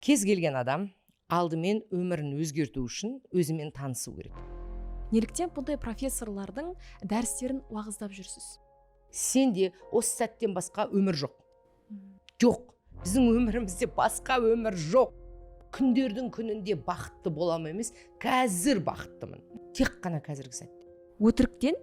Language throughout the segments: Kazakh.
Кез келген адам алдымен өмірін өзгерту үшін өзімен танысу керек. Неліктен бұндай профессорлардың дәрістерін уағыздап жүрсіз? Сенде осы сәттен басқа өмір жоқ. Жоқ, біздің өмірімізде басқа өмір жоқ. Күндердің күнінде бақытты боламын емес, қазір бақыттымын. Тек қана қазіргі сәтте. Өтіріктен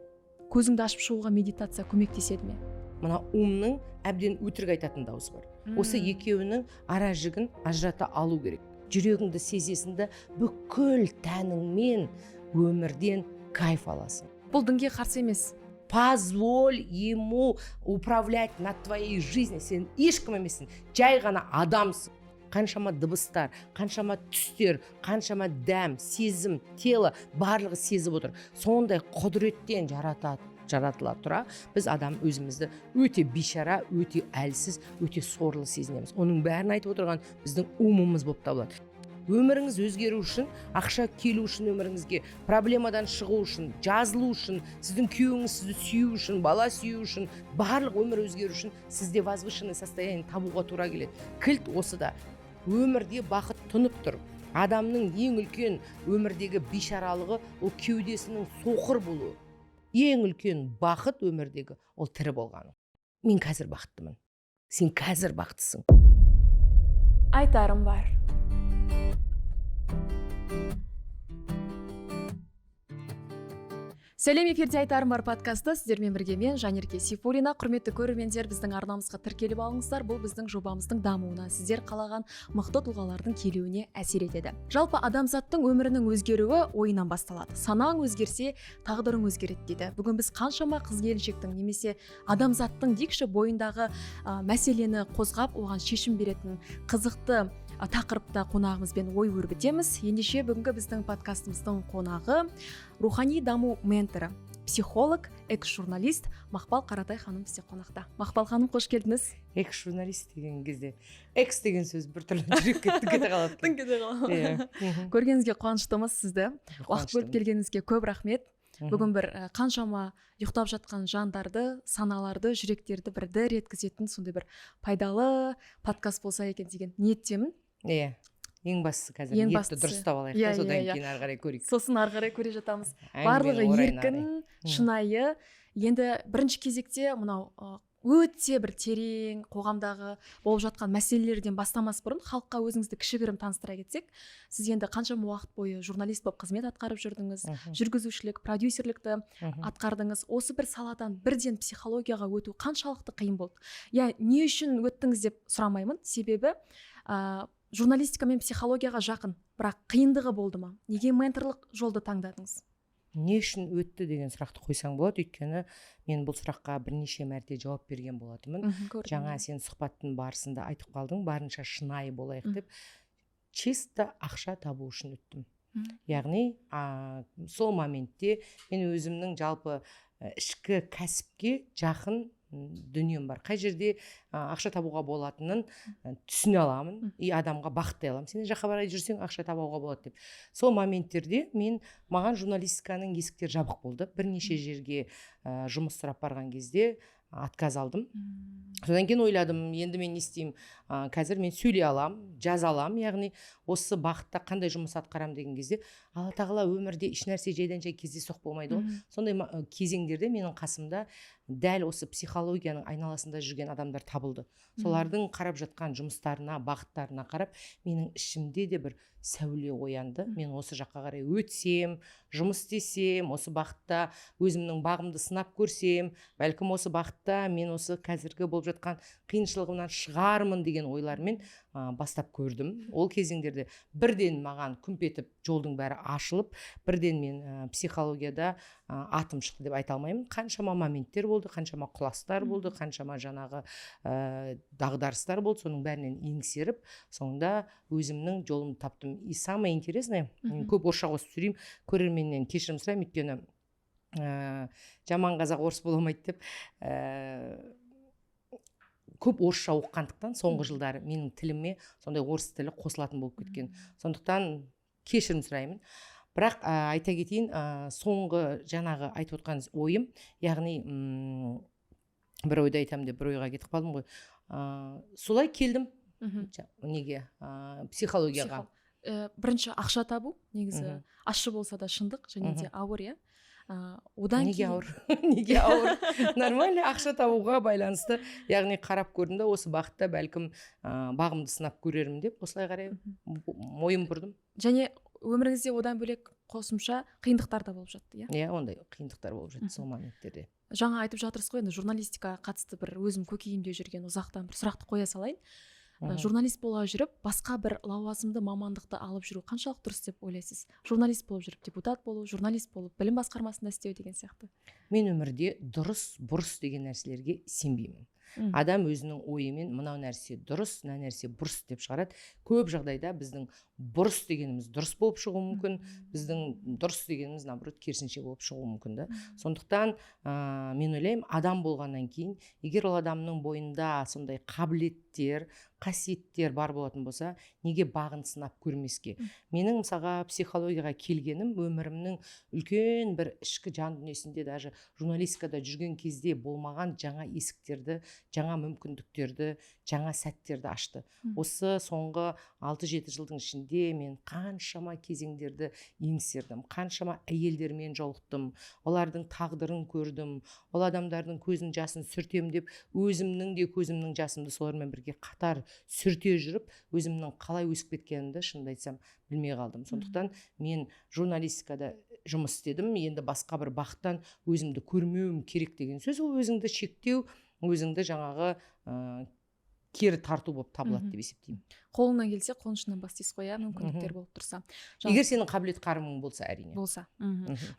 көзіңді ашып шығуға медитация көмектеседі ме? Мына умның әбден өтірік айтатын дауысы бар. Осы екеуінің ара жігін ажырата алу керек. Жүрегіңді сезесің де, бүкіл тәніңмен өмірден кайф аласың. Бұл дінге қарсы емес. Позволь ему управлять над твоей жизнью. Сен ешкім емессің, жай ғана адамсың. Қаншама дыбыстар, қаншама түстер, қаншама дәм, сезім, тело, барлығы сезіп отыр. Сондай құдіреттен жаратыла тұра, біз адам өзімізді өте бейшара, өте әлсіз, өте сорлы сезінеміз. Оның бәрін айтып отырған біздің умымыз болып табылады. Өміріңіз өзгеру үшін, ақша келу үшін өміріңізге, проблемадан шығу үшін, жазылу үшін, сіздің күйеуіңіз сізді сүю үшін, бала сүю үшін, барлық өмір өзгеру үшін сізде возвышенный состояние табуға тура келеді. Кілт осыда. Өмірде бақыт тұнып тұр. Адамның ең үлкен өмірдегі бейшаралығы ол кеудесінің соқыр болуы. Ең үлкен бақыт өмірдегі ол тірі болғаны. Мен қазір бақыттымын. Сен қазір бақыттысың. Айтарым бар. Сәлем, эфирде Айтарым бар подкасты. Сіздермен бірге мен, Жанерке Сейфуллина. Құрметті көрермендер, біздің арнамызға тіркеліп алыңыздар. Бұл біздің жобамыздың дамуына, сіздер қалаған мықты тұлғалардың келуіне әсер етеді. Жалпы адамзаттың өмірінің өзгеруі ойынан басталады. Санаң өзгерсе, тағдырың өзгереді дейді. Бүгін біз қаншама қыз келіншектің немесе адамзаттың дейікші бойындағы мәселені қозғап, оған шешім беретін қызықты тақырыпта қонағымызбен ой өрбітеміз. Ендеше бүгінгі біздің подкастымыздың қонағы рухани даму менторы, психолог, экс-журналист Мақпал Қаратай ханым бізде қонақта. Мақпал ханым, қош келдіңіз. Экс-журналист деген кезде экс деген сөз біртүрлі жүрекке діңк ете қалады. Діңк ете қалады. Иә. Көргеніңізге қуаныштымыз сізді. Уақыт бөліп келгеніңізге көп рахмет. Бүгін бір қаншама ұйықтап жатқан жандарды, саналарды, жүректерді бір дір еткізетін сондай бір пайдалы подкаст болса екен деген ниеттемін. Иә, ең бастысы қазір ең ниетті бастысы. дұрыстап алайық та, содан кейін ары қарай көрейік. Сосын ары қарай көре жатамыз. Әңгіменің Барлығы орайына еркін, қарай. шынайы. Енді бірінші кезекте мынау өте бір терең қоғамдағы болып жатқан мәселелерден бастамас бұрын халыққа өзіңізді кішігірім таныстыра кетсек. Сіз енді қаншама уақыт бойы журналист болып қызмет атқарып жүрдіңіз, жүргізушілік, продюсерлікті атқардыңыз. Осы бір саладан бірден психологияға өту қаншалықты қиын болды? Я не үшін өттіңіз деп сұрамаймын, себебі журналистика мен психологияға жақын, бірақ қиындығы болды ма? Неге менторлық жолды таңдадыңыз? Не үшін өтті деген сұрақты қойсаң болады, өйткені мен бұл сұраққа бірнеше мәрте жауап берген болатынмын. Көрдім. Жаңа сен сұхбаттың барысында айтып қалдың, барынша шынайы болайық деп. Чисто ақша табу үшін өттім. Яғни, сол моментте мен өзімнің жалпы ішкі кәсіпке жақын дүнием бар. Қай жерде ақша табуға болатынын түсіне аламын и адамға бағыттай аламын. Сен жаққа барай жүрсең, ақша табуға болады деп. Сол моменттерде маған журналистиканың есіктері жабық болды. Бірнеше жерге жұмыс сұрап барған кезде отказ алдым. Содан кейін ойладым, енді мен не істеймін? Қазір мен сөйлей алам, жаза алам, яғни осы бағытта қандай жұмыс атқарам деген кезде Алла тағала өмірде ешнәрсе жайдан жай кездейсоқ болмайды ғой. Сондай кезеңдерде менің қасымда дәл осы психологияның айналасында жүрген адамдар табылды. Солардың қарап жатқан жұмыстарына, бағыттарына қарап, менің ішімде де бір сәуле оянды. Мен осы жаққа қарай өтсем, жұмыс істесем, осы бағытта өзімнің бағымды сынап көрсем, бәлкім осы бағытта мен осы қазіргі болып жатқан қиыншылығымнан шығармын деген ойлармен бастап көрдім. Ол кезеңдерде бірден маған күмп етіп жолдың бәрі ашылып, бірден мен психологияда атым шықты деп айта алмаймын. Қаншама моменттер болды, қаншама құластар болды, қаншама жаңағы дағдарыстар болды, соның бәрінен еңсеріп, соңында өзімнің жолымды таптым. И самое интересное, мен көп орысша қосып сөйлеймін, көрерменнен кешірім сұраймын, өйткені жаман қазақ орыс бола алмайды деп, көп орысша оқығандықтан соңғы жылдары менің тіліме сондай орыс тілі қосылатын болып кеткен. Сондықтан кешірім сұраймын. Бірақ айта кетейін, соңғы жаңағы айтып отқан ойым, яғни, бір ойды айтамын деп бір ойға кетіп қалдым ғой. Солай келдім. Неге психологияға? Бірінші ақша табу негізі ащы болса да шындық және де ауыр, иә. Одан Неге ауыр? Неге ауыр? Нормально, ақша табуға байланысты, яғни қарап көрдім да, осы бағытта бәлкім бағымды сынап көрермін деп, осылай қарай мойын бұрдым. Және өміріңізде одан бөлек қосымша қиындықтар да болып жатты, иә? Иә, ондай қиындықтар болып жатты сол моменттерде. Жаңа айтып жатырсыз ғой, енді журналистикаға қатысты бір өзім көкейімде жүрген ұзақтан бір сұрақты қоя салайын. Журналист бола жүріп басқа бір лауазымды мамандықты алып жүру қаншалықты дұрыс деп ойлайсыз? Журналист болып жүріп депутат болу, журналист болып білім басқармасында істеу деген сияқты. Мен өмірде дұрыс, бұрыс деген нәрселерге сенбеймін. Адам өзінің ойымен мынау нәрсе дұрыс, мына нәрсе бұрыс деп шығарады. Көп жағдайда біздің бұрыс дегеніміз дұрыс болып шығуы мүмкін, біздің дұрыс дегеніміз, наоборот, керісінше болып шығуы мүмкін да. Сондықтан мен ойлаймын, адам болғаннан кейін, егер ол адамның бойында сондай қабілеттер, қасиеттер бар болатын болса, неге бағын сынап көрмеске? Менің, мысалға, психологияға келгенім өмірімнің үлкен бір ішкі жан дүниесінде, даже журналистикада жүрген кезде болмаған жаңа есіктерді, жаңа мүмкіндіктерді, жаңа сәттерді ашты. Осы соңғы 6-7 жылдың ішінде мен қаншама кезеңдерді еңсердім, қаншама әйелдермен жолықтым, олардың тағдырын көрдім. Ол адамдардың көзінің жасын сүртем деп, өзімнің де көзімнің жасымды солармен бірге қатар сүрте жүріп, өзімнің қалай өсіп кеткенімді, шынымды айтсам, білмей қалдым. Сондықтан мен журналистикада жұмыс істедім, енді басқа бір бағыттан өзімді көрмеуім керек деген сөз — ол өзіңді шектеу, өзіңді жаңағы кері тарту болып табылады деп есептеймін. Қолыңнан келсе, қонышынан бас дейсіз ғой, иә, мүмкіндіктер болып тұрса. Егер сенің қабілет қарымың болса, әрине. Болса.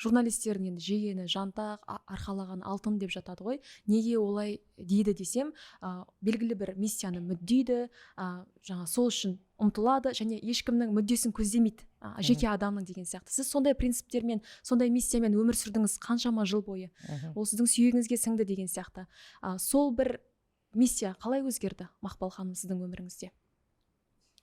Журналистердің енді жегені жантақ, арқалаған алтын деп жатады ғой. Неге олай дейді десем, белгілі бір миссияны мүддейді, жаңа сол үшін ұмтылады және ешкімнің мүддесін көздемейді, жеке адамның деген сияқты. Сіз сондай принциптермен, сондай миссиямен өмір сүрдіңіз қаншама жыл бойы. Ол сіздің сүйегіңізге сіңді деген сияқты. Сол бір миссия қалай өзгерді, Мақпал ханым, сіздің өміріңізде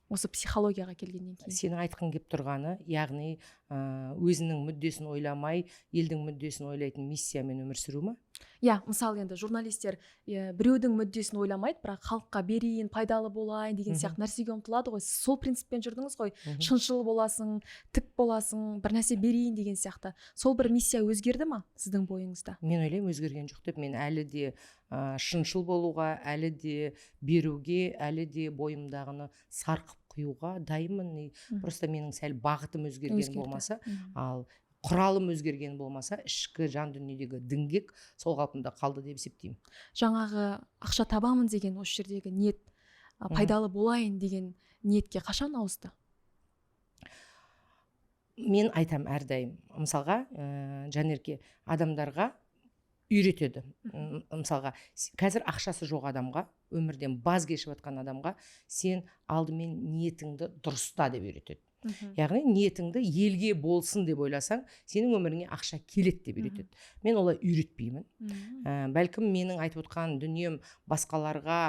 осы психологияға келгеннен кейін? Сенің айтқың келіп тұрғаны, яғни өзінің мүддесін ойламай, елдің мүддесін ойлайтын миссиямен өмір сүру ма? Иә, мысалы, енді журналистер біреудің мүддесін ойламайды, бірақ халыққа берейін, пайдалы болайын деген сияқты нәрсеге ұмтылады ғой. Сіз сол принциппен жүрдіңіз ғой. Шыншыл боласың, тік боласың, бір нәрсе берейін деген сияқты. Сол бір миссия өзгерді ма сіздің бойыңызда? Мен ойлаймын, өзгерген жоқ деп. Мен әлі де шыншыл болуға, әлі де беруге, әлі де бойымдағыны сарқып құюға дайынмын. Просто менің сәл бағытым өзгерген болмаса, ал құралым өзгерген болмаса, ішкі жан дүниедегі діңгек сол қалпында қалды деп есептеймін. Жаңағы ақша табамын деген осы жердегі ниет пайдалы болайын деген ниетке қашан ауысты? Мен айтам әрдайым, мысалға, Жанерке, адамдарға үйретеді. Мысалға, қазір ақшасы жоқ адамға, өмірден баз кешіп жатқан адамға сен алдымен ниетіңді дұрыста деп үйретеді. Яғни ниетіңді елге болсын деп ойласаң, сенің өміріңе ақша келеді деп үйретеді. Мен олай үйретпеймін. Бәлкім, менің айтып отқан дүнием басқаларға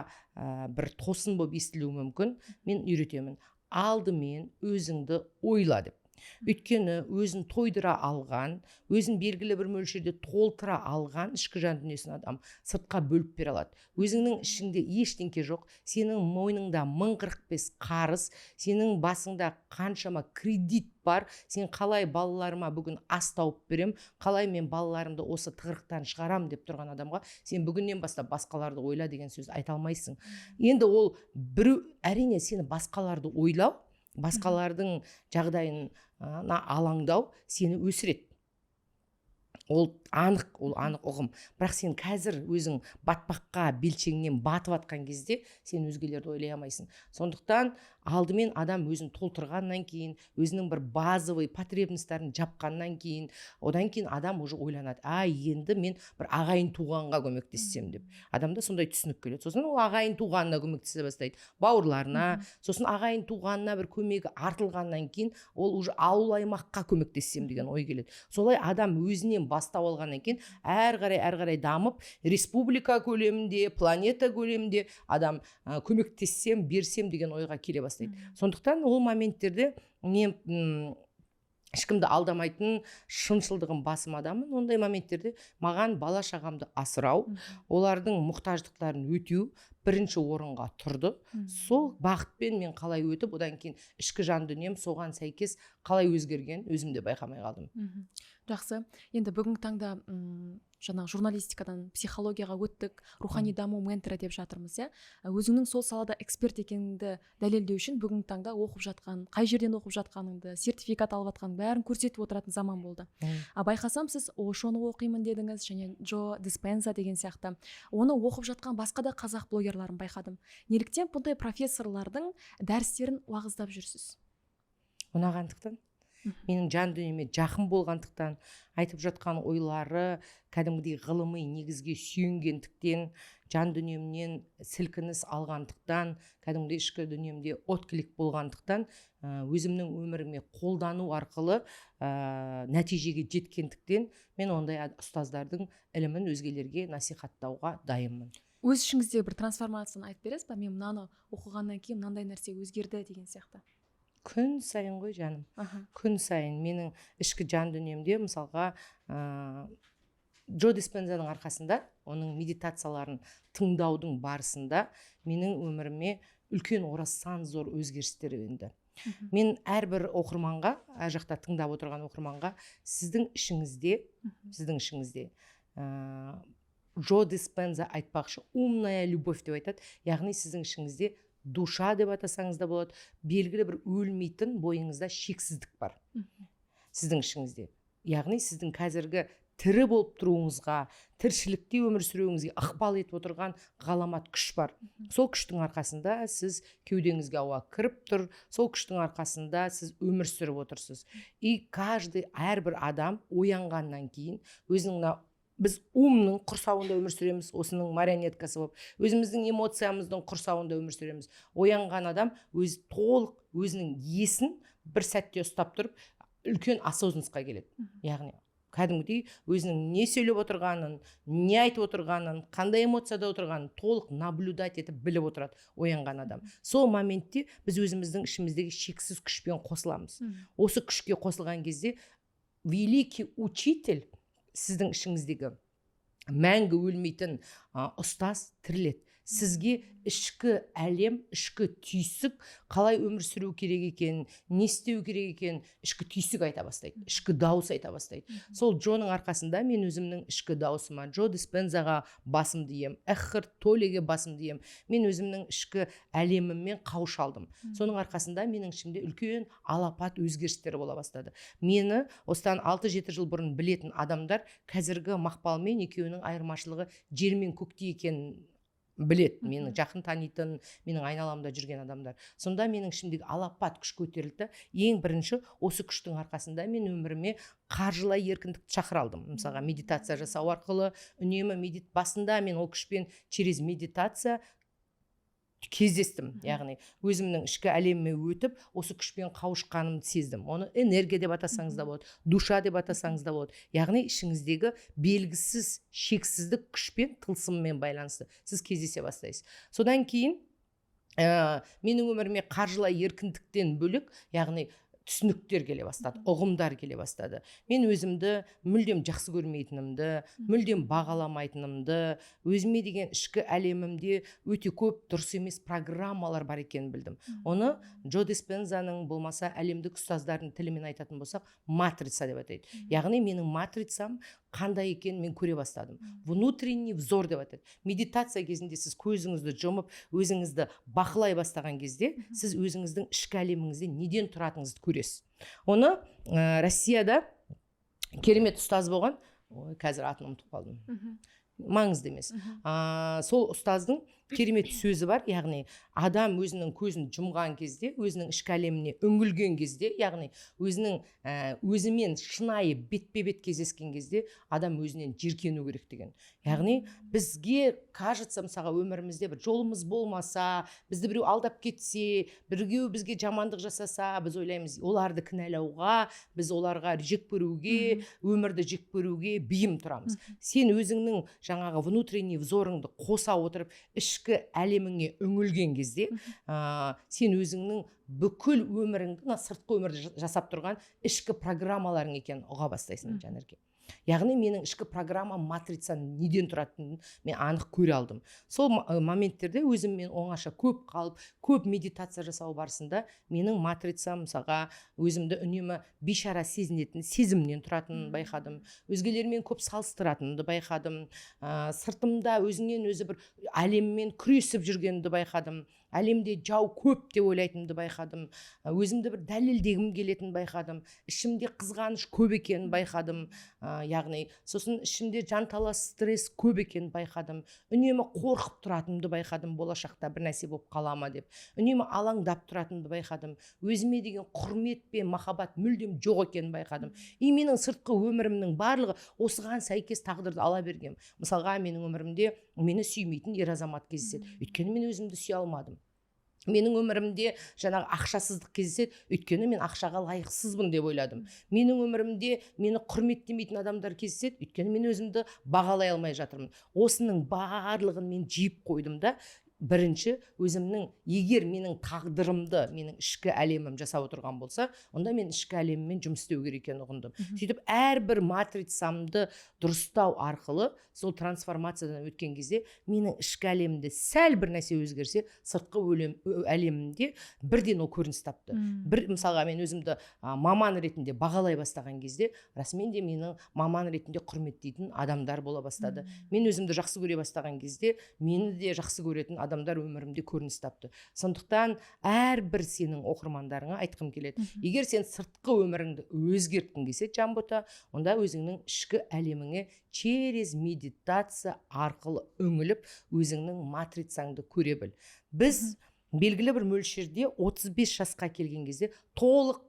бір тосын болып естілуі мүмкін. Мен үйретемін: алдымен өзіңді ойла деп. Өйткені өзін тойдыра алған, өзін белгілі бір мөлшерде толтыра алған ішкі жан дүниесін адам сыртқа бөліп бере алады. Өзіңнің ішіңде ештеңке жоқ, сенің мойныңда 1045 қарыз, сенің басыңда қаншама кредит бар, сен қалай балаларыма бүгін ас тауып берем, қалай мен балаларымды осы тығырықтан шығарам деп тұрған адамға сен бүгіннен бастап басқаларды ойла деген сөз айта алмайсың. Енді ол біреу, әрине, сені басқаларды ойлау, басқалардың жағдайына алаңдау сені өсіреді, ол анық, ол анық ұғым. Бірақ сен қазір өзің батпаққа белшеңнен батып жатқан кезде сен өзгелерді ойлай алмайсың. Сондықтан алдымен адам өзін толтырғаннан кейін, өзінің бір базовый потребностьтарын жапқаннан кейін, одан кейін адам уже ойланады: а енді мен бір ағайын туғанға көмектессем деп. Адамда сондай түсінік келеді. Сосын ол ағайын туғанына көмектесе бастайды, бауырларына. Сосын ағайын туғанына бір көмегі артылғаннан кейін, ол уже ауыл аймаққа көмектессем деген ой келеді. Солай адам өзінен бастау алғаннан кейін, әрі қарай, әрі қарай дамып, республика көлемінде, планета көлемінде адам көмектессем, берсем деген ойға келе бастайды. Сондықтан ол моменттерде мен ешкімді алдамайтын, шыншылдығым басым адаммын. Ондай моменттерде маған бала шағамды асырау, олардың мұқтаждықтарын өтеу Бірінші орынға тұрды. Сол бағытпен мен қалай өтіп, одан кейін ішкі жан дүнием соған сәйкес қалай өзгерген, өзім де байқамай қалдым. Жақсы. Енді бүгінгі таңда жаңағы журналистикадан психологияға өттік, рухани даму менторы деп жатырмыз, иә. Өзіңнің сол салада эксперт екеніңді дәлелдеу үшін бүгінгі таңда оқып жатқан, қай жерден оқып жатқаныңды, сертификат алып жатқанын, бәрін көрсетіп отыратын заман болды. А байқасам, сіз Ошоны оқимын дедіңіз және Джо Диспенза деген сияқты, оны оқып жатқан басқа да қазақ блогерларын байқадым. Неліктен бұндай профессорлардың дәрістерін уағыздап жүрсіз? Ұнағандықтан, менің жан дүниеме жақын болғандықтан, айтып жатқан ойлары кәдімгідей ғылыми негізге сүйенгендіктен, жан дүниемнен сілкініс алғандықтан, кәдімгідей ішкі дүниемде отклик болғандықтан, өзімнің өміріме қолдану арқылы нәтижеге жеткендіктен, мен ондай ұстаздардың ілімін өзгелерге насихаттауға дайынмын. Өз ішіңізде бір трансформацияны айтып бересіз ба, мен мынаны оқығаннан кейін мынандай нәрсе өзгерді деген сияқты? Күн сайын ғой, жаным. Күн сайын менің ішкі жан дүниемде, мысалға, Джо Диспензаның арқасында, оның медитацияларын тыңдаудың барысында менің өміріме үлкен, орасан зор өзгерістер енді. Мен әрбір оқырманға, әр жақта тыңдап отырған оқырманға, сіздің ішіңізде, сіздің ішіңізде, Джо Диспенза айтпақшы, умная любовь деп айтады, яғни сіздің ішіңізде душа деп атасаңыз да болады, белгілі бір өлмейтін бойыңызда шексіздік бар. Сіздің ішіңізде, яғни сіздің қазіргі тірі болып тұруыңызға, тіршілікте өмір сүруіңізге ықпал етіп отырған ғаламат күш бар. Сол күштің арқасында сіз, кеудеңізге ауа кіріп тұр, сол күштің арқасында сіз өмір сүріп отырсыз. И каждый, әрбір адам оянғаннан кейін өзінің мына біз умның құрсауында өмір сүреміз, осының марионеткасы болып, өзіміздің эмоциямыздың құрсауында өмір сүреміз. Оянған адам өз толық өзінің есін бір сәтте ұстап тұрып, үлкен осознанность қа келеді, яғни кәдімгідей өзінің не сөйлеп отырғанын, не айтып отырғанын, қандай эмоцияда отырғанын толық наблюдать етіп, біліп отырады оянған адам. Сол моментте біз өзіміздің ішіміздегі шексіз күшпен қосыламыз. Осы күшке қосылған кезде великий учитель, сіздің ішіңіздегі мәңгі өлмейтін ұстаз тіріледі. Сізге ішкі әлем, ішкі түйсік қалай өмір сүру керек екенін, не істеу керек екенін ішкі түйсік айта бастайды, ішкі дауыс айта бастайды. Сол Джоның арқасында мен өзімнің ішкі дауысыма, Джо Диспензаға басымды иемін, Экхарт Толлеге басымды иемін. Мен өзімнің ішкі әлеміммен қауыша алдым. Соның арқасында менің ішімде үлкен алапат өзгерістер бола бастады. Мені осыдан 6-7 жыл бұрын білетін адамдар қазіргі Мақпалмен екеуінің айырмашылығы жер мен көктей екенін білет. Мені жақын танитын, менің айналамда жүрген адамдар. Сонда менің ішімдегі алапат күш көтерілді. Ең бірінші осы күштің арқасында мен өміріме қаржылай еркіндікті шақыра алдым. Мысалға, медитация жасау арқылы үнемі басында мен ол күшпен через медитация кездестім, яғни өзімнің ішкі әлеміме өтіп, осы күшпен қауышқанымды сездім. Оны энергия деп атасаңыз да болады, душа деп атасаңыз да болады, яғни ішіңіздегі белгісіз шексіздік күшпен, тылсыммен байланысты сіз кездесе бастайсыз. Содан кейін менің өміріме қаржылай еркіндіктен бөлек, яғни түсініктер келе бастады, ұғымдар келе бастады. Мен өзімді мүлдем жақсы көрмейтінімді, мүлдем бағаламайтынымды, өзіме деген ішкі әлемімде өте көп дұрыс емес программалар бар екенін білдім. Оны Джо Диспензаның, болмаса әлемдік ұстаздардың тілімен айтатын болсақ, матрица деп атайды. Яғни менің матрицам қандай екенін мен көре бастадым. Внутренний взор деп атайды. Медитация кезінде сіз көзіңізді жұмып, өзіңізді бақылай бастаған кезде, сіз өзіңіздің ішкі әлеміңізде неден тұратыныңызды көресіз. Оны Россияда керемет ұстаз болған, ой, қазір атын ұмытып қалдым, маңызды емес. Сол ұстаздың керемет сөзі бар, яғни адам өзінің көзін жұмған кезде, өзінің ішкі әлеміне үңілген кезде, яғни өзінің өзімен шынайы бетпе бет кездескен кезде адам өзінен жиіркену керек деген. Яғни бізге кажется, мысалға, өмірімізде бір жолымыз болмаса, бізді біреу алдап кетсе, біреу бізге жамандық жасаса, біз ойлаймыз, оларды кінәлауға, біз оларға жек көруге, өмірді жек көруге бейім тұрамыз. Сен өзіңнің жаңағы внутренний взор ыңды қоса отырып, ішкі әлеміңе үңілген кезде, сен өзіңнің бүкіл өміріңді, мына сыртқы өмірді жасап тұрған ішкі программаларың екенін ұға бастайсың. Жанерке. Яғни менің ішкі программа, матрицам неден тұратынын мен анық көре алдым. Сол моменттерде өзіммен оңаша көп қалып, көп медитация жасау барысында менің матрицам, мысалға, өзімді үнемі бейшара сезінетін сезімнен тұратынын байқадым, өзгелермен көп салыстыратынымды байқадым, сыртымда өзінен өзі бір әлеммен күресіп жүргенімді байқадым, әлемде жау көп деп ойлайтынымды байқадым, өзімді бір дәлелдегім келетінін байқадым, ішімде қызғаныш көп екенін байқадым, яғни сосын ішімде жанталас, стресс көп екенін байқадым, үнемі қорқып тұратынымды байқадым, болашақта бір нәрсе болып қала ма деп үнемі алаңдап тұратынымды байқадым, өзіме деген құрмет пен махаббат мүлдем жоқ екенін байқадым. И менің сыртқы өмірімнің барлығы осыған сәйкес тағдырды ала бергенмін. Мысалға, менің өмірімде мені сүймейтін ер азамат кездеседі, өйткені мен өзімді сүйе алмадым. Менің өмірімде жаңағы ақшасыздық кездеседі, өйткені мен ақшаға лайықсызбын деп ойладым. Менің өмірімде мені құрметтемейтін адамдар кездеседі, өйткені мен өзімді бағалай алмай жатырмын. Осының барлығын мен жиып қойдым да, бірінші өзімнің, егер менің тағдырымды менің ішкі әлемім жасап отырған болса, онда мен ішкі әлеміммен жұмыс істеу керек екенін ұғындым. Сөйтіп, әрбір матрицамды дұрыстау арқылы, сол трансформациядан өткен кезде менің ішкі әлемімде сәл бір нәрсе өзгерсе, сыртқы әлемімде бірден ол көрініс тапты. Бір мысалға, мен өзімді маман ретінде бағалай бастаған кезде, расымен де менің маман ретінде құрметтейтін адамдар бола бастады. Мен өзімді жақсы көре бастаған кезде, мені де жақсы көретін адамдар өмірімде көрініс тапты. Сондықтан әрбір сенің оқырмандарыңа айтқым келеді: егер сен сыртқы өміріңді өзгерткің келсе, Жанбота, онда өзіңнің ішкі әлеміңе через медитация арқылы үңіліп, өзіңнің матрицаңды көре біл. Біз белгілі бір мөлшерде 35 жасқа келген кезде толық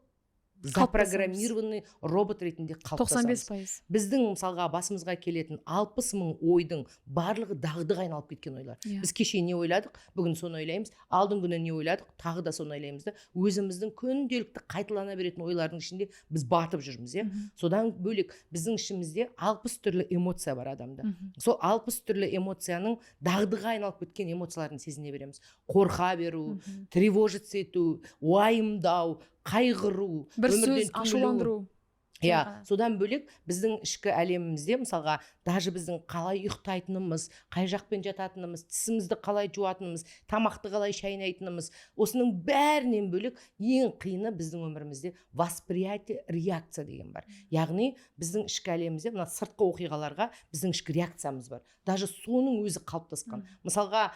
запрограммированный робот ретінде 95 қалыптасамыз. пайыз. Біздің, мысалға, басымызға келетін 60 000 ойдың барлығы дағдыға айналып кеткен ойлар. Біз кеше не ойладық, бүгін соны ойлаймыз, алдыңғы күні не ойладық, тағы да соны ойлаймыз да, өзіміздің күнделікті қайталана беретін ойлардың ішінде біз батып жүрміз, иә. Содан бөлек, біздің ішімізде 60 түрлі эмоция бар адамда. Сол 60 түрлі эмоцияның дағдыға айналып кеткен эмоцияларын сезіне береміз: қорқа беру, тревожиться ету, уайымдау, қайғыру, бір өмірден сөз түңілу. Ашуландыру. Иә. Жаңа. Содан бөлек, біздің ішкі әлемімізде, мысалға, даже біздің қалай ұйықтайтынымыз, қай жақпен жататынымыз, тісімізді қалай жуатынымыз, тамақты қалай шайнайтынымыз, осының бәрінен бөлек, ең қиыны біздің өмірімізде восприятие, реакция деген бар. Яғни біздің ішкі әлемімізде мына сыртқы оқиғаларға біздің ішкі реакциямыз бар, даже соның өзі қалыптасқан. Мысалға,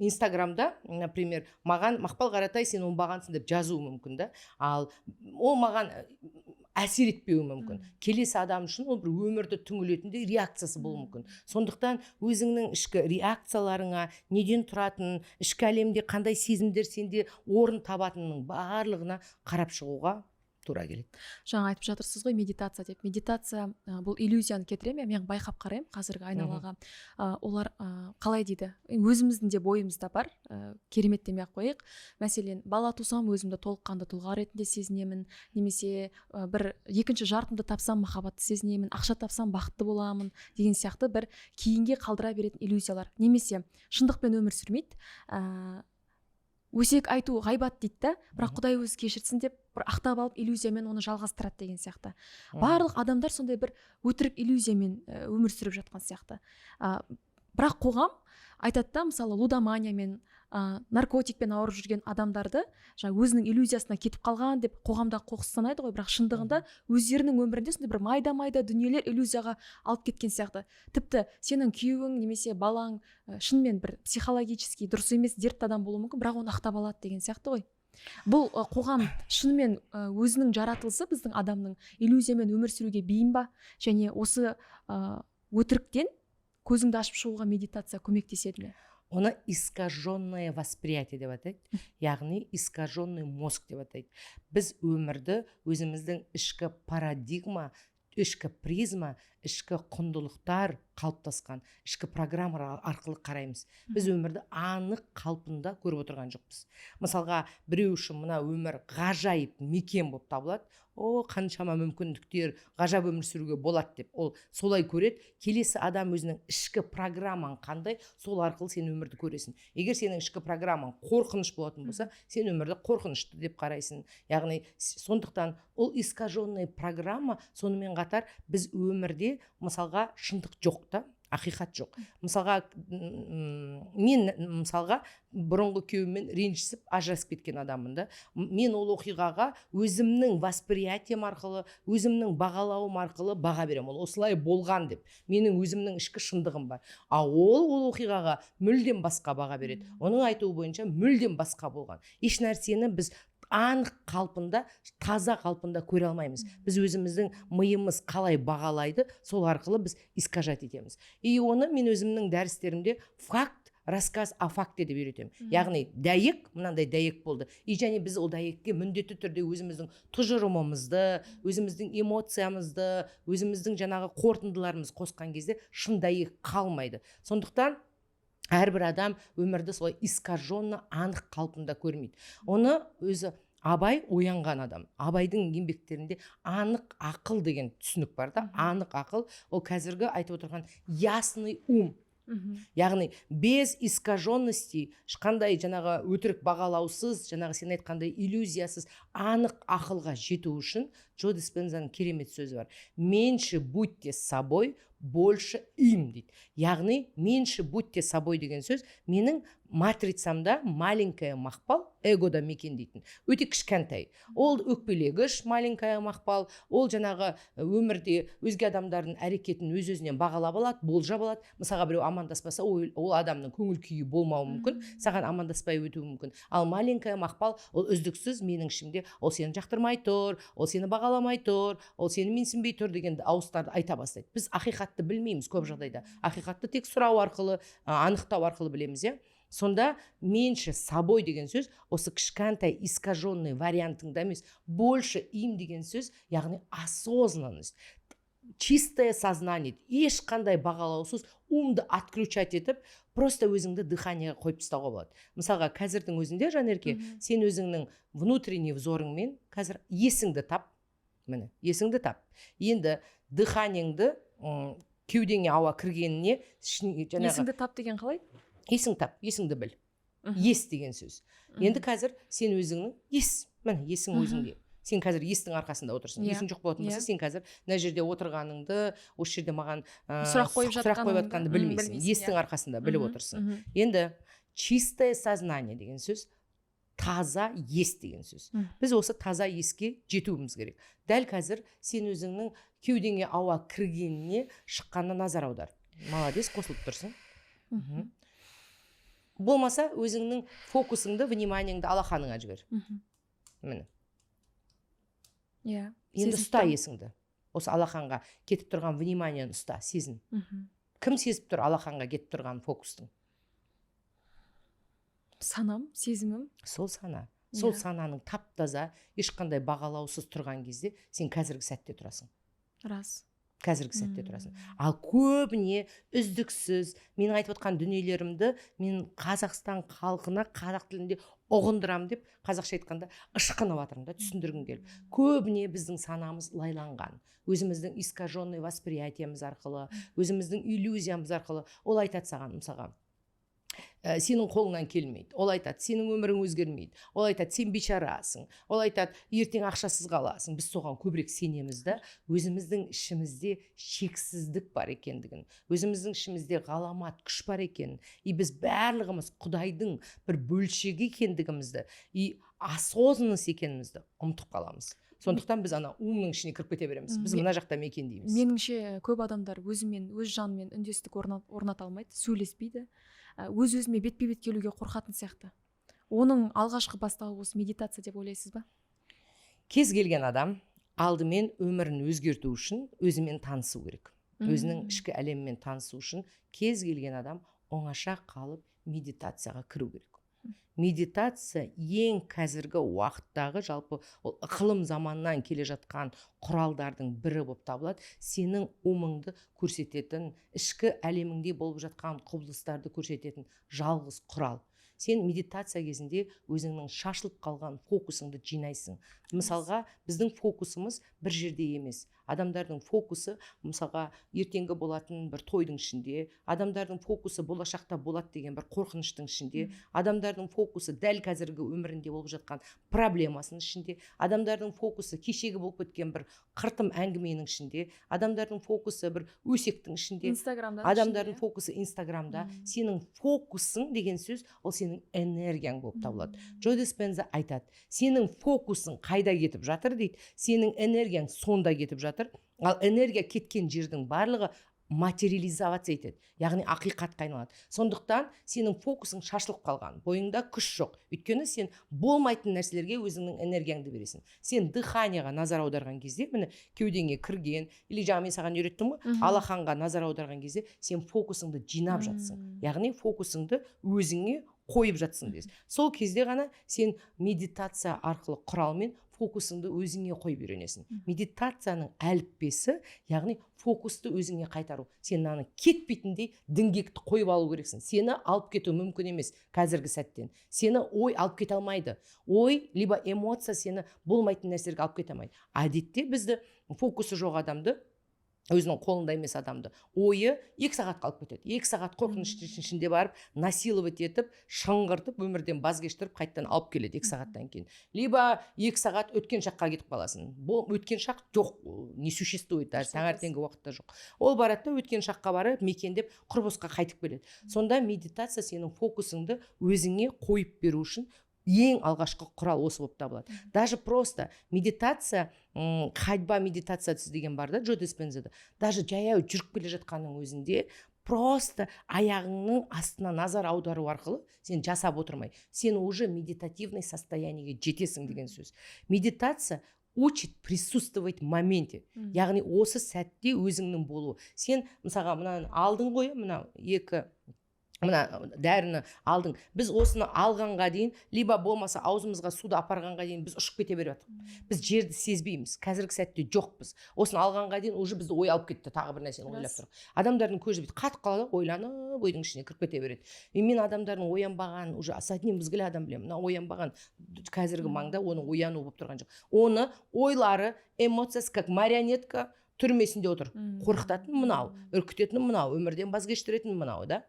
Инстаграмда, например, маған «Мақпал Қаратай, сен оңбағансың» деп жазуы мүмкін да, ал ол маған әсер етпеуі мүмкін. Келесі адам үшін ол бір өмірді түңілетіндей реакциясы болуы мүмкін. Сондықтан өзіңнің ішкі реакцияларыңа, неден тұратынын, ішкі әлемде қандай сезімдер сенде орын табатынының барлығына қарап шығуға тура келеді. Жаңа айтып жатырсыз ғой медитация деп. Медитация бұл иллюзияны кетіре ме? Мен байқап қараймын қазіргі айналаға, олар қалай дейді, өзіміздің де бойымызда бар, керемет демей ақ қояйық. Мәселен, бала тусам, өзімді толыққанды тұлға ретінде сезінемін немесе бір екінші жартымды тапсам, махаббатты сезінемін, ақша тапсам, бақытты боламын деген сияқты бір кейінге қалдыра беретін иллюзиялар немесе шындықпен өмір сүрмейді. Өсек айту ғайбат дейді да, бірақ құдай өзі кешірсін деп бір ақтап алып, иллюзиямен оны жалғастырады деген сияқты. Барлық адамдар сондай бір өтірік иллюзиямен өмір сүріп жатқан сияқты. Бірақ қоғам айтады да, мысалы, лудоманиямен, наркотикпен ауырып жүрген адамдарды жаңа өзінің иллюзиясына кетіп қалған деп қоғамда қоқыс санайды ғой. Бірақ шындығында өздерінің өмірінде сондай бір майда майда дүниелер иллюзияға алып кеткен сияқты. Тіпті сенің күйеуің немесе балаң шынымен бір психологически дұрыс емес дертті адам болуы мүмкін, бірақ оны ақтап алады деген сияқты ғой. Бұл қоғам шынымен өзінің жаратылысы, біздің адамның иллюзиямен өмір сүруге бейім ба? Және осы өтіріктен көзіңді ашып шығуға медитация көмектеседі ме? Оны искаженное восприятие деп атайды, яғни искаженный мозг деп атайды. Біз өмірді өзіміздің ішкі парадигма, ішкі призма, ішкі құндылықтар Қалыптасқан ішкі программа арқылы қараймыз. Біз өмірді анық қалпында көріп отырған жоқпыз. Мысалға, біреу үшін мына өмір ғажайып мекен болып табылады, о, қаншама мүмкіндіктер, ғажап өмір сүруге болады деп ол солай көреді. Келесі адам өзінің ішкі программаң қандай, сол арқылы сен өмірді көресің. Егер сенің ішкі программаң қорқыныш болатын болса, сен өмірді қорқынышты деп қарайсың. Яғни сондықтан ол искаженный программа. Сонымен қатар біз өмірде, мысалға, шындық жоқ та, ақиқат жоқ. Мысалға, мен, мысалға, бұрынғы күйеуіммен ренжісіп, ажырасып кеткен адаммын да. Мен ол оқиғаға өзімнің восприятием арқылы, өзімнің бағалауым арқылы баға беремін, ол осылай болған деп. Менің өзімнің ішкі шындығым бар. А ол оқиғаға мүлдем басқа баға береді. Оның айтуы бойынша мүлдем басқа болған. Еш нәрсені біз анық қалпында, таза қалпында көре алмаймыз. Біз өзіміздің миымыз қалай бағалайды, сол арқылы біз искажать етеміз. И оны мен өзімнің дәрістерімде факт, рассказ о факте деп үйретемін. Яғни дәйек, мынандай дәйек болды. И және біз ол дәйекке міндетті түрде өзіміздің тұжырымымызды, өзіміздің эмоциямызды, өзіміздің жаңағы қорытындыларымызды қосқан кезде шын дәйек қалмайды. Сондықтан әрбір адам өмірді солай искаженно, анық қалпында көрмейді. Оны өзі Абай оянған адам. Абайдың еңбектерінде анық ақыл деген түсінік бар да. Анық ақыл — ол қазіргі айтып отырған ясный ум. Яғни без искаженности, ешқандай жаңағы өтірік бағалаусыз, жаңағы сен айтқандай иллюзиясыз анық ақылға жету үшін Джо Диспензаның керемет сөзі бар: «Меньше будьте собой, больше им», — дейді. Яғни «меньше будьте собой» деген сөз — менің матрицамда маленькая Мақпал эгода мекендейтін, өте кішкентай, ол өкпелегіш маленькая Мақпал. Ол жаңағы өмірде өзге адамдардың әрекетін өз өзінен бағалап алады, болжап алады. Мысалға, біреу амандаспаса, ол адамның көңіл күйі болмауы мүмкін, саған амандаспай өтуі мүмкін. Ал маленькая Мақпал ол үздіксіз менің ішімде «ол сені жақтырмай тұр, ол сені бағаламай тұр, ол сені менсінбей тұр» деген ауыстарды айта бастайды. Біз ақиқатты білмейміз көп жағдайда. Ақиқатты тек сұрау арқылы, анықтау арқылы білеміз, иә. Сонда «меньше собой» деген сөз осы кішкентай искаженный вариантыңда емес, «больше им» деген сөз, яғни осознанность, чистое сознание, ешқандай бағалаусыз умды отключать етіп, просто өзіңді дыхание ға қойып тастауға болады. Мысалға, қазірдің өзінде, Жанерке, сен өзіңнің внутренний взор ыңмен қазір есіңді тап. Міне, есіңді тап. Енді дыхание ңді, кеудеңе ауа кіргеніне жаңағы Есіңді тап деген қалай? Есің тап, есіңді біл. Ес деген сөз. Енді қазір сен өзіңнің ес, міне, есің өзіңде. Сен қазір естің арқасында отырсың. Есің жоқ болатын болса, сен қазір мына жерде отырғаныңды, осы жерде маған сұрақ қойып сұрақ қойып жатқаныңды, жатқаныңды білмейсің. Білмейсің, Естің арқасында біліп отырсың. Енді чистое сознание деген сөз — таза ес деген сөз. Біз осы таза еске жетуіміз керек. Дәл қазір сен өзіңнің кеудеңе ауа кіргеніне, шыққанына назар аудар. Молодец, қосылып тұрсың. Болмаса өзіңнің фокусыңды, внимание ңді алақаныңа жібер. Міне. Иә. Енді сезініп ұста тұрмын. Есіңді осы алақанға кетіп тұрған внимание ні ұста, сезін. Кім сезіп тұр алақанға кетіп тұрған фокустың? Санам, сезімім. Сол сана, сол сананың тап таза, ешқандай бағалаусыз тұрған кезде сен қазіргі сәтте тұрасың. Қазіргі сәтте тұрасың. Ал көбіне үздіксіз менің айтып отқан дүниелерімді мен Қазақстан халқына қазақ тілінде ұғындырамын деп, қазақша айтқанда, ышқынып жатырмын да, түсіндіргім келіп. Көбіне біздің санамыз лайланған, өзіміздің искаженный восприятие міз арқылы, өзіміздің иллюзиямыз арқылы. Ол айтады саған, мысалға, сенің қолыңнан келмейді. Ол айтады, сенің өмірің өзгермейді. Ол айтады, сен бейшарасың. Ол айтады, ертең ақшасыз қаласың. Біз соған көбірек сенеміз да. Өзіміздің ішімізде шексіздік бар екендігін, өзіміздің ішімізде ғаламат күш бар екенін и біз барлығымыз құдайдың бір бөлшегі екендігімізді и осознанность екенімізді ұмытып қаламыз. Сондықтан біз ана ум ның ішіне кіріп кете береміз. Біз мына жақта мекендейміз. Меніңше, көп адамдар өзімен, өз жанымен үндестік орната алмайды, сөйлеспейді, өз өзіме бетпе бет келуге қорқатын сияқты. Оның алғашқы бастауы осы медитация деп ойлайсыз ба? Кез келген адам алдымен өмірін өзгерту үшін өзімен танысу керек. Өзінің ішкі әлемімен танысу үшін кез келген адам оңаша қалып, медитацияға кіру керек. Медитация ең қазіргі уақыттағы, жалпы ол ықылым заманнан келе жатқан құралдардың бірі болып табылады. Сенің ум ыңды көрсететін, ішкі әлеміңде болып жатқан құбылыстарды көрсететін жалғыз құрал. Сен медитация кезінде өзіңнің шашылып қалған фокусыңды жинайсың. Мысалға, біздің фокусымыз бір жерде емес. Адамдардың фокусы, мысалға, ертеңгі болатын бір тойдың ішінде, адамдардың фокусы болашақта болады деген бір қорқыныштың ішінде, адамдардың фокусы дәл қазіргі өмірінде болып жатқан проблемасының ішінде, адамдардың фокусы кешегі болып кеткен бір қыртым әңгіменің ішінде, адамдардың фокусы бір өсектің ішінде, Инстаграмда. адамдардың фокусы Инстаграмда. Сенің фокусың деген сөз ол сенің энергияң болып табылады. Джо Диспенза айтады: «Сенің фокусың қайда кетіп жатыр, – дейді, – сенің энергияң сонда кетіп жатыр». Ал энергия кеткен жердің барлығы материализоваться етеді, яғни ақиқатқа айналады. Сондықтан сенің фокусың шашылып қалған, бойыңда күш жоқ, өйткені сен болмайтын нәрселерге өзіңнің энергияңды бересің. Сен дыхание ға назар аударған кезде, міне, кеудеңе кірген или жаңа мен саған үйреттім ғой, алақанға назар аударған кезде сен фокусыңды жинап жатсың, яғни фокусыңды өзіңе қойып жатсың десің. Сол кезде ғана сен медитация арқылы құралмен фокусыңды өзіңе қойып үйренесің. Медитацияның әліппесі, яғни фокусты өзіңе қайтару. Сен мынаны кетпейтіндей діңгекті қойып алу керексің. Сені алып кету мүмкін емес қазіргі сәттен. Сені ой алып кете алмайды, ой либо эмоция сені болмайтын нәрселерге алып кете алмайды. Әдетте бізді, фокусы жоқ адамды, өзінің қолында емес адамды ойы 2 сағатқа алып кетеді. 2 сағат қорқыныштың ішінде барып, насиловать етіп, шыңғыртып, өмірден баз кештіріп, қайтадан алып келеді 2 сағаттан кейін. Либо 2 сағат өткен шаққа кетіп қаласың. Бұл өткен шақ жоқ, ол не существует даже, таңертеңгі уақытта жоқ. Ол барады да, өткен шаққа барып мекендеп, құр босқа қайтып келеді. Сонда медитация сенің фокусыңды өзіңе қойып беру үшін ең алғашқы құрал осы болып табылады. Даже просто медитация, ходьба медитациясы деген бар да Джо Диспензада. Даже жаяу жүріп келе жатқанның өзінде просто аяғыңның астына назар аудару арқылы, сен жасап отырмай, сен уже медитативный состояние ге жетесің деген сөз. Медитация учит присутствовать в моменте, яғни осы сәтте өзіңнің болуы. Сен, мысалға, мынаны алдың ғой, мына екі мына дәріні алдың. Біз осыны алғанға дейін либо болмаса аузымызға суды апарғанға дейін біз ұшып кете беріп жатырмыз. Біз жерді сезбейміз, қазіргі сәтте жоқпыз. Осыны алғанға дейін уже бізді ой алып кетті, тағы бір нәрсені ойлап Рас. тұр. Адамдардың көзі бүйтіп қатып қалады, ойланып, ойдың ішіне кіріп кете береді. И мен адамдардың оянбағанын уже с одним взглядом білемін. Мына оянбаған, қазіргі маңда оның ояну болып тұрған жоқ. Оны ойлары, эмоциясы как марионетка түрмесінде отыр. Қорқытатын мынау, үркітетін мынау, өмірден баз кештіретін мынау да.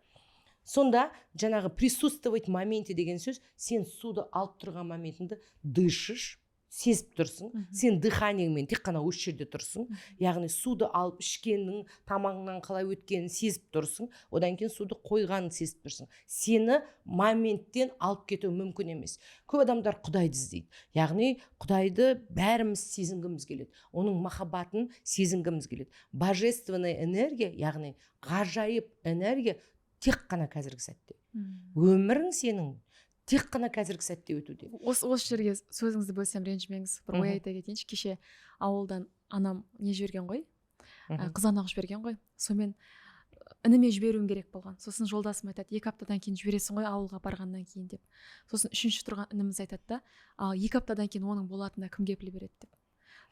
Сонда жаңағы присутствовать в моменте деген сөз: сен суды алып тұрған моментіңді дышишь, сезіп тұрсың. Сен дыхание ңмен тек қана осы жерде тұрсың, яғни суды алып ішкеннің тамағыңнан қалай өткенін сезіп тұрсың, одан кейін суды қойғанын сезіп тұрсың. Сені моменттен алып кету мүмкін емес. Көп адамдар Құдайды іздейді, яғни Құдайды бәріміз сезінгіміз келеді, оның махаббатын сезінгіміз келеді. Божественная энергия, яғни ғажайып энергия тек қана қазіргі сәтте. Өмірің сенің тек қана қазіргі сәтте өтуде. Осы жерге сөзіңізді бөлсем, ренжімеңіз, бір ой айта кетейінші. Кеше ауылдан анам не жіберген ғой, қызанақ жіберген ғой. Сонымен ініме жіберуім керек болған. Сосын жолдасым айтады: «2 аптадан кейін жібересің ғой, ауылға барғаннан кейін», – деп. Сосын үшінші тұрған ініміз айтады да: «Ал 2 аптадан кейін оның болатынына кім кепіл береді?» – деп.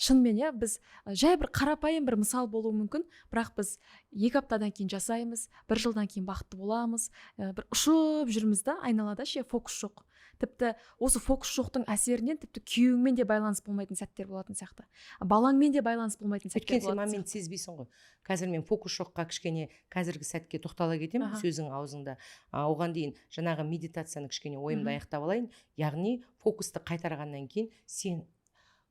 Шынымен, иә, біз жай бір қарапайым бір мысал болуы мүмкін, бірақ біз 2 аптадан кейін жасаймыз, бір жылдан кейін бақытты боламыз, бір ұшып жүрміз да айналада ше, фокус жоқ. Тіпті осы фокус жоқтың әсерінен тіпті күйеуіңмен де байланыс болмайтын сәттер болатын сияқты, балаңмен де байланыс болмайтын сәттер Өйткені сен болатын. момент сезбейсің ғой. Қазір мен фокус жоққа кішкене, қазіргі сәтке тоқтала кетемін. Сөзің аузыңда. Оған дейін жаңағы медитацияны кішкене ойымды аяқтап алайын. Яғни фокусты қайтарғаннан кейін сен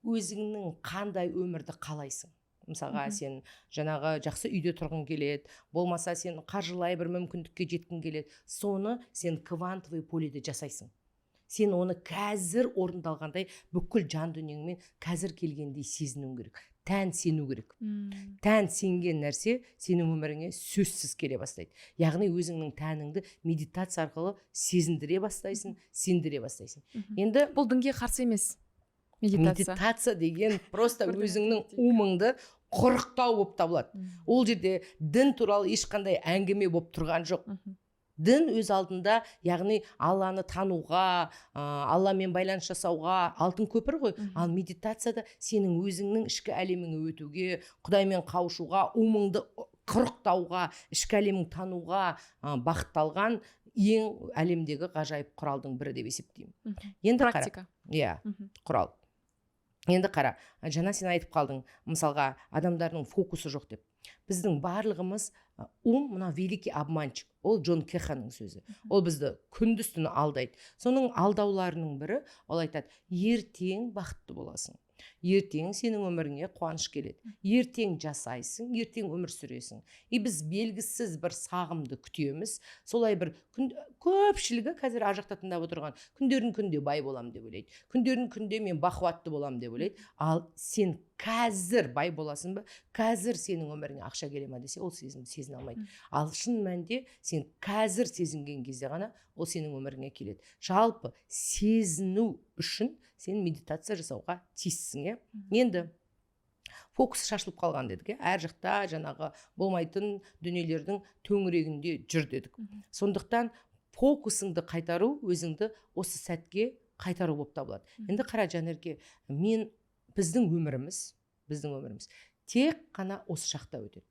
өзіңнің қандай өмірді қалайсың? Мысалға, сен жаңағы жақсы үйде тұрғың келеді, болмаса сен қаржылай бір мүмкіндікке жеткің келеді. Соны сен квантовый поле де жасайсың. Сен оны қазір орындалғандай, бүкіл жан дүниеңмен қазір келгендей сезінуің керек, тән сену керек. Тән сенген нәрсе сенің өміріңе сөзсіз келе бастайды. Яғни өзіңнің тәніңді медитация арқылы сезіндіре бастайсың, сендіре бастайсың. Енді Бұл дінге қарсы емес медитация. Медитация деген просто Бірден өзіңнің айтып кетейік. ум ыңды құрықтау болып табылады. Ол жерде дін туралы ешқандай әңгіме болып тұрған жоқ. Дін өз алдында, яғни Алланы тануға, Алламен байланыс жасауға алтын көпір ғой. Ал медитацияда сенің өзіңнің ішкі әлеміңе өтуге, Құдаймен қауышуға, умыңды құрықтауға, ішкі әлеміңді тануға бағытталған ең әлемдегі ғажайып құралдың бірі деп есептеймін. Енді қара. Практика. Иә. Құрал. Енді қара, жаңа сен айтып қалдың, мысалға, адамдардың фокусы жоқ деп. Біздің барлығымыз, ум мына великий обманщик, ол Джон Кеханың сөзі. Ол бізді күндіз түні алдайды. Соның алдауларының бірі, ол айтады: ертең бақытты боласың, ертең сенің өміріңе қуаныш келеді, ертең жасайсың, ертең өмір сүресің. И біз белгісіз бір сағымды күтеміз. Солай бір күн, көпшілігі қазір ар жақта тыңдап отырған күндердің күнде бай боламын деп ойлайды, күндердің күнде мен бақуатты боламын деп ойлайды. Ал сен қазір бай боласың ба, қазір сенің өміріңе ақша келе ма десе, ол сезімді сезіне алмайды. Ал шын мәнінде сен қазір сезінген кезде ғана ол сенің өміріңе келеді. Жалпы сезіну үшін сен медитация жасауға тиіссің, иә. Енді фокус шашылып қалған дедік, иә, әр жақта жаңағы болмайтын дүниелердің төңірегінде жүр дедік. Сондықтан фокусыңды қайтару өзіңді осы сәтке қайтару болып табылады. Енді қара, Жанерке, мен біздің өміріміз тек қана осы шақта өтеді.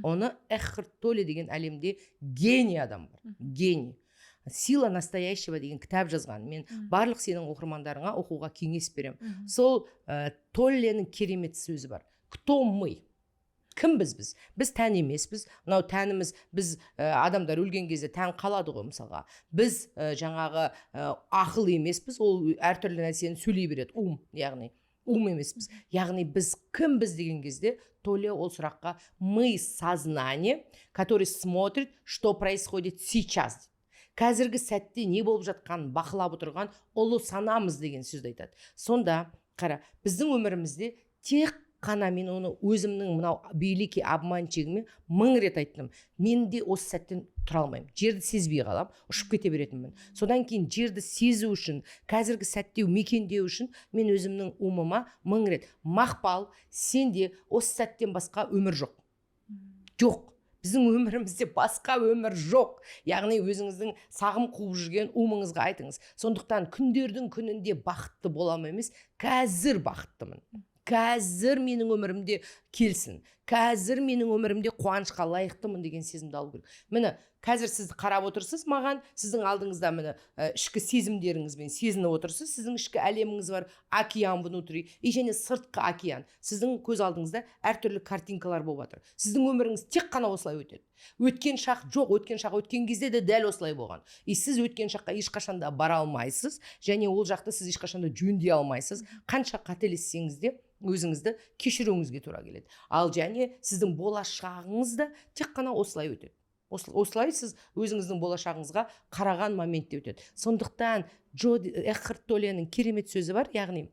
Оны Экхарт Толле деген әлемде гений адам бар, гений, «Сила настоящего» деген кітап жазған. Мен барлық сенің оқырмандарыңа оқуға кеңес беремін. Сол Толленің керемет сөзі бар: «Кто мы?» Кім біз? Біз тән емеспіз, мынау тәніміз. Біз, адамдар өлген кезде тән қалады ғой, мысалға. Біз жаңағы ақыл емеспіз, ол әртүрлі нәрсені сөйлей береді, ум, яғни ум емеспіз. Яғни біз кімбіз деген кезде, Толле ол сұраққа: «Мы сознание, который смотрит, что происходит сейчас», дейді. Қазіргі сәтте не болып жатқанын бақылап отырған ұлы санамыз деген сөзді айтады. Сонда қара, біздің өмірімізде тек қана, мен оны өзімнің мынау великий обманщигіме мың рет айттым, мен де осы сәттен тұра алмаймын, жерді сезбей қаламын, ұшып кете беретінмін. Содан кейін жерді сезу үшін, қазіргі сәтте мекендеу үшін мен өзімнің умыма мың рет: «Мақпал, сенде осы сәттен басқа өмір жоқ, жоқ, біздің өмірімізде басқа өмір жоқ». Яғни өзіңіздің сағым қуып жүрген умыңызға айтыңыз. Сондықтан күндердің күнінде бақытты боламын емес, қазір бақыттымын, қазір менің өмірімде келсін, қазір менің өмірімде қуанышқа лайықтымын деген сезімді алу керек. Міне, қазір сіз қарап отырсыз маған, сіздің алдыңызда, міне, ішкі сезімдеріңізбен сезініп отырсыз. Сіздің ішкі әлеміңіз бар, океан внутри и және сыртқы океан. Сіздің көз алдыңызда әртүрлі картинкалар болып жатыр. Сіздің өміріңіз тек қана осылай өтеді, өткен шақ жоқ. Өткен шақ өткен кезде де дәл осылай болған. И сіз өткен шаққа ешқашан да бара алмайсыз және ол жақты сіз ешқашан да жөндей алмайсыз. Қанша қателессеңіз де, өзіңізді кешіруіңізге тура келеді. Ал және сіздің болашағыңыз да тек қана осылай өтеді. Осылай сіз өзіңіздің болашағыңызға қараған моментте өтеді. Сондықтан Джо Экхарт Толленің керемет сөзі бар, яғни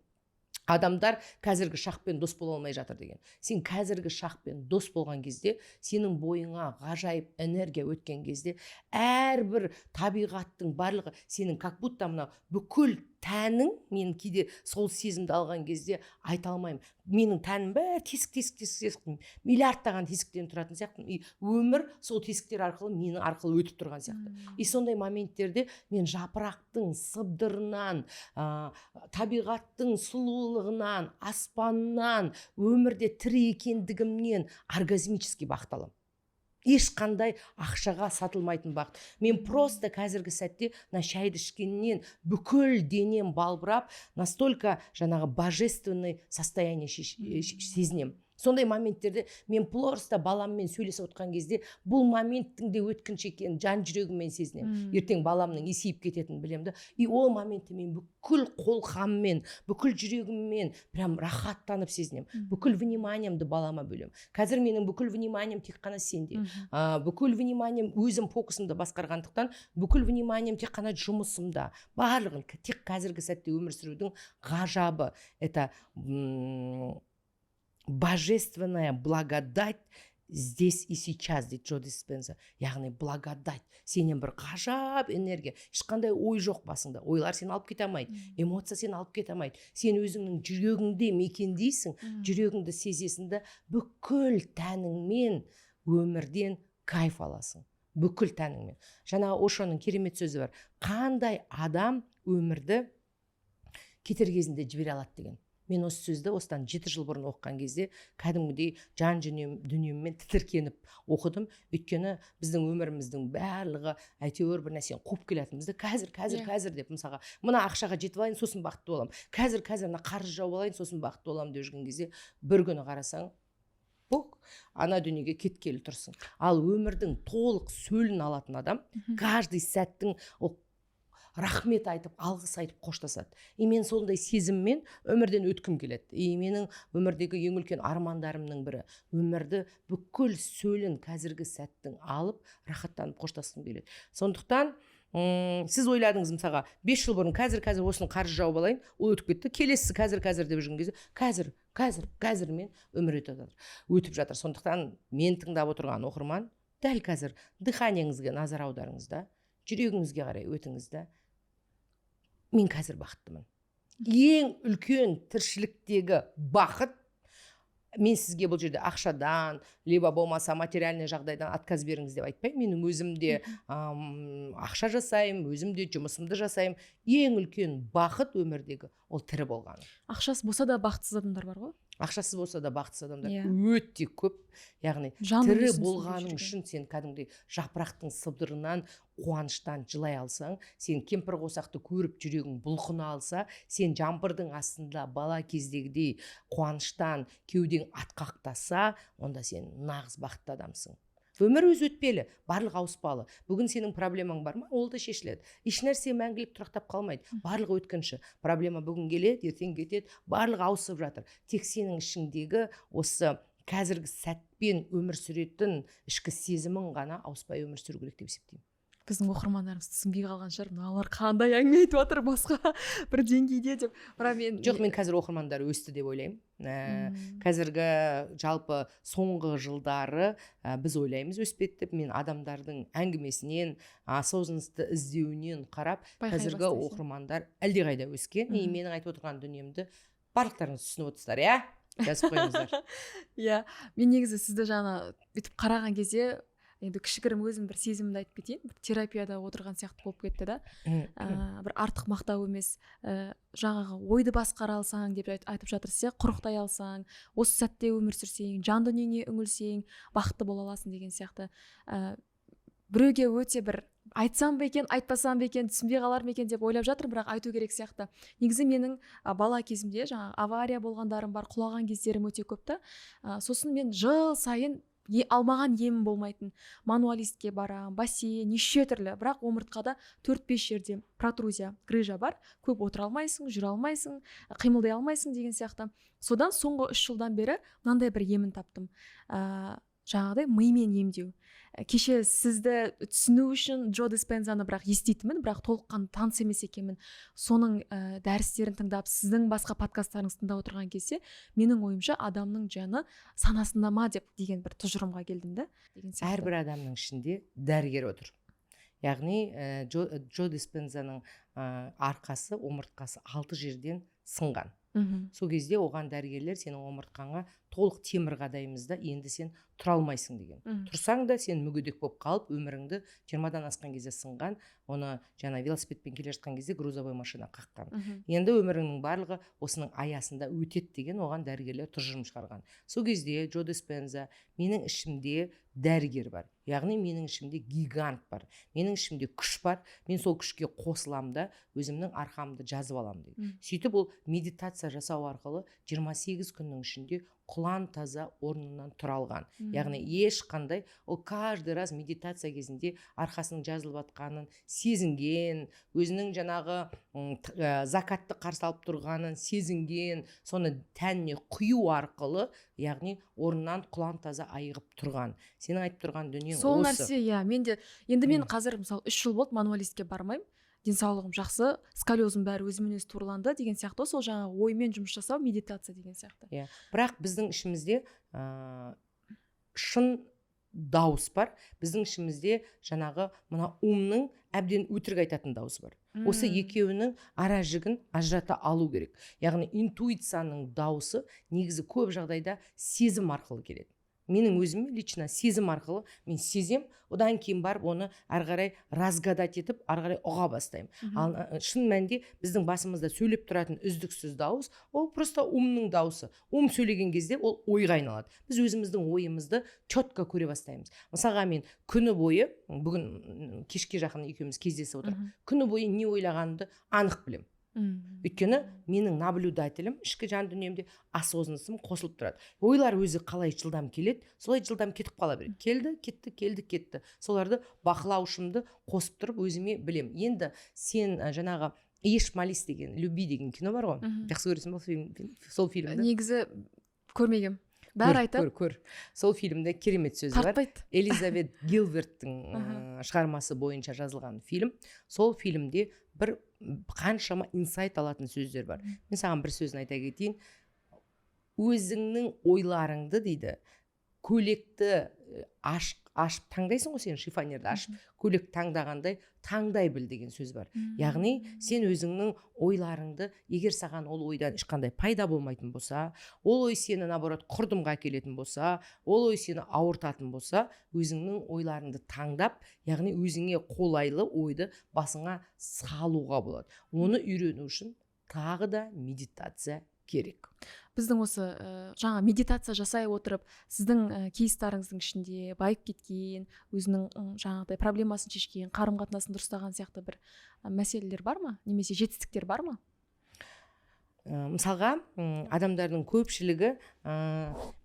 адамдар қазіргі шақпен дос бола алмай жатыр деген. Сен қазіргі шақпен дос болған кезде, сенің бойыңа ғажайып энергия өткен кезде, әрбір табиғаттың барлығы сенің как будто мына бүкіл тәнің, мен кейде сол сезімді алған кезде айта алмаймын, менің тәнім бәрі тесік, тесік, тесік, тесік, миллиардтаған тесіктен тұратын сияқты. И өмір сол тесіктер арқылы, мені арқылы өтіп тұрған сияқты. И сондай моменттерде мен жапырақтың сыбдырынан, табиғаттың сұлулығынан, аспаннан, өмірде тірі екендігімнен оргазмический бақыт аламын. Ешқандай ақшаға сатылмайтын бақыт. Мен просто қазіргі сәтте мына шайды ішкеннен бүкіл денем балбырап, настолько жаңағы божественный состояние сезінемін. Сондай моменттерде мен просто баламмен сөйлесіп отқан кезде бұл моменттің де өткінші екенін жан жүрегіммен сезінемін. Ертең баламның есейіп кететінін білемін да. И ол моментте мен бүкіл қолқаммен, бүкіл жүрегіммен прям рахаттанып сезінемін. Бүкіл вниманиемді балама бөлемін. Қазір менің бүкіл вниманием тек қана сенде. Бүкіл вниманием, өзім фокусымды басқарғандықтан, бүкіл вниманием тек қана жұмысымда. Барлығын тек қазіргі сәтте өмір сүрудің ғажабы, это божественная благодать здесь и сейчас дейді Джо Диспенза. Яғни благодать, сенен бір ғажап энергия, ешқандай ой жоқ басыңда, ойлар сені алып кете алмайды, эмоция сені алып кете алмайды. Сен өзіңнің жүрегіңде мекендейсің, жүрегіңді сезесің да, бүкіл тәніңмен өмірден кайф аласың. Бүкіл тәніңмен. Жаңағы Ошоның керемет сөзі бар: «Қандай адам өмірді кетер кезінде жібере алады?» – деген. Мен осы сөзді осыдан 7 жыл бұрын оқыған кезде кәдімгідей жан дүниеммен тітіркеніп оқыдым. Өйткені біздің өміріміздің барлығы әйтеуір бір нәрсені қуып келе жатырмыз да, қазір, қазір, қазір деп. Мысалға, мына ақшаға жетіп алайын, сосын бақытты боламын, қазір, қазір мына қарыз жауып алайын, сосын бақытты боламын деп жүрген кезде, бір күні қарасаң, пук, ана дүниеге кеткелі тұрсың. Ал өмірдің толық сөлін алатын адам каждый сәттің ол рахмет айтып, алғыс айтып қоштасады. И мен сондай сезіммен өмірден өткім келеді. И менің өмірдегі ең үлкен армандарымның бірі – өмірді бүкіл сөлін қазіргі сәттің алып, рахаттанып қоштасқым келеді. Сондықтан сіз ойладыңыз, мысалға, 5 жыл бұрын: «Қазір, қазір осыны қарыз жауып алайын». Ол өтіп кетті. Келесісі қазір, қазір деп жүрген кезде, қазір, қазір, қазірмен өмір өтіп жатыр, өтіп жатыр. Сондықтан мен тыңдап отырған оқырман, дәл қазір дыхание ңізге назар аударыңыз да, жүрегіңізге қарай өтіңіз да: «Мен қазір бақыттымын». Ең үлкен тіршіліктегі бақыт. Мен сізге бұл жерде ақшадан либо болмаса материальный жағдайдан отказ беріңіз деп айтпаймын. Менің өзім де ақша жасаймын, өзім де жұмысымды жасаймын. Ең үлкен бақыт өмірдегі – ол тірі болғаны. Ақшасы болса да бақытсыз адамдар бар ғой. Ақшасыз болса да бақытсыз адамдар өте көп. Яғни жан тірі дүниесін түсінбей болғаның жүрген. үшін сен кәдімгідей жапырақтың сыбдырынан қуаныштан жылай алсаң, сен кемпір қосақты көріп жүрегің бұлқына алса, сен жаңбырдың астында бала кездегідей қуаныштан кеудең атқақтаса, онда сен нағыз бақытты адамсың. Өмір өзі өтпелі, барлығы ауыспалы. Бүгін сенің проблемаң бар ма, ол да шешіледі. Ешнәрсе мәңгілік тұрақтап қалмайды, барлығы өткінші. Проблема бүгін келеді, ертең кетеді, барлығы ауысып жатыр. Тек сенің ішіңдегі осы қазіргі сәтпен өмір сүретін ішкі сезімің ғана ауыспай өмір сүру керек деп есептеймін. Біздің оқырмандарымыз түсінбей қалған шығар, мыналар қандай әңгіме айтып жатыр, басқа бір деңгейде деп. Бірақ мен Жоқ, мен қазір оқырмандар өсті деп ойлаймын. Қазіргі, жалпы, соңғы жылдары біз ойлаймыз өспеді деп. Мен адамдардың әңгімесінен, осознанность ті іздеуінен қарап, байқай қазіргі бастайсың. оқырмандар әлдеқайда өскен. И менің айтып отырған дүниемді барлықтарыңыз түсініп отырсыздар, иә, жазып қойыңыздар. Иә, мен негізі сізді жаңа бүйтіп қараған кезде, енді кішігірім өзім бір сезімімді айтып кетейін, бір терапияда отырған сияқты болып кетті да. Бір артық мақтау емес, жаңағы ойды басқара алсаң деп айтып жатырсыз, иә, құрықтай алсаң, осы сәтте өмір сүрсең, жан дүниеңе үңілсең, бақытты бола аласың деген сияқты. Біреуге өте бір айтсам ба екен, айтпасам ба екен, түсінбей қалар ма екен деп ойлап жатырмын, бірақ айту керек сияқты. Негізі менің бала кезімде жаңағы авария болғандарым бар, құлаған кездерім өте көп та. Сосын мен жыл сайын алмаған емім болмайтын, мануалистке барамын, бассейн, неше түрлі, бірақ омыртқада 4-5 жерде протрузия, грыжа бар. Көп отыра алмайсың, жүре алмайсың, қимылдай алмайсың деген сияқты. Содан соңғы 3 жылдан бері мынандай бір емін таптым, жаңағыдай мимен емдеу. Кеше сізді түсіну үшін Джо Диспензаны бірақ еститінмін, бірақ толыққанды таныс емес екенмін. Соның дәрістерін тыңдап, сіздің басқа подкасттарыңызды тыңдап отырған кезде, менің ойымша, адамның жаны санасында ма деп деген бір тұжырымға келдім да, деген сияқты. Әрбір адамның ішінде дәрігер отыр. Яғни Джо Диспензаның арқасы, омыртқасы алты жерден сынған. Сол кезде оған дәрігерлер: «Сенің омыртқаңа толық темір қадаймыз да, енді сен тұра алмайсың», – деген. Тұрсаң да, сен мүгедек болып қалып өміріңді. 20-дан асқан кезде сынған, оны жаңа велосипедпен келе жатқан кезде грузовой машина қаққан. «Енді өміріңнің барлығы осының аясында өтеді», – деген оған дәрігерлер тұжырым шығарған. Сол кезде Джо Диспенза: «Менің ішімде дәрігер бар, яғни менің ішімде гигант бар, менің ішімде күш бар, мен сол күшке қосыламын да, өзімнің арқамды жазып аламын», – дейді. Сөйтіп ол медитация жасау арқылы 28 күннің ішінде құлан таза орнынан тұра алған. Яғни ешқандай, ол каждый раз медитация кезінде арқасының жазылып жатқанын сезінген, өзінің жаңағы закатты қарсы алып тұрғанын сезінген, соны тәніне құю арқылы, яғни орнынан құлан таза айығып тұрған. Сенің айтып тұрған дүниең Сол осы. нәрсе, иә. Мен де енді, мен қазір, мысалы, 3 жыл болды мануалистке бармаймын, денсаулығым жақсы, сколиозым бәрі өзімен өзі турланды деген сияқты ғой. Сол жаңағы оймен жұмыс жасау, медитация деген сияқты. Иә, бірақ біздің ішімізде шын дауыс бар, біздің ішімізде жаңағы мына ум ның әбден өтірік айтатын дауысы бар. Осы екеуінің ара жігін ажырата алу керек. Яғни интуицияның дауысы негізі көп жағдайда сезім арқылы келеді. Менің өзіме лично сезім арқылы мен сезем, одан кейін барып оны ары қарай разгадать етіп, ары қарай ұға бастаймын. Ал шын мәнінде біздің басымызда сөйлеп тұратын үздіксіз дауыс — ол просто умның дауысы. Ум сөйлеген кезде ол ойға айналады. Біз өзіміздің ойымызды четко көре бастаймыз. Мысалға, мен күні бойы, бүгін кешке жақын екеуміз кездесіп отырмық, күні бойы не ойлағанымды анық білемін, өйткені менің наблюдателім, ішкі жан дүниемде осознанностым қосылып тұрады. Ойлар өзі қалай жылдам келеді, солай жылдам кетіп қала береді. Келді, кетті, келді, кетті. Соларды бақылаушымды қосып тұрып, өзіме білем. Енді сен жаңағы «Ешь, молись» деген, «Люби» деген кино бар ғой. Жақсы көресің ба сол фильмді? Негізі көрмегем, бәрі айтады. Көр, көр, сол фильмде керемет сөз бар. Тартпайды. Элизабет Гилберттің шығармасы бойынша жазылған фильм. Сол фильмде бір қаншама инсайт алатын сөздер бар. Мен саған бір сөзін айта кетейін: «Өзіңнің ойларыңды, — дейді, — көйлекті ашып таңдайсың ғой, сен шифонерді ашып көйлек таңдағандай таңдай біл» деген сөз бар. Яғни сен өзіңнің ойларыңды, егер саған ол ойдан ешқандай пайда болмайтын болса, ол ой сені, наоборот, құрдымға әкелетін болса, ол ой сені ауыртатын болса, өзіңнің ойларыңды таңдап, яғни өзіңе қолайлы ойды басыңа салуға болады. Оны үйрену үшін тағы да медитация керек. Біздің осы жаңа медитация жасай отырып, сіздің кейстарыңыздың ішінде байып кеткен, өзінің жаңағыдай проблемасын шешкен, қарым қатынасын дұрыстаған сияқты бір мәселелер бар ма немесе жетістіктер бар ма? Мысалға, адамдардың көпшілігі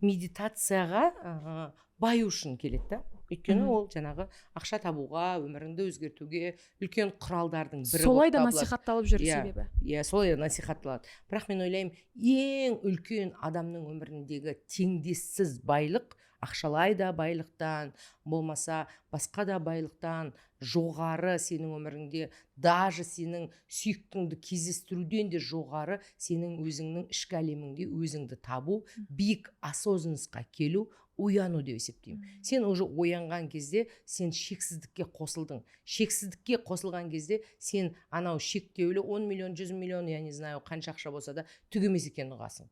медитацияға баю үшін келеді да, өйткені ол жаңағы ақша табуға, өміріңді өзгертуге үлкен құралдардың бірі Солай болып да табылады. насихатталып жүр Иә. себебі. Иә, солай да насихатталады. Бірақ мен ойлаймын, ең үлкен адамның өміріндегі теңдессіз байлық, ақшалай да байлықтан, болмаса басқа да байлықтан жоғары, сенің өміріңде даже сенің сүйіктіңді кездестіруден де жоғары, сенің өзіңнің ішкі әлеміңде өзіңді табу, биік осознанностьқа келу, ояну деп есептеймін. Сен уже оянған кезде сен шексіздікке қосылдың. Шексіздікке қосылған кезде сен анау шектеулі 10 миллион, 100 миллион, я не знаю, қанша ақша болса да, түк емес екенін ұғасың.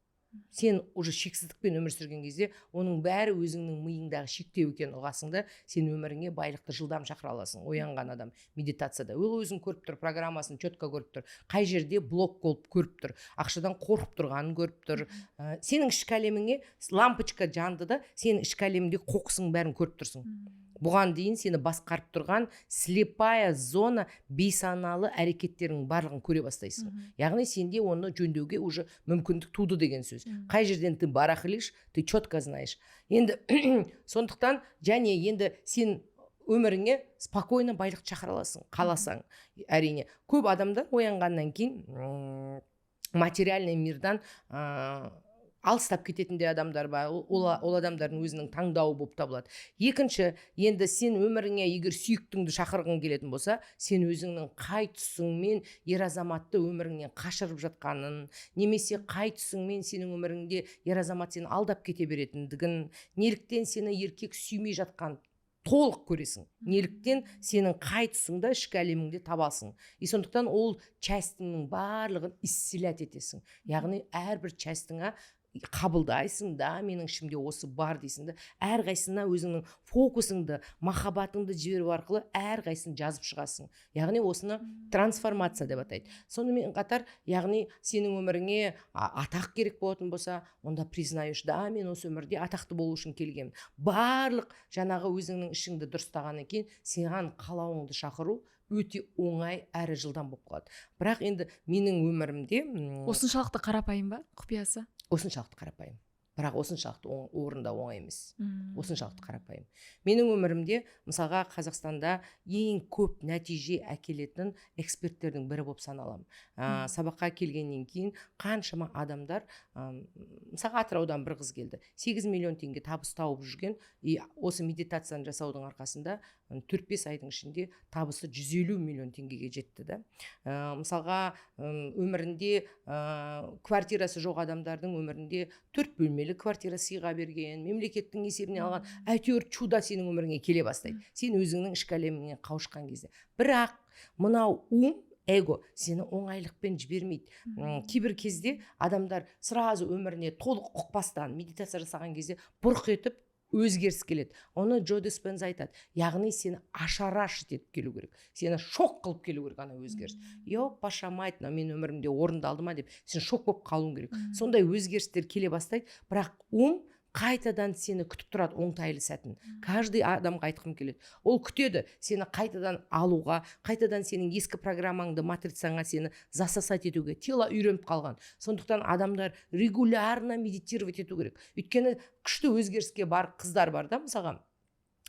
Сен уже шексіздікпен өмір сүрген кезде оның бәрі өзіңнің миыңдағы шектеу екенін ұғасың да, сен өміріңе байлықты жылдам шақыра аласың. Оянған адам медитацияда ол өзін көріп тұр, программасын четко көріп тұр, қай жерде блок болып көріп тұр, ақшадан қорқып тұрғанын көріп тұр. Сенің ішкі әлеміңе лампочка жанды да, сенің ішкі әлеміңде қоқысың бәрін көріп тұрсың. Бұған дейін сені басқарып тұрған слепая зона, бейсаналы әрекеттердің барлығын көре бастайсың. Яғни сенде оны жөндеуге уже мүмкіндік туды деген сөз. Қай жерден ты барахлишь, ты четко знаешь енді. Сондықтан және енді сен өміріңе спокойно байлық шақыра аласың, қаласаң, әрине. Көп адамдар оянғаннан кейін материальный мирдан алыстап кететін де адамдар бар. Ол адамдардың өзінің таңдауы болып табылады. Екінші, енді сен өміріңе егер сүйіктіңді шақырғың келетін болса, сен өзіңнің қай тұсыңмен ер азаматты өміріңнен қашырып жатқанын немесе қай тұсыңмен сенің өміріңде ер азамат сені алдап кете беретіндігін, неліктен сені еркек сүймей жатқанын толық көресің, неліктен сенің қай тұсыңда ішкі әлеміңде табасың. И сондықтан ол частьіңнің барлығын исцелять етесің, яғни әрбір частьіңа қабылдайсың да, менің ішімде осы бар дейсің да, әрқайсысына өзіңнің фокусыңды, махаббатыңды жіберу арқылы әрқайсысын жазып шығасың. Яғни осыны трансформация деп атайды. Сонымен қатар, яғни сенің өміріңе атақ керек болатын болса, онда признаешь: да, мен осы өмірде атақты болу үшін келгенмін. Барлық жаңағы өзіңнің ішіңді дұрыстағаннан кейін саған қалауыңды шақыру өте оңай әрі жылдам болып қалады. Бірақ енді менің өмірімде Осыншалықты қарапайым ба құпиясы? Осыншалықты қарапайым, бірақ осыншалықты орындау оңай емес. Осыншалықты қарапайым. Менің өмірімде, мысалға, Қазақстанда ең көп нәтиже әкелетін эксперттердің бірі болып саналамын. Сабаққа келгеннен кейін қаншама адамдар, мысалға, Атыраудан бір қыз келді, 8 миллион теңге табыс тауып жүрген, и осы медитацияны жасаудың арқасында 4-5 айдың ішінде табысы 150 миллион теңгеге жетті да. Мысалға, өмірінде квартирасы жоқ адамдардың өмірінде төрт бөлмелі квартира сыйға берген, мемлекеттің есебіне алған. Әйтеуір чудо сенің өміріңе келе бастайды сен өзіңнің ішкі әлеміңе қауышқан кезде. Бірақ мынау ум, эго сені оңайлықпен жібермейді. Кейбір кезде адамдар сразу өміріне толық ұқпастан медитация жасаған кезде бұрқ етіп Өзгеріс келеді. Оны Джо Диспенза айтады, яғни сені ошарашить етіп келу керек, сені шок қылып келу керек ана өзгеріс. «Епаша мать, мынау менің өмірімде орындалды ма?» деп сен шок болып қалуың керек. Сондай өзгерістер келе бастайды, бірақ ум қайтадан сені күтіп тұрады оңтайлы сәтін. Каждый адамға айтқым келеді: ол күтеді сені қайтадан алуға, қайтадан сенің ескі программаңды, матрицаңа сені засосать етуге. Тело үйреніп қалған. Сондықтан адамдар регулярно медитировать ету керек, өйткені күшті өзгеріске бар қыздар бар да, мысалға,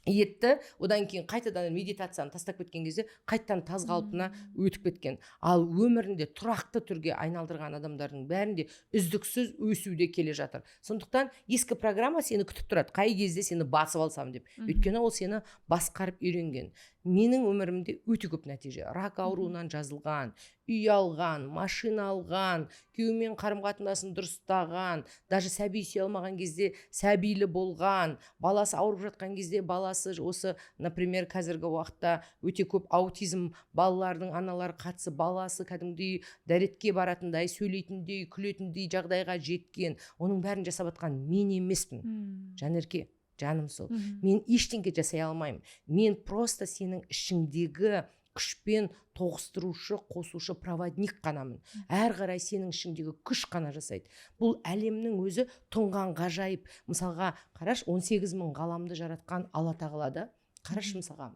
етті, одан кейін қайтадан медитацияны тастап кеткен кезде қайтадан таз қалпына өтіп кеткен. Ал өмірінде тұрақты түрге айналдырған адамдардың бәрінде үздіксіз өсуде келе жатыр. Сондықтан ескі программа сені күтіп тұрады, қай кезде сені басып алсам деп, өйткені ол сені басқарып үйренген. Менің өмірімде өте көп нәтиже: рак ауруынан жазылған, үй алған, машина алған, күйеуімен қарым қатынасын дұрыстаған, даже сәби сүйе алмаған кезде сәбилі болған, баласы ауырып жатқан кезде баласы осы, например, қазіргі уақытта өте көп аутизм балалардың аналары қатысып, баласы кәдімгідей дәретке баратындай, сөйлейтіндей, күлетіндей жағдайға жеткен. Оның бәрін жасап жатқан мен емеспін, Жанерке, жаным сол. Мен ештеңе жасай алмаймын. Мен просто сенің ішіңдегі күшпен тоғыстырушы, қосушы проводник қанамын. Әрі қарай сенің ішіңдегі күш қана жасайды. Бұл әлемнің өзі тұнған ғажайып. Мысалға, қарашы, 18 мың ғаламды жаратқан Алла Тағала да. Қарашы, мысалға,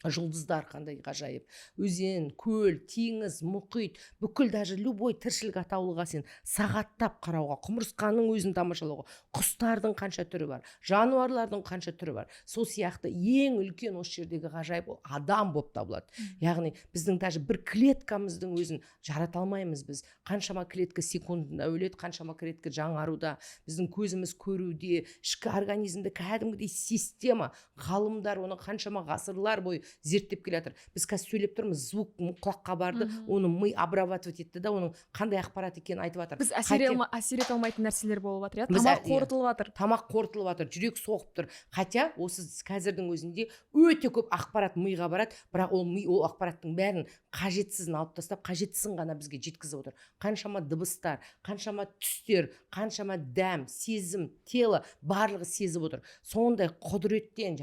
жұлдыздар қандай ғажайып, өзен, көл, теңіз, мұхит, бүкіл, даже любой тіршілік атаулыға сен сағаттап қарауға, құмырсқаның өзін тамашалауға, құстардың қанша түрі бар, жануарлардың қанша түрі бар. Сол сияқты ең үлкен осы жердегі ғажайып ол адам болып табылады. Яғни біздің даже бір клеткамыздың өзін жарата алмаймыз біз. Қаншама клетка секундында өледі, қаншама клетка жаңаруда. Біздің көзіміз көруде, ішкі организмде кәдімгідей система. Ғалымдар оны қаншама ғасырлар бойы зерттеп келе жатыр. Біз қазір сөйлеп тұрмыз, звук құлаққа барды, оны ми обрабатывать етті да, оның қандай ақпарат екенін айтып жатыр. Біз әсер ете алмайтын нәрселер болып жатыр, иә. Біз Тамақ иә. қорытылып жатыр. Тамақ қорытылып жатыр, жүрек соғып тұр. Хотя осы қазірдің өзінде өте көп ақпарат миға барады, бірақ ол ми ол ақпараттың бәрін қажетсізін алып тастап, қажеттісін ғана бізге жеткізіп отыр. Қаншама дыбыстар, қаншама түстер, қаншама дәм, сезім, тело, барлығы сезіп отыр. Сондай құдіреттен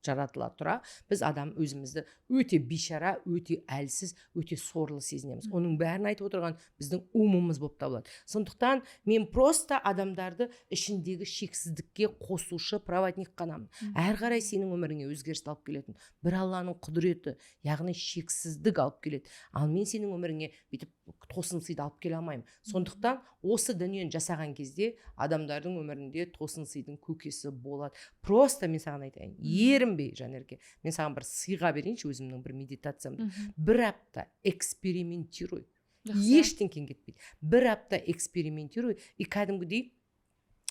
жаратыла тұра, біз адам өзімізді өте бейшара, өте әлсіз, өте сорлы сезінеміз. Оның бәрін айтып отырған біздің умымыз болып табылады. Сондықтан мен просто адамдарды ішіндегі шексіздікке қосушы проводник қанамын. Әрі қарай сенің өміріңе өзгеріс алып келетін бір Алланың құдіреті, яғни шексіздік алып келеді. Ал мен сенің өміріңе бүйтіп тосын сыйды алып келе алмаймын. Сондықтан осы дүниені жасаған кезде адамдардың өмірінде тосын сыйдың көкесі болады. Просто мен саған айтайын, ерінбей, Жанерке, мен саған бір сыйға берейінші өзімнің бір медитациямды. Бір апта экспериментируй. Ештеңкең кетпейді. Бір апта экспериментируй, и кәдімгідей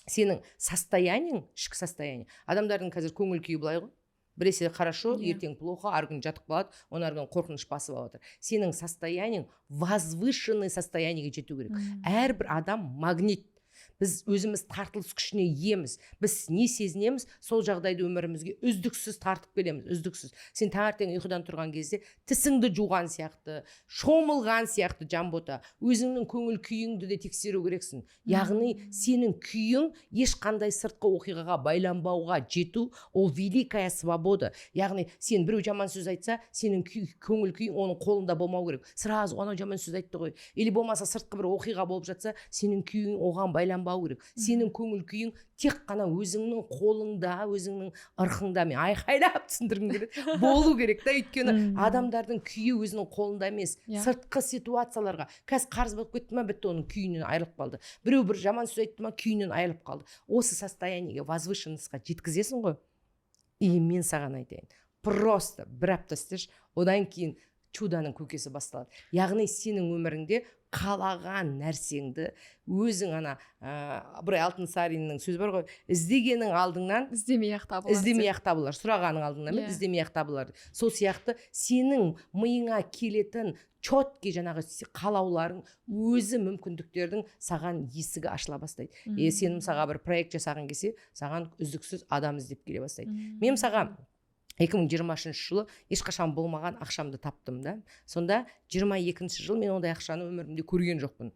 сенің состояниең, ішкі состояние. Адамдардың қазір көңіл күйі былай ғой: біресе хорошо, ертең плохо, ар күні жатып қалады, оны ар күні қорқыныш басып алып жатыр. Сенің состояниең возвышенный состояниеге жету керек. Әрбір адам магнит. Біз өзіміз тартылыс күшіне иеміз. Біз не сезінеміз, сол жағдайды өмірімізге үздіксіз тартып келеміз, үздіксіз. Сен таңертең ұйқыдан тұрған кезде тісіңді жуған сияқты, шомылған сияқты, Жанбота, өзіңнің көңіл күйіңді де тексеру керексің. Яғни сенің күйің ешқандай сыртқы оқиғаға байланбауға жету, ол великая свобода. Яғни сен біреу жаман сөз айтса, сенің көңіл күйің оның қолында болмау керек. Сразу «анау жаман сөз айтты ғой» или болмаса сыртқы бір оқиға болып жатса, сенің күйің оған байланбау керек. Сенің көңіл күйің тек қана өзіңнің қолыңда, өзіңнің ырқыңда, мен айқайлап түсіндіргім келеді, болу керек та. Өйткені адамдардың күйі өзінің қолында емес. Сыртқы ситуацияларға, қазір қарыз болып кетті ма, бітті, оның күйінен айырылып қалды. Біреу бір жаман сөз айтты ма, күйінен айырылып қалды. Осы состояниеге, возвышенностьқа жеткізесің ғой. И мен саған айтайын, просто бір апта істеші, одан кейін чудоның көкесі басталады. Яғни сенің өміріңде қалаған нәрсеңді өзің ана Ыбырай Алтынсариннің сөзі бар ғой: «Іздегенің алдыңнан іздемей ақ табылар» іздемей деп. ақ табылар, сұрағаның алдыңнан іздемей ақ табылар. Сол сияқты сенің миыңа келетін четкий жаңағы қалауларың өзі, мүмкіндіктердің саған есігі ашыла бастайды. Сен мысалға бір проект жасағың келсе, саған үздіксіз адам іздеп келе бастайды. Мен мысалға 2023 жылы ешқашан болмаған ақшамды таптым да. Сонда 22 жыл мен ондай ақшаны өмірімде көрген жоқпын.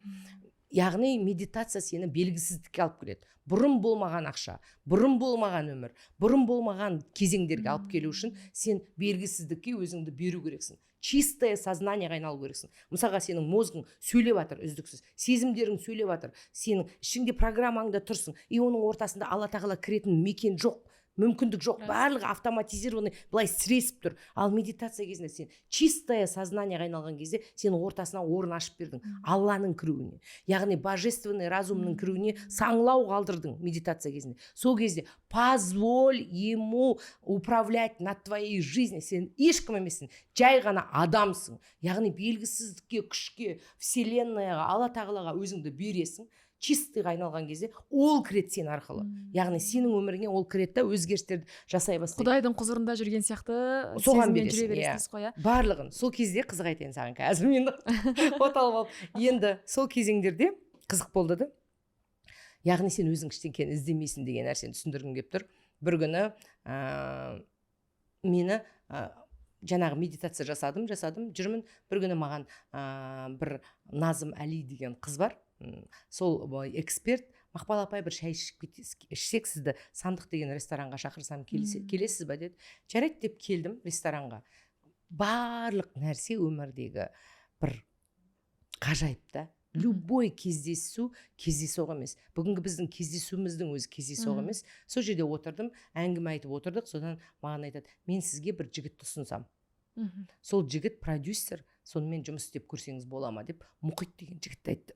Яғни медитация сені белгісіздікке алып келеді. Бұрын болмаған ақша, бұрын болмаған өмір, бұрын болмаған кезеңдерге алып келу үшін сен белгісіздікке өзіңді беру керексің, чистое сознание ға айналу керексің. Мысалға, сенің мозг ың сөйлеп жатыр үздіксіз, сезімдерің сөйлеп жатыр, сенің ішіңде, программаңда тұрсың, и оның ортасында Алла Тағала кіретін мекен жоқ, мүмкіндік жоқ. Барлығы автоматизированный, былай сіресіп тұр. Ал медитация кезінде сен чистое сознание ға айналған кезде сен ортасына орын ашып бердің Алланың кіруіне, яғни божественный разум ның кіруіне саңылау қалдырдың медитация кезінде. Сол кезде позволь ему управлять над твоей жизнью. Сен ешкім емессің, жай ғана адамсың. Яғни белгісіздікке, күшке, вселенная ға, Алла Тағалаға өзіңді бересің. Чистый ға айналған кезде ол кіреді сен арқылы, яғни сенің өміріңе ол кіреді да, өзгерістерді жасай бастайды. Құдайдың құзырында жүрген сияқты соған сезіммен жүре бересің, иә. Бересіз ғой, иә? Барлығын. Сол кезде, қызық айтайын саған, қазір мен оталып алып, енді сол кезеңдерде қызық болды да. Яғни сен өзің ештеңкені іздемейсің деген нәрсені түсіндіргім келіп тұр. Бір күні мені жаңағы медитация жасадым, жасадым, жүрмін. Бір күні маған бір Назым Әли деген қыз бар, сол эксперт: «Мақпал апай, бір шай ішіп ішсек, сізді Сандық деген ресторанға шақырсам, келесіз ба?» – деді. «Жарайды», – деп келдім ресторанға. Барлық нәрсе өмірдегі бір ғажайып та. Любой кездесу кездейсоқ емес, бүгінгі біздің кездесуіміздің өзі кездейсоқ емес. Сол жерде отырдым, әңгіме айтып отырдық. Содан маған айтады: «Мен сізге бір жігітті ұсынсам, сол жігіт продюсер, сонымен жұмыс істеп көрсеңіз бола ма?» – деп Мұхит деген жігітті айтты.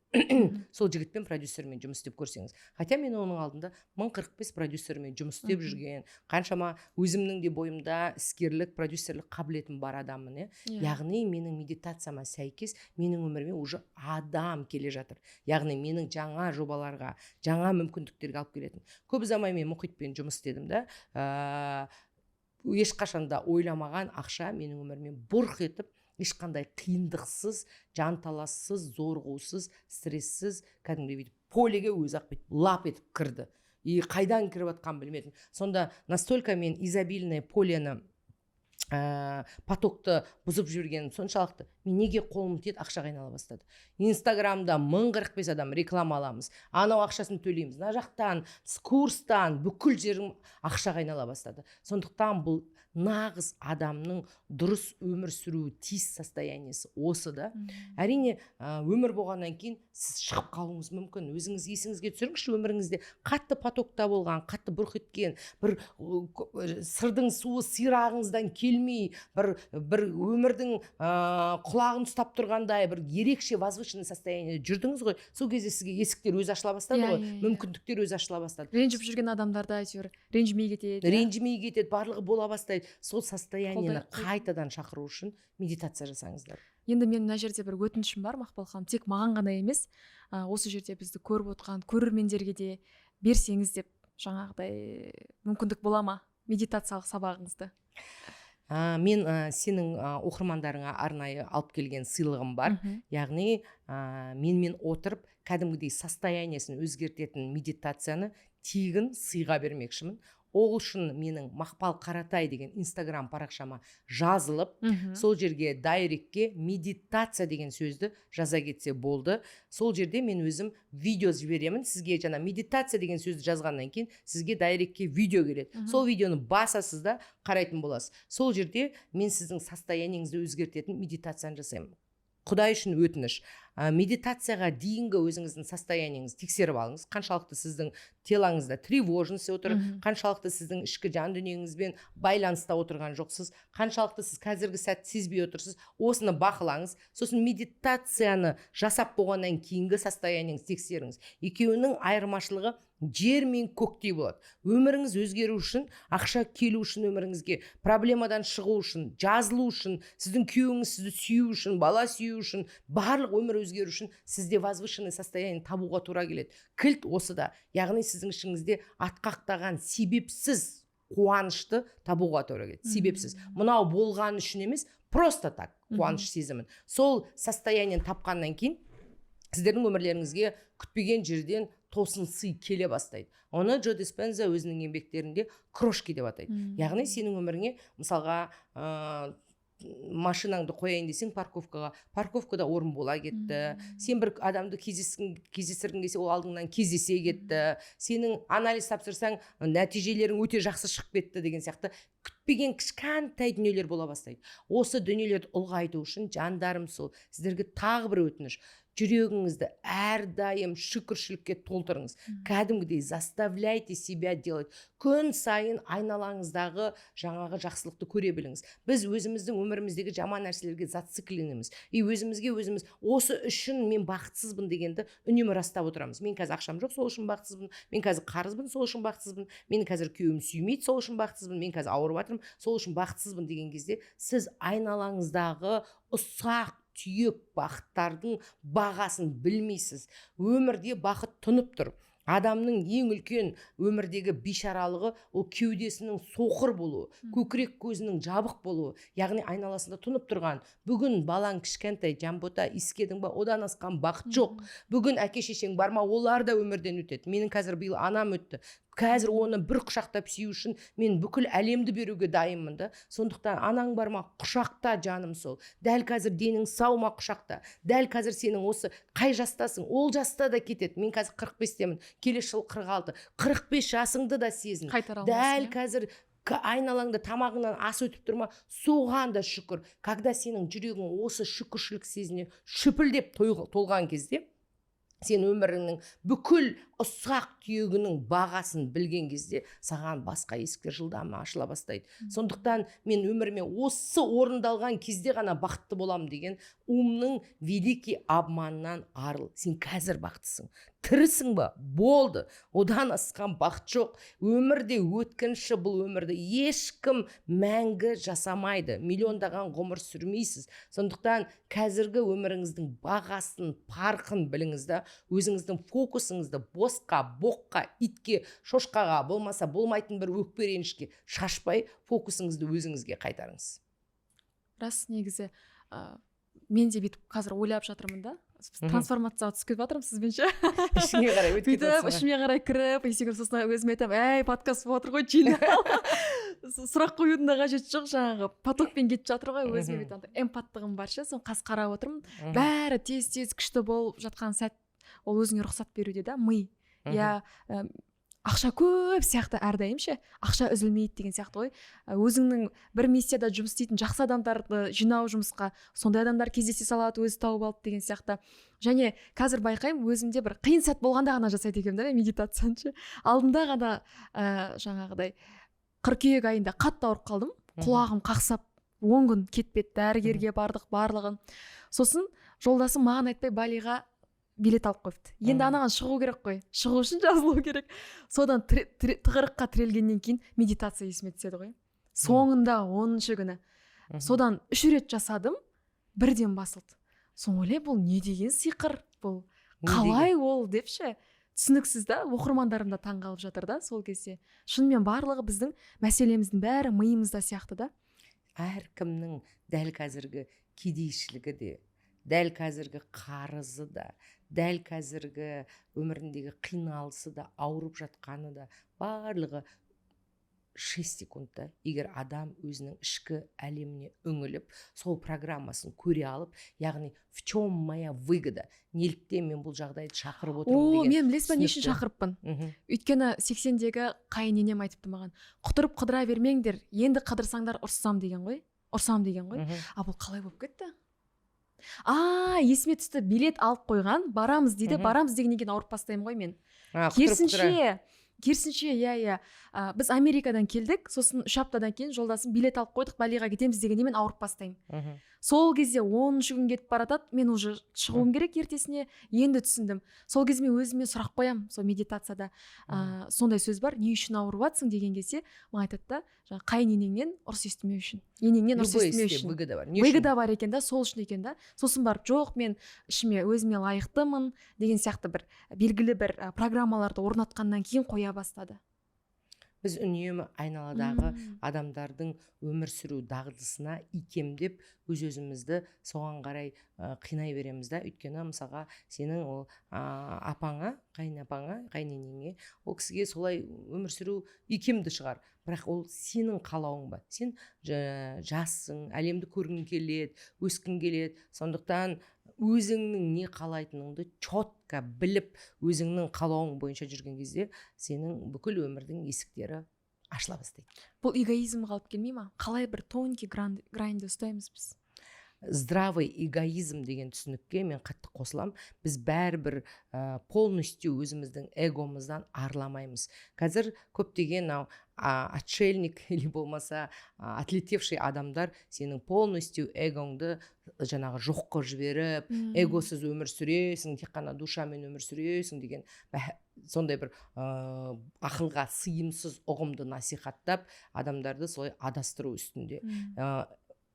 Сол жігітпен, продюсермен жұмыс істеп көрсеңіз. Хотя мен оның алдында 1045 продюсермен жұмыс істеп жүрген, қаншама өзімнің де бойымда іскерлік, продюсерлік қабілетім бар адаммын, иә. Яғни менің медитацияма сәйкес менің өміріме уже адам келе жатыр, яғни менің жаңа жобаларға, жаңа мүмкіндіктерге алып келетін. Көп ұзамай мен Мұхитпен жұмыс істедім да, ешқашан да ойламаған ақша менің өміріме бұрқ етіп, ешқандай қиындықсыз, жанталассыз, зорығусыз, стрессіз, кәдімгідей бүйтіп поле ге өзі ақ бүйтіп лап етіп кірді. И қайдан кіріп жатқанын білмедім. Сонда настолько мен изобильное поле ні, поток ты бұзып жібергенім соншалықты, мен неге қолым тиеді, ақшаға айнала бастады. Инстаграмда 1045 адам реклама аламыз, анау ақшасын төлейміз, мына жақтан, курстан, бүкіл жерім ақшаға айнала бастады. Сондықтан бұл нағыз адамның дұрыс өмір сүруі тиіс состояние сі осы да. Әрине, өмір болғаннан кейін сіз шығып қалуыңыз мүмкін. Өзіңіз есіңізге түсіріңізші, өміріңізде қатты поток та болған, қатты бұрқ еткен, бір сырдың суы сирағыңыздан келмей, бір өмірдің құлағын ұстап тұрғандай, бір ерекше возвышенный состояние де жүрдіңіз ғой. Сол кезде сізге есіктер өзі ашыла бастады ғой, иә, иә. мүмкіндіктер өзі ашыла бастады. Ренжіп жүрген адамдар да әйтеуір ренжімей кетеді, иә? Ренжімей кетеді, барлығы бола бастайды. Сол состояние ні қайтадан шақыру үшін медитация жасаңыздар. Енді мен мына жерде бір өтінішім бар, Мақпал ханым, тек маған ғана емес, осы жерде бізді көріп отқан көрермендерге де берсеңіз деп, жаңағыдай мүмкіндік бола ма медитациялық сабағыңызды? Мен сенің оқырмандарыңа арнайы алып келген сыйлығым бар. Яғни менімен отырып, кәдімгідей состояние сін өзгертетін медитацияны тегін сыйға бермекшімін. Ол үшін менің Мақпал Қаратай деген Инстаграм парақшама жазылып, сол жерге директке «медитация» деген сөзді жаза кетсе болды. Сол жерде мен өзім видео жіберемін сізге. Жаңа «медитация» деген сөзді жазғаннан кейін сізге директке видео келеді. Сол видеоны басасыз да, қарайтын боласыз. Сол жерде мен сіздің состояние ңізді өзгертетін медитацияны жасаймын. Құдай үшін өтініш, медитацияға дейінгі өзіңіздің состояние ңізді тексеріп алыңыз: қаншалықты сіздің тело ңызда тревожность отыр, қаншалықты сіздің ішкі жан дүниеңізбен байланыста отырған жоқсыз, қаншалықты сіз қазіргі сәтті сезбей отырсыз, осыны бақылаңыз. Сосын медитацияны жасап болғаннан кейінгі состояние ңізді тексеріңіз. Екеуінің айырмашылығы жер мен көктей болады. Өміріңіз өзгеру үшін, ақша келу үшін, өміріңізге проблемадан шығу үшін, жазылу үшін, сіздің күйеуіңіз сізді сүю үшін, бала сүю үшін, барлық өмір өзгеру үшін сізде возвышенный состояние табуға тура келеді. Кілт осыда, яғни сіздің ішіңізде атқақтаған себепсіз қуанышты табуға тура келеді. Себепсіз, мынау болған үшін емес, просто так қуаныш сезімін. Сол состояние ні тапқаннан кейін сіздердің өмірлеріңізге күтпеген жерден тосын сый келе бастайды. Оны Джо Диспенза өзінің еңбектерінде крошки деп атайды. Яғни сенің өміріңе, мысалға, Машинаңды қояйын десең парковкаға, парковкада орын бола кетті. Сен бір адамды кездестіргің келсе, ол алдыңнан кездесе кетті. Сенің анализ тапсырсаң, нәтижелерің өте жақсы шығып кетті деген сияқты күтпеген кішкентай дүниелер бола бастайды. Осы дүниелерді ұлғайту үшін, жандарым, сол сіздерге тағы бір өтініш: жүрегіңізді әрдайым шүкіршілікке толтырыңыз. Кәдімгідей заставляйте себя делать. Күн сайын айналаңыздағы жаңағы жақсылықты көре біліңіз. Біз өзіміздің өміріміздегі жаман нәрселерге зацикленеміз и өзімізге өзіміз «осы үшін мен бақытсызбын» дегенді үнемі растап отырамыз. Мен қазір ақшам жоқ, сол үшін бақытсызбын. Мен қазір қарызбын, сол үшін бақытсызбын. Мені қазір күйеуім сүймейді, сол үшін бақытсызбын. Мен қазір ауырып жатырмын, сол үшін бақытсызбын деген кезде сіз айналаңыздағы ұсақ түйек бақыттардың бағасын білмейсіз. Өмірде бақыт тұнып тұр. Адамның ең үлкен өмірдегі бейшаралығы — ол кеудесінің соқыр болуы, көкірек көзінің жабық болуы. Яғни айналасында тұнып тұрған, бүгін балаң кішкентай Жанбота, иіскедің ба, одан асқан бақыт жоқ. Бүгін әке шешең бар ма, олар да өмірден өтеді. Менің қазір биыл анам өтті. Қазір оны бір құшақтап сүю үшін мен бүкіл әлемді беруге дайынмын да. Сондықтан анаң бар ма, құшақта, жаным сол. Дәл қазір денің сау ма, құшақта. Дәл қазір сенің осы қай жастасың, ол жаста да кетеді. Мен қазір 45-темін, келесі жылы 46. 45 жасыңды да сезін. Қайтара Дәл алмайсың, иә? қазір айналаңда тамағыңнан ас өтіп тұр ма, соған да шүкір. Когда сенің жүрегің осы шүкіршілік сезіміне шүпілдеп толған кезде, сен өміріңнің бүкіл ұсақ түйегінің бағасын білген кезде, саған басқа есіктер жылдам ашыла бастайды. Сондықтан мен өміріме осы орындалған кезде ғана бақытты боламын деген умның великий обманнан арыл. Сен қазір бақыттысың. Тірісің ба, болды, одан асқан бақыт жоқ. Өмірде өткінші, бұл өмірді ешкім мәңгі жасамайды, миллиондаған ғұмыр сүрмейсіз. Сондықтан қазіргі өміріңіздің бағасын, парқын біліңіз да, өзіңіздің фокусыңызды босқа, боққа, итке, шошқаға, болмаса болмайтын бір өкпе ренішке шашпай, фокусыңызды өзіңізге қайтарыңыз. Рас, негізі мен де бүйтіп қазір ойлап жатырмын да, трансформацияға түсіп кетіп жатырмын сізбен ше. Ішіңе қарай өтіп кетіп Бүйтіп жатсың ғой. Ішіме қарай кіріп, есігім, сосын өзіме айтамын: «Әй, подкаст болып жатыр ғой, жинал, сұрақ қоюдың да қажеті жоқ, жаңағы потокпен кетіп жатыр ғой». Өзіме бүйтіп андай эмпаттығым бар ше, соны қазір қарап отырмын. Бәрі тез тез күшті болып жатқан сәт, ол өзіңе рұқсат беруде да ми. Иә, ақша көп сияқты, әрдайым ше, ақша үзілмейді деген сияқты ғой. Өзіңнің бір миссияда жұмыс істейтін жақсы адамдарды жинау жұмысқа, сондай адамдар кездесе салады, өзі тауып алып деген сияқты. Және қазір байқаймын, өзімде бір қиын сәт болғанда ғана жасайды екенмін да мен медитацияны ше. Алдында ғана жаңағыдай қыркүйек айында қатты ауырып қалдым. Құлағым қақсап, 10 күн кетпеді, дәрігерге бардық барлығын. Сосын жолдасым маған айтпай Балиға билет алып қойыпты енді. Анаған шығу керек қой, шығу үшін жазылу керек. Содан тығырыққа тірелгеннен кейін медитация есіме түседі ғой соңында, 10-күні. Содан үш рет жасадым, бірден басылды. Соны ойлаймын, бұл не деген сиқыр, бұл Не деген? қалай ол деп ше, түсініксіз да. Оқырмандарым да таңғалып жатыр да сол кезде. Шынымен барлығы, біздің мәселеміздің бәрі миымызда сияқты да. Әркімнің дәл қазіргі кедейшілігі де, дәл қазіргі қарызы да, дәл қазіргі өміріндегі қиналысы да, ауырып жатқаны да, барлығы 6 секундта, егер адам өзінің ішкі әлеміне үңіліп, сол программасын көре алып, яғни «в чем моя выгода», неліктен мен бұл жағдайды шақырып отырмын О, деген мен білесіз ба, не үшін түсінікті. шақырыппын? Өйткені 80-дегі қайын енем айтыпты маған: «Құтырып қыдыра бермеңдер, енді қыдырсаңдар, ұрыссам деген ғой, ұрсам деген ғой». А бұл қалай болып кетті? А, есіме түсті, билет алып қойған, барамыз дейді. Барамыз дегеннен кейін ауырып бастаймын ғой мен. А, құтырып қыдыра. Керісінше, иә, біз Америкадан келдік, сосын 3 аптадан кейін жолдасым билет алып қойдық, Балиға кетеміз дегенде мен ауырып бастаймын. Сол кезде 10-күн кетіп бара жатады, мен уже шығуым керек ертесіне. Енді түсіндім, сол кезде мен өзіме сұрақ қоямын сол медитацияда. Сондай сөз бар: «Не үшін ауырып жатсың?» деген кезде маған айтады да, жаңағы қайын енеңнен ұрыс естімеу үшін, енеңнен ұрыс Любой естімеу істе үшін. выгода бар. Не үшін? Выгода бар екен да, сол үшін екен да. Сосын барып, жоқ, мен ішіме өзіме лайықтымын деген сияқты бір белгілі бір программаларды орнатқаннан кейін қоя бастады. Біз үнемі айналадағы адамдардың өмір сүру дағдысына икемдеп, өз өзімізді соған қарай қинай береміз да. Өйткені, мысалға, сенің ол апаңа, қайынапаңа, қайыненеңе, ол кісіге солай өмір сүру икемді шығар, бірақ ол сенің қалауың ба? Сен жассың, әлемді көргің келеді, өскің келеді. Сондықтан өзіңнің не қалайтыныңды четко біліп, өзіңнің қалауың бойынша жүрген кезде сенің бүкіл өмірдің есіктері ашыла бастайды. Бұл эгоизмға алып келмей ма? Қалай бір тонкий граньді ұстаймыз біз? Здравый эгоизм деген түсінікке мен қатты қосыламын. Біз бәрібір полностью өзіміздің эгомыздан арыламаймыз. Қазір көптеген мынау отшельник или болмаса отлетевший адамдар сенің полностью эгоңды жаңағы жоқ қылып жіберіп, эгосыз өмір сүресің, тек қана душамен өмір сүресің деген сондай бір ақылға сыйымсыз ұғымды насихаттап, адамдарды солай адастыру үстінде.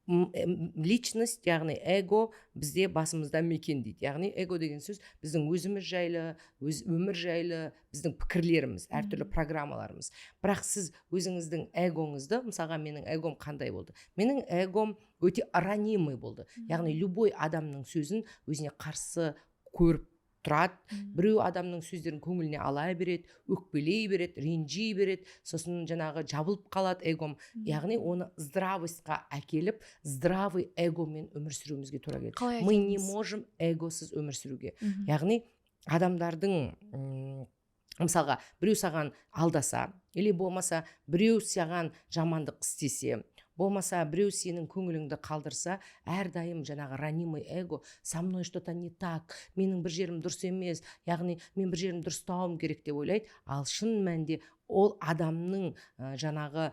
Личность, яғни эго, бізде басымызда мекендейді. Яғни эго деген сөз біздің өзіміз жайлы, өз өмір жайлы біздің пікірлеріміз, әртүрлі программаларымыз. Бірақ сіз өзіңіздің эгоңызды, мысалға, менің эгом қандай болды? Менің эгом өте ранимый болды, яғни любой адамның сөзін өзіне қарсы көріп тұрады. Біреу адамның сөздерін көңіліне ала береді, өкпелей береді, ренжи береді, сосын жаңағы жабылып қалады эгом. Яғни оны здравость қа әкеліп, здравый эгомен өмір сүруімізге тура келеді. Қалай Мы не әкелдіңіз? можем эгосыз өмір сүруге. Яғни адамдардың, мысалға, біреу саған алдаса или болмаса біреу саған жамандық істесе, болмаса біреу сенің көңіліңді қалдырса, әрдайым жаңағы ранимый эго: «Со мной что то не так, менің бір жерім дұрыс емес, яғни мен бір жерімді дұрыстауым керек», — деп ойлайды. Ал шын мәнінде ол адамның жаңағы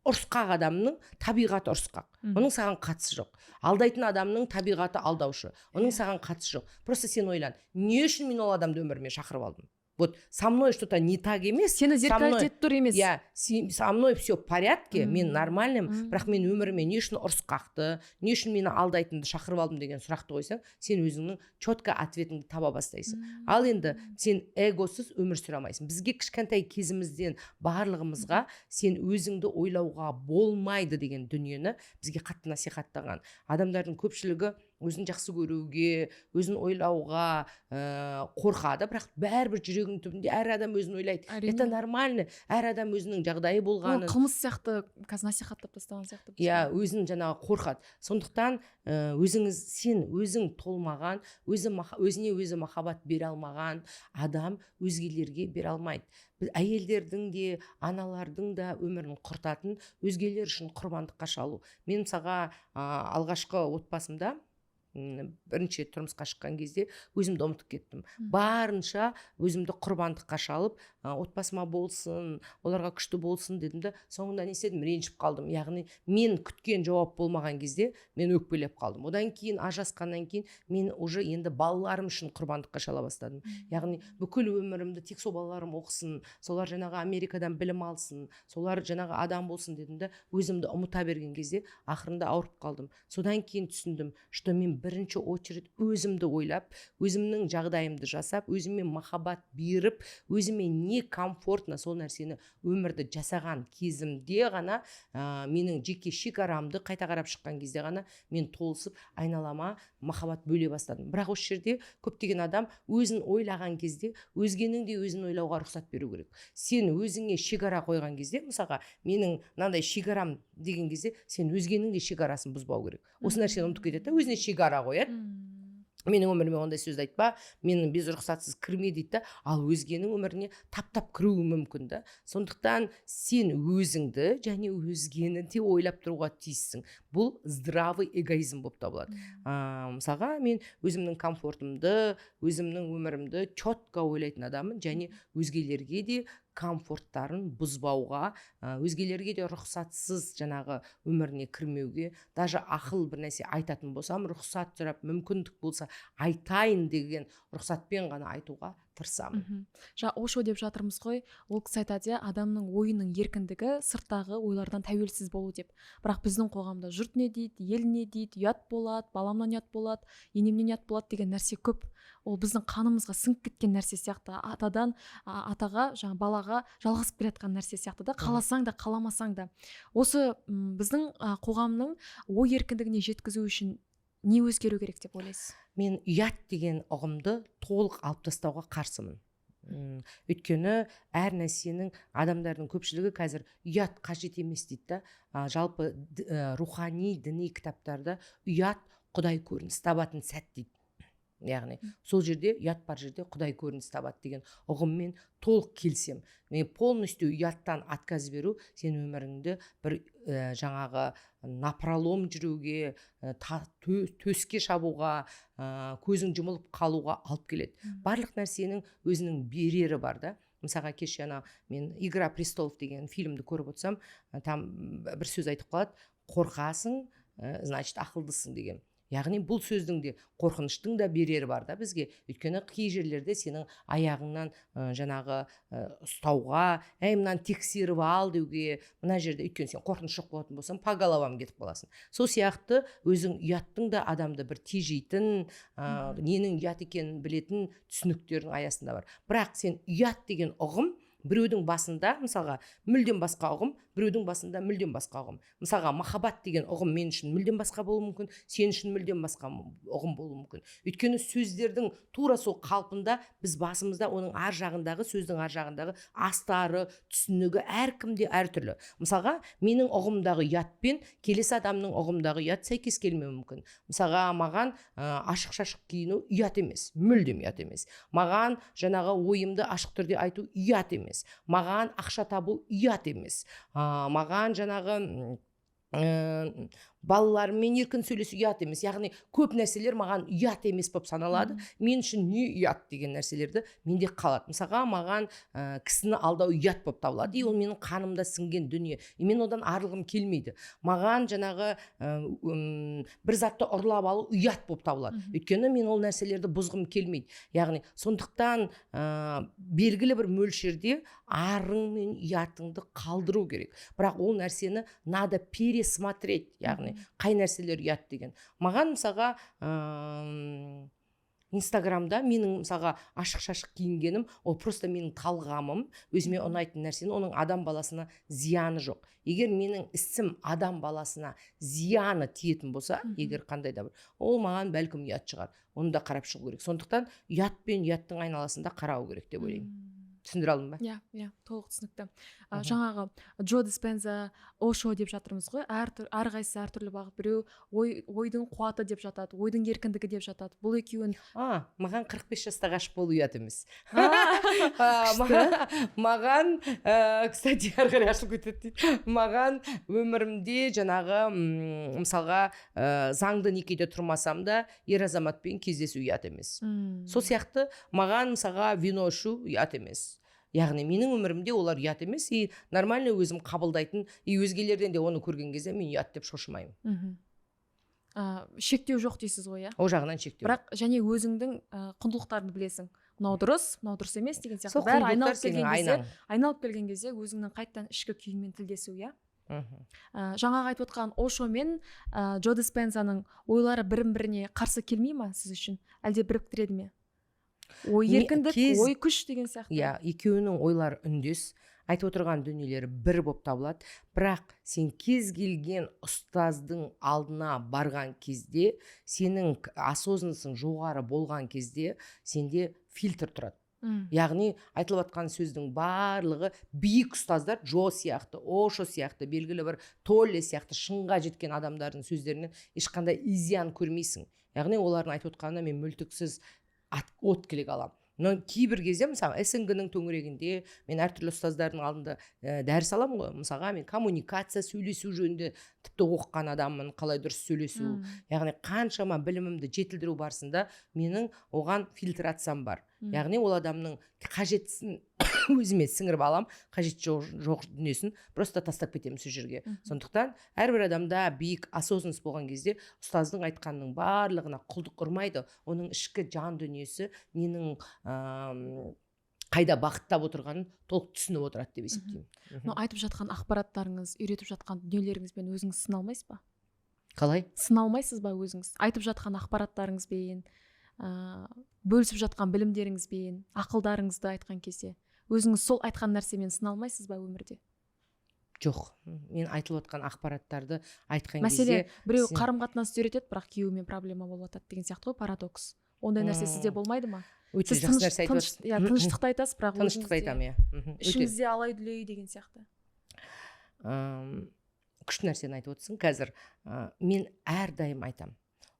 ұрысқақ адамның табиғаты ұрысқақ, оның саған қатысы жоқ. Алдайтын адамның табиғаты алдаушы, оның саған қатысы жоқ. Просто сен ойлан: не үшін мен ол адамды өміріме шақырып алдым? Вот со мной что то не так емес. Сені со мной- зеркалить етіп тұр емес. Иә, со мной все в порядке, мен нормальный мын, бірақ мен өміріме не үшін ұрысқақты, не үшін мені алдайтынды шақырып алдым деген сұрақты қойсаң, сен өзіңнің четко ответ іңді таба бастайсың. Ал енді сен эгосыз өмір сүре алмайсың. Бізге кішкентай кезімізден барлығымызға сен өзіңді ойлауға болмайды деген дүниені бізге қатты насихаттаған. Адамдардың көпшілігі өзін жақсы көруге, өзін ойлауға қорқады, бірақ бәрібір жүрегінің түбінде әр адам өзін ойлайды. Это нормально, әр адам өзінің жағдайы Ол болғанын. қылмыс сияқты қазір насихаттап тастаған сияқты бізге. Иә, өзін жаңағы қорқады. Сондықтан өзіңіз, сен өзің толмаған, өзі өзіне өзі махаббат бере алмаған адам өзгелерге бере алмайды. Біз әйелдердің де, аналардың да өмірін құртатын өзгелер үшін құрбандыққа шалу. Мен, мысалға, алғашқы отбасымда, бірінші рет тұрмысқа шыққан кезде өзімді ұмытып кеттім. Барынша өзімді құрбандыққа шалып, отбасыма болсын, оларға күшті болсын дедім да, соңында не істедім? Ренжіп қалдым. Яғни мен күткен жауап болмаған кезде мен өкпелеп қалдым. Одан кейін, ажырасқаннан кейін мен уже енді балаларым үшін құрбандыққа шала бастадым. Яғни бүкіл өмірімді тек сол балаларым оқысын, солар жаңағы Америкадан білім алсын, солар жаңағы адам болсын дедім да, өзімді ұмыта берген кезде ақырында ауырып қалдым. Содан кейін түсіндім, что мен бірінші очередь өзімді ойлап, өзімнің жағдайымды жасап, өзіме махаббат беріп, өзіме не комфортно, сол нәрсені, өмірді жасаған кезімде ғана, менің жеке шекарамды қайта қарап шыққан кезде ғана мен толысып, айналама махаббат бөле бастадым. Бірақ осы жерде көптеген адам өзін ойлаған кезде өзгенің де өзін ойлауға рұқсат беру керек. Сен өзіңе шекара қойған кезде, мысалға, менің мынандай шекарам деген кезде, сен өзгенің де шекарасын бұзбау керек. Осы нәрсені ұмытып кетеді да, өзіне шекара қояды: «Менің өміріме ондай сөзді айтпа, менің без рұқсатсыз кірме», — дейді да, ал өзгенің өміріне таптап кіруі мүмкін да. Сондықтан сен өзіңді және өзгені де ойлап тұруға тиіссің. Бұл здравый эгоизм болып табылады. Мысалға, мен өзімнің комфортымды, өзімнің өмірімді четко ойлайтын адаммын және өзгелерге де комфорттарын бұзбауға, өзгелерге де рұқсатсыз жаңағы өміріне кірмеуге, даже ақыл бір нәрсе айтатын болсам, рұқсат сұрап, мүмкіндік болса. Айтайын деген рұқсатпен ғана айтуға тырысамын. Жаңа Ошо деп жатырмыз ғой, ол кісі айтады, иә, адамның ойының еркіндігі сырттағы ойлардан тәуелсіз болу деп. Бірақ біздің қоғамда жұрт не дейді, ел не дейді, ұят болады, баламнан ұят болады, енемнен ұят болады деген нәрсе көп. Ол біздің қанымызға сіңіп кеткен нәрсе сияқты, атадан атаға, жаңа балаға жалғасып келе жатқан нәрсе сияқты да, қаласаң да, қаламасаң да. Осы біздің қоғамның ой еркіндігіне жеткізу үшін не өзгеру керек деп ойлайсыз? Мен ұят деген ұғымды толық алып тастауға қарсымын. Өйткені әр нәрсенің, адамдардың көпшілігі қазір ұят қажет емес дейді да. Жалпы рухани, діни кітаптарда ұят құдай көрініс табатын сәт дейді. Яғни сол жерде, ұят бар жерде құдай көрініс табады деген ұғыммен толық келісемін. Мен полностью ұяттан отказ беру сен өміріңді бір жаңағы напролом жүруге, төске шабуға, көзің жұмылып қалуға алып келеді. Барлық нәрсенің өзінің берері бар да. Мысалға, кеше ана мен «Игра престолов» деген фильмді көріп отырсам, там бір сөз айтып қалады: «Қорқасың, значит, ақылдысың» деген. Яғни бұл сөздің де, қорқыныштың да берері бар да бізге. Өйткені кей жерлерде сенің аяғыңнан жаңағы ұстауға, әй, мынаны тексеріп ал деуге мына жерде, өйткені сен қорқыныш жоқ болатын болсаң, по головам кетіп қаласың. Сол сияқты өзің ұяттың да адамды бір тежейтін, ненің ұят екенін білетін түсініктердің аясында бар. Бірақ сен ұят деген ұғым біреудің басында, мысалға, мүлдем басқа ұғым, біреудің басында мүлдем басқа ұғым. Мысалға, махаббат деген ұғым мен үшін мүлдем басқа болуы мүмкін, сен үшін мүлдем басқа ұғым болуы мүмкін. Өйткені сөздердің тура сол қалпында біз басымызда оның ар жағындағы, сөздің ар жағындағы астары, түсінігі әркімде әртүрлі. Мысалға, менің ұғымдағы ұят пен келесі адамның ұғымдағы ұят сәйкес келмеуі мүмкін. Мысалға, маған ашық шашық киіну ұят емес, мүлдем ұят емес. Маған жаңағы ойымды ашық түрде айту ұят емес. Маған ақша табу ұят емес. Маған жаңағы балаларыммен еркін сөйлесу ұят емес. Яғни көп нәрселер маған ұят емес болып саналады. Мен үшін не ұят деген нәрселерді менде қалады. Мысалға, маған кісіні алдау ұят болып табылады, и ол менің қанымда сіңген дүние, и мен одан арылғым келмейді. Маған жаңағы бір затты ұрлап алу ұят болып табылады, өйткені мен ол нәрселерді бұзғым келмейді. Яғни сондықтан белгілі бір мөлшерде арың мен ұятыңды қалдыру керек, бірақ ол нәрсені надо пересмотреть. Яғни қай нәрселер ұят деген. Маған, мысалға, Инстаграмда менің, мысалға, ашық шашық киінгенім ол просто менің талғамым, өзіме ұнайтын нәрсені. Оның адам баласына зияны жоқ. Егер менің ісім адам баласына зияны тиетін болса, егер қандай да бір, ол маған бәлкім ұят шығар, оны да қарап шығу керек. Сондықтан ұят пен ұяттың айналасында қарау керек деп ойлаймын. Түсіндіре алдым ба? Иә, толық түсінікті. Жаңағы Джо Диспенза, Ошо деп жатырмыз ғой, әрқайсысы әртүрлі бағыт. Біреу ой, ойдың қуаты деп жатады, ойдың еркіндігі деп жатады. Бұл екеуін Маған 45 жаста ғашық болу ұят емес. Күшті. Маған, кстати, ары қарай ашылып кетеді дейді. Маған өмірімде жаңағы мысалға, заңды некеде тұрмасам да, ер азаматпен кездесу ұят емес. Сол сияқты маған, мысалға, вино ішу ұят емес. Яғни менің өмірімде олар ұят емес и нормально өзім қабылдайтын, и өзгелерден де оны көрген кезде мен ұят деп шошымаймын. Шектеу жоқ дейсіз ғой, иә? Ол жағынан шектеу. Бірақ және өзіңдің құндылықтарыңды білесің, мынау дұрыс, мынау дұрыс емес деген сияқты. Сол Бәрі құндылықтар айналып сенің келген кезде айнаң. Айналып келген кезде өзіңнің қайтадан ішкі күйіңмен тілдесу, иә? Мхм. Жаңағы айтып отқан Ошо мен Джо Диспензаның ойлары бірін біріне қарсы келмей ма сіз үшін, әлде біріктіреді ме? Ой еркіндік, ой күш деген сияқты. Иә, екеуінің ойлары үндес, айтып отырған дүниелері бір болып табылады. Бірақ сен кез келген ұстаздың алдына барған кезде, сенің осознанность ың жоғары болған кезде, сенде фильтр тұрады. Яғни айтылып жатқан сөздің барлығы, биік ұстаздар, Джо сияқты, Ошо сияқты, белгілі бір Толле сияқты шыңға жеткен адамдардың сөздерінен ешқандай изъян көрмейсің. Яғни олардың айтып отқанына мен мүлтіксіз отклик аламын. Но кейбір кезде, мысалы, СНГ ның төңірегінде мен әртүрлі ұстаздардың алдында дәріс аламын ғой. Мысалға, мен коммуникация, сөйлесу жөнінде тіпті оқыған адаммын, қалай дұрыс сөйлесу. Яғни қаншама білімімді жетілдіру барысында менің оған фильтрациям бар. Яғни ол адамның қажеттісін өзіме сіңіріп алам, қажеті жоқ дүниесін просто тастап кетемін сол жерге. Сондықтан әрбір адамда биік осознанность болған кезде ұстаздың айтқанының барлығына құлдық ұрмайды. Оның ішкі жан дүниесі ненің қайда бағыттап отырғанын толық түсініп отырады деп есептеймін. Но айтып жатқан ақпараттарыңыз, үйретіп жатқан дүниелеріңізбен өзіңіз сыналмайсыз ба? Қалай? Сыналмайсыз ба өзіңіз айтып жатқан ақпараттарыңызбен, бөлісіп жатқан білімдеріңізбен, ақылдарыңызды айтқан кезде өзіңіз сол айтқан нәрсемен сыналмайсыз ба өмірде? Жоқ, мен айтылып отқан ақпараттарды айтқан Мәселе, кезде біреу қарым қатынасты үйретеді, бірақ күйеуімен проблема болып жатады деген сияқты ғой, парадокс. Ондай нәрсе сізде болмайды ма? Өте Сіз жақсы тыныш, нәрсе айтып тыныш, отырсыз. Иә, тыныштықты айтасыз, бірақ Тыныштықты өзіңізде, айтамын, иә. Өте ішіңізде алай дүлей деген сияқты. Күшті нәрсені айтып отырсың қазір. Мен әрдайым айтам,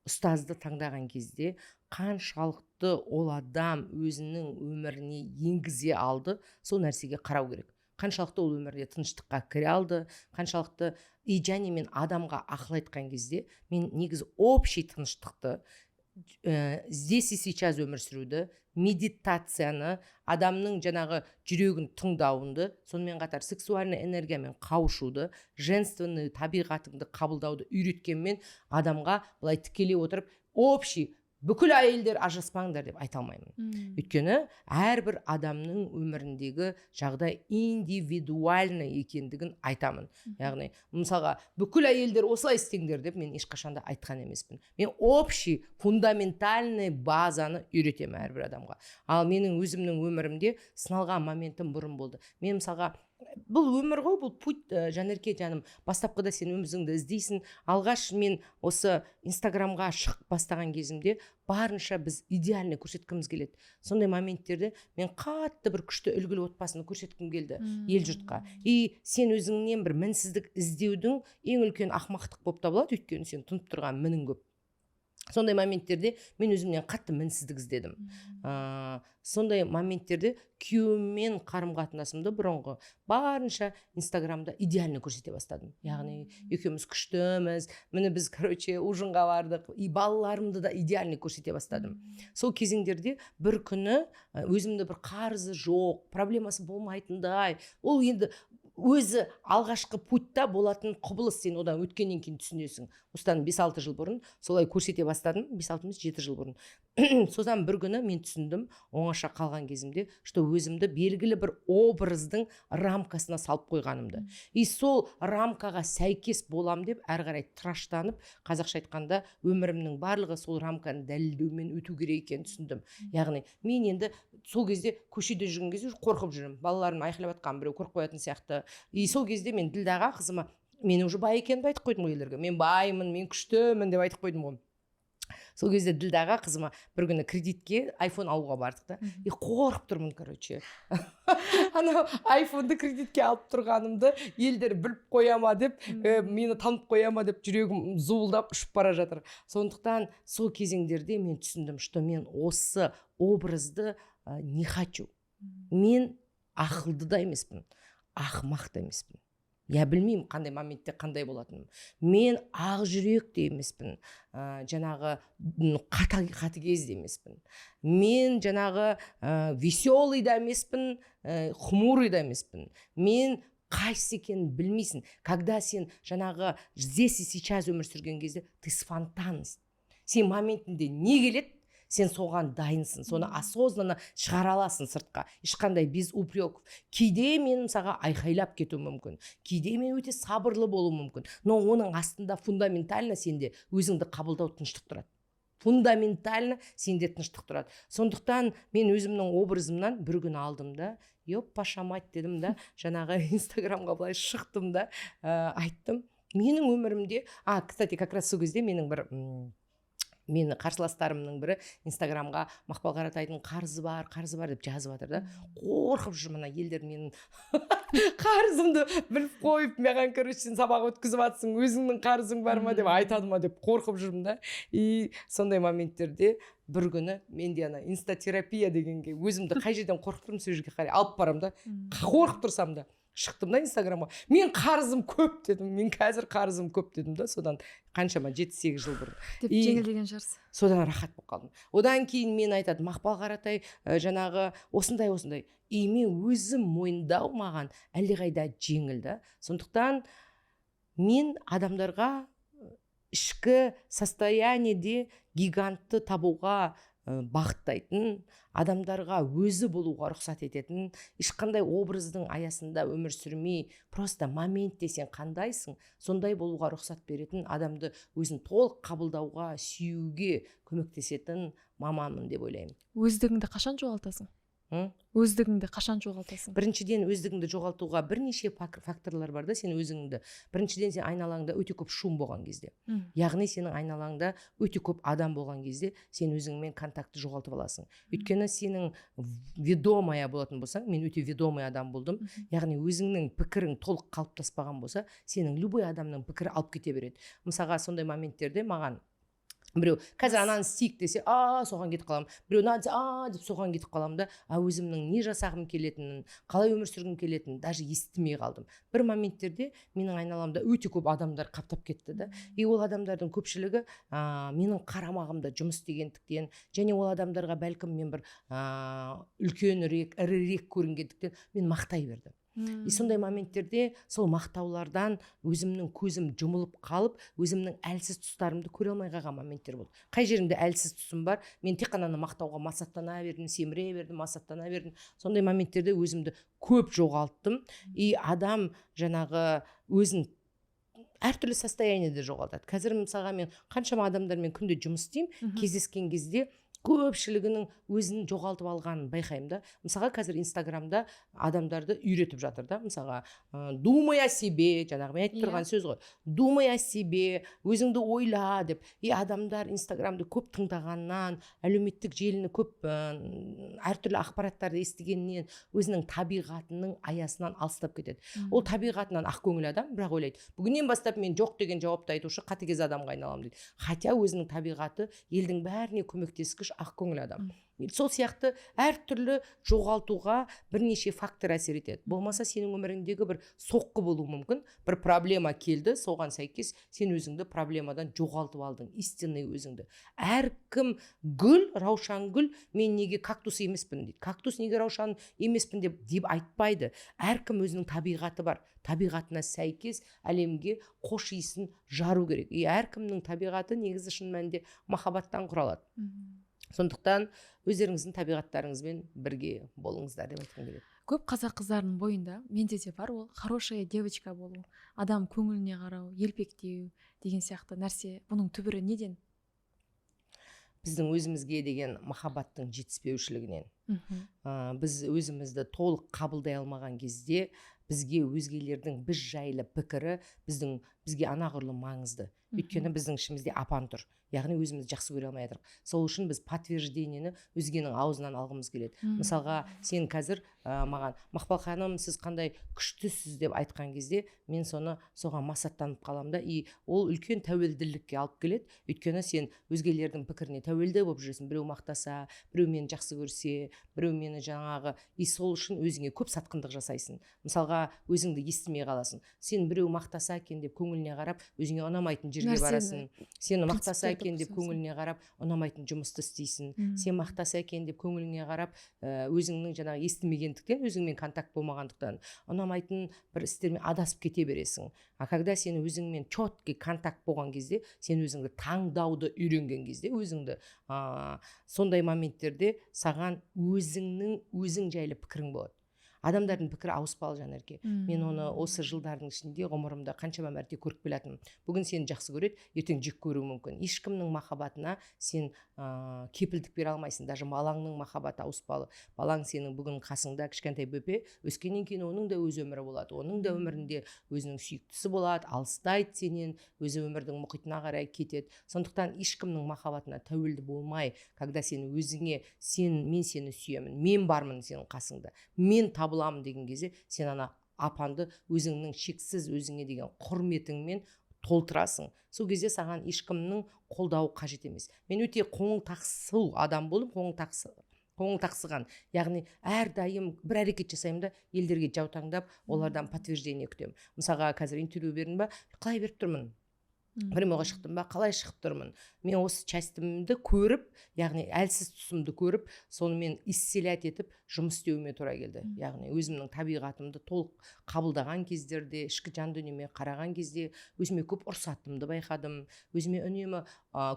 ұстазды таңдаған кезде қаншалықты ол адам өзінің өміріне енгізе алды, сол нәрсеге қарау керек. Қаншалықты ол өмірде тыныштыққа кіре алды, қаншалықты. И және мен адамға ақыл айтқан кезде мен негізі общий тыныштықты, здесь и сейчас өмір сүруді, медитацияны, адамның жаңағы жүрегін тыңдауынды, сонымен қатар сексуальный энергиямен қауышуды, женственный табиғатыңды қабылдауды үйреткенмен, адамға былай тікелей отырып, общий бүкіл әйелдер ажыраспаңдар деп айта алмаймын. Өйткені әрбір адамның өміріндегі жағдай индивидуальный екендігін айтамын. Яғни, мысалға, бүкіл әйелдер осылай істеңдер деп мен ешқашан да айтқан емеспін. Мен общий фундаментальный базаны үйретемін әрбір адамға. Ал менің өзімнің өмірімде сыналған моментім бұрын болды. Мен, мысалға, бұл өмір ғой, бұл путь, Жанерке жаным. Бастапқыда сен өзіңді іздейсің. Алғаш мен осы Инстаграмға шығып бастаған кезімде барынша біз идеальный көрсеткіміз келеді. Сондай моменттерде мен қатты бір күшті үлгілі отбасыны көрсеткім келді ел жұртқа. И сен өзіңнен бір мінсіздік іздеудің ең үлкен ақымақтық болып табылады, өйткені сен тұнып тұрған мінің көп. Сондай моменттерде мен өзімнен қатты мінсіздік іздедім. Сондай моменттерде күйеуіммен қарым қатынасымды бұрынғы барынша Инстаграмда идеально көрсете бастадым. Яғни екеуміз күштіміз, міне, біз, короче, ужинға бардық, и балаларымды да идеально көрсете бастадым. Сол кезеңдерде бір күні өзімді бір қарызы жоқ, проблемасы болмайтындай, ол енді өзі алғашқы путьта болатын құбылыс, сен одан өткеннен кейін түсінесің. Осыдан 5-6 жыл бұрын солай көрсете бастадым, 5-6 емес, 7 жыл бұрын. Содан бір күні мен түсіндім оңаша қалған кезімде, что өзімді белгілі бір образдың рамкасына салып қойғанымды. И сол рамкаға сәйкес болам деп әрі қарай тыраштанып, қазақша айтқанда, өмірімнің барлығы сол рамканы дәлелдеумен өту керек екенін түсіндім. Яғни мен енді сол кезде көшеде жүрген кезде уже қорқып жүремін, балаларым айқайлап жатқан біреу көріп қоятын сияқты. И сол кезде мен Ділдәға қызыма мен уже бай екенімді айтып қойдым ғой елдерге. Мен баймын, мен күштімін деп айтып қойдым ғой. Сол кезде Ділдәға қызыма бір күні кредитке айфон алуға бардық та, и қорқып тұрмын, короче, анау айфонды кредитке алып тұрғанымды елдер біліп қоя ма деп, мені танып қоя ма деп жүрегім зуылдап ұшып бара жатыр. Сондықтан сол кезеңдерде мен түсіндім, что мен осы образды не хочу. Мен ақылды да емеспін, ақымақ та емеспін, я білмеймін қандай моментте қандай болатыным. Мен ақ жүрек те емеспін, жаңағы қатыгез де емеспін. Мен жаңағы веселый да емеспін, хмурый да емеспін. Мен қайсысы екенін білмейсің. Когда сен жаңағы здесь и сейчас өмір сүрген кезде, ты спонтанность, сен моментінде не келеді, сен соған дайынсың, соны осознанно шығара аласың сыртқа, ешқандай без упреков. Кейде мен, мысалға, айқайлап кетуім мүмкін, кейде мен өте сабырлы болуым мүмкін, но оның астында фундаментально сенде өзіңді қабылдау, тыныштық тұрады. Фундаментально сенде тыныштық тұрады. Сондықтан мен өзімнің образымнан бір күн алдым да, «Ёп ваша мать» дедім да, жаңағы Инстаграмға былай шықтым да, айттым менің өмірімде. А, кстати, как раз сол кезде менің бір мені қарсыластарымның бірі Инстаграмға «Мақпал Қаратайдың қарызы бар, қарызы бар» деп жазып жатыр да. Қорқып жүрмін, ана елдер менің қарызымды біліп қойып, маған, короче, «Сен сабақ өткізіп жатрсың, өзіңнің қарызың бар ма?» деп айтады ма деп қорқып жүрмін да. И сондай моменттерде бір күні менде ана инстатерапия дегенге өзімді қай жерден қорқып тұрмын, сол жерге қарай алып барамын да, қорқып тұрсам да. Шықтым да Инстаграмға: «Мен қарызым көп», – дедім. «Мен қазір қарызым көп», – дедім да. Содан қаншама, 7-8 жыл бұрын. Деп жеңілдеген шығарсыз. Содан рахат болып қалдым. Одан кейін мен айтады: «Мақпал Қаратай, жаңағы осындай осындай». И мен өзім мойындау маған әлдеқайда жеңіл да. Сондықтан мен адамдарға ішкі состояниеде гигантты табуға бағыттайтын, адамдарға өзі болуға рұқсат ететін, ешқандай образдың аясында өмір сүрмей, просто моментте сен қандайсың, сондай болуға рұқсат беретін, адамды өзін толық қабылдауға, сүюге көмектесетін маманмын деп ойлаймын. Өздігіңді қашан жоғалтасың? М? Өздігіңді қашан жоғалтасың? Біріншіден, өздігіңді жоғалтуға бірнеше факторлар бар да. Сен өзіңді, біріншіден, сен айналаңда өте көп шум болған кезде, яғни сенің айналаңда өте көп адам болған кезде, сен өзіңмен контактты жоғалтып аласың. Өйткені сенің ведомая болатын болсаң, мен өте ведомый адам болдым, яғни өзіңнің пікірің толық қалыптаспаған болса, сенің любой адамның пікірі алып кете береді. Мысалға, сондай моменттерде маған біреу қазір ананы істейік десе, а соған кетіп қаламын, біреу мынаны десе, а деп соған кетіп қаламын да. А өзімнің не жасағым келетінін, қалай өмір сүргім келетінін даже естімей қалдым. Бір моменттерде менің айналамда өте көп адамдар қаптап кетті да. И ол адамдардың көпшілігі менің қарамағымда жұмыс істегендіктен және ол адамдарға бәлкім мен бір үлкенірек, ірірек көрінгендіктен, мен мақтай берді. И сондай моменттерде сол мақтаулардан өзімнің көзім жұмылып қалып, өзімнің әлсіз тұстарымды көре алмай қалған моменттер болды. Қай жерімде әлсіз тұсым бар, мен тек қана ана мақтауға масаттана бердім, семіре бердім, масаттана бердім. Сондай моменттерде өзімді көп жоғалттым. И адам жаңағы өзін әртүрлі состояниеде жоғалтады. Қазір, мысалға, мен қаншама адамдармен күнде жұмыс істеймін, кездескен кезде көпшілігінің өзін жоғалтып алғанын байқаймын да. Мысалға, қазір Инстаграмда адамдарды үйретіп жатыр да, мысалға, «думай о себе», жаңағы мен айтып тұрған сөз ғой, «думай о себе», «өзіңді ойла» деп. И адамдар Инстаграмды көп тыңдағаннан, әлеуметтік желіні көп, әртүрлі ақпараттарды естігеннен өзінің табиғатының аясынан алыстап кетеді. Ол табиғатынан ақкөңіл адам, бірақ ойлайды: «Бүгіннен бастап мен жоқ деген жауапты айтушы қатыгез адамға айналамын», – дейді. Хотя өзінің табиғаты елдің бәріне көмектескіш ақкөңіл адам. Сол сияқты әртүрлі жоғалтуға бірнеше фактор әсер етеді. Болмаса сенің өміріңдегі бір соққы болуы мүмкін, бір проблема келді, соған сәйкес сен өзіңді проблемадан жоғалтып алдың, истинный өзіңді. Әркім гүл, раушан гүл, «мен неге кактус емеспін?» дейді, кактус «неге раушан емеспін?» деп айтпайды. Әркім өзінің табиғаты бар, табиғатына сәйкес әлемге қош иісін жару керек. И әркімнің табиғаты негізі шын мәнінде махаббаттан құралады. Сондықтан өздеріңіздің табиғаттарыңызбен бірге болыңыздар деп айтқым келеді. Көп қазақ қыздарының бойында, менде де бар ол, хорошая девочка болу, адам көңіліне қарау, елпектеу деген сияқты нәрсе. Бұның түбірі неден? Біздің өзімізге деген махаббаттың жетіспеушілігінен. Біз өзімізді толық қабылдай алмаған кезде, бізге өзгелердің біз жайлы пікірі бізге анағұрлым маңызды. Өйткені біздің ішімізде апан тұр, яғни өзімізді жақсы көре алмай жатырмық. Сол үшін біз подтверждениені өзгенің аузынан алғымыз келеді. Мысалға, сен қазір маған «Мақпал ханым, сіз қандай күштісіз» деп айтқан кезде, мен соны, соған масаттанып қаламын да. И ол үлкен тәуелділікке алып келеді, өйткені сен өзгелердің пікіріне тәуелді болып жүресің. Біреу мақтаса, біреу мені жақсы көрсе, біреу мені жаңағы. И сол үшін өзіңе көп сатқындық жасайсың. Мысалға, өзіңді естімей қаласың. Сен біреу мақтаса екен деп көңіліне қарап, өзіңе ұнамайтын жерге Нәрсені, барасың. Сені мақтаса принциптерді екен деп бұзасың. көңіліне қарап, ұнамайтын жұмысты істейсің. Сен мақтаса екен деп көңіліңе қарап, өзіңнің жаңағы естімегендіктен, өзіңмен контакт болмағандықтан, ұнамайтын бір істермен адасып кете бересің. А когда сен өзіңмен четкий контакт болған кезде, сен өзіңді таңдауды үйренген кезде, өзіңді сондай моменттерде саған өзіңнің өзің жайлы пікірің болады. Адамдардың пікірі ауыспалы, Жанерке. Мен оны осы жылдардың ішінде, ғұмырымда қаншама мәрте көріп келатырмын. Бүгін сені жақсы көреді, ертең жек көруі мүмкін. Ешкімнің махаббатына сен кепілдік бере алмайсың. Даже балаңның махаббаты ауыспалы. Балаң сенің бүгін қасыңда, кішкентай бөпе, өскеннен кейін оның да өз өмірі болады, оның да өмірінде өзінің сүйіктісі болады, алыстайды сенен, өзі өмірдің мұхитына қарай кетеді. Сондықтан ешкімнің махаббатына тәуелді болмай, когда сен өзіңе сен «мен сені сүйемін, мен бармын сенің қасыңда, мен табыламын» деген кезде, сен ана апанды өзіңнің шексіз өзіңе деген құрметіңмен толтырасың. Сол кезде саған ешкімнің қолдауы қажет емес. Мен өте қоңылтақсу адам болдым, қоңылтақсы. Көңіл тақсыған, яғни әрдайым бір әрекет жасаймын да, елдерге жаутаңдап, олардан подтверждение күтемін. Мысалға, қазір интервью бердім ба, қалай беріп тұрмын? Прямой ға шықтым ба, қалай шығып тұрмын? Мен осы часть імді көріп, яғни әлсіз тұсымды көріп, сонымен исцелять етіп жұмыс істеуіме тура келді. Яғни өзімнің табиғатымды толық қабылдаған кездерде, ішкі жан дүниеме қараған кезде өзіме көп ұрсатынымды байқадым, өзіме үнемі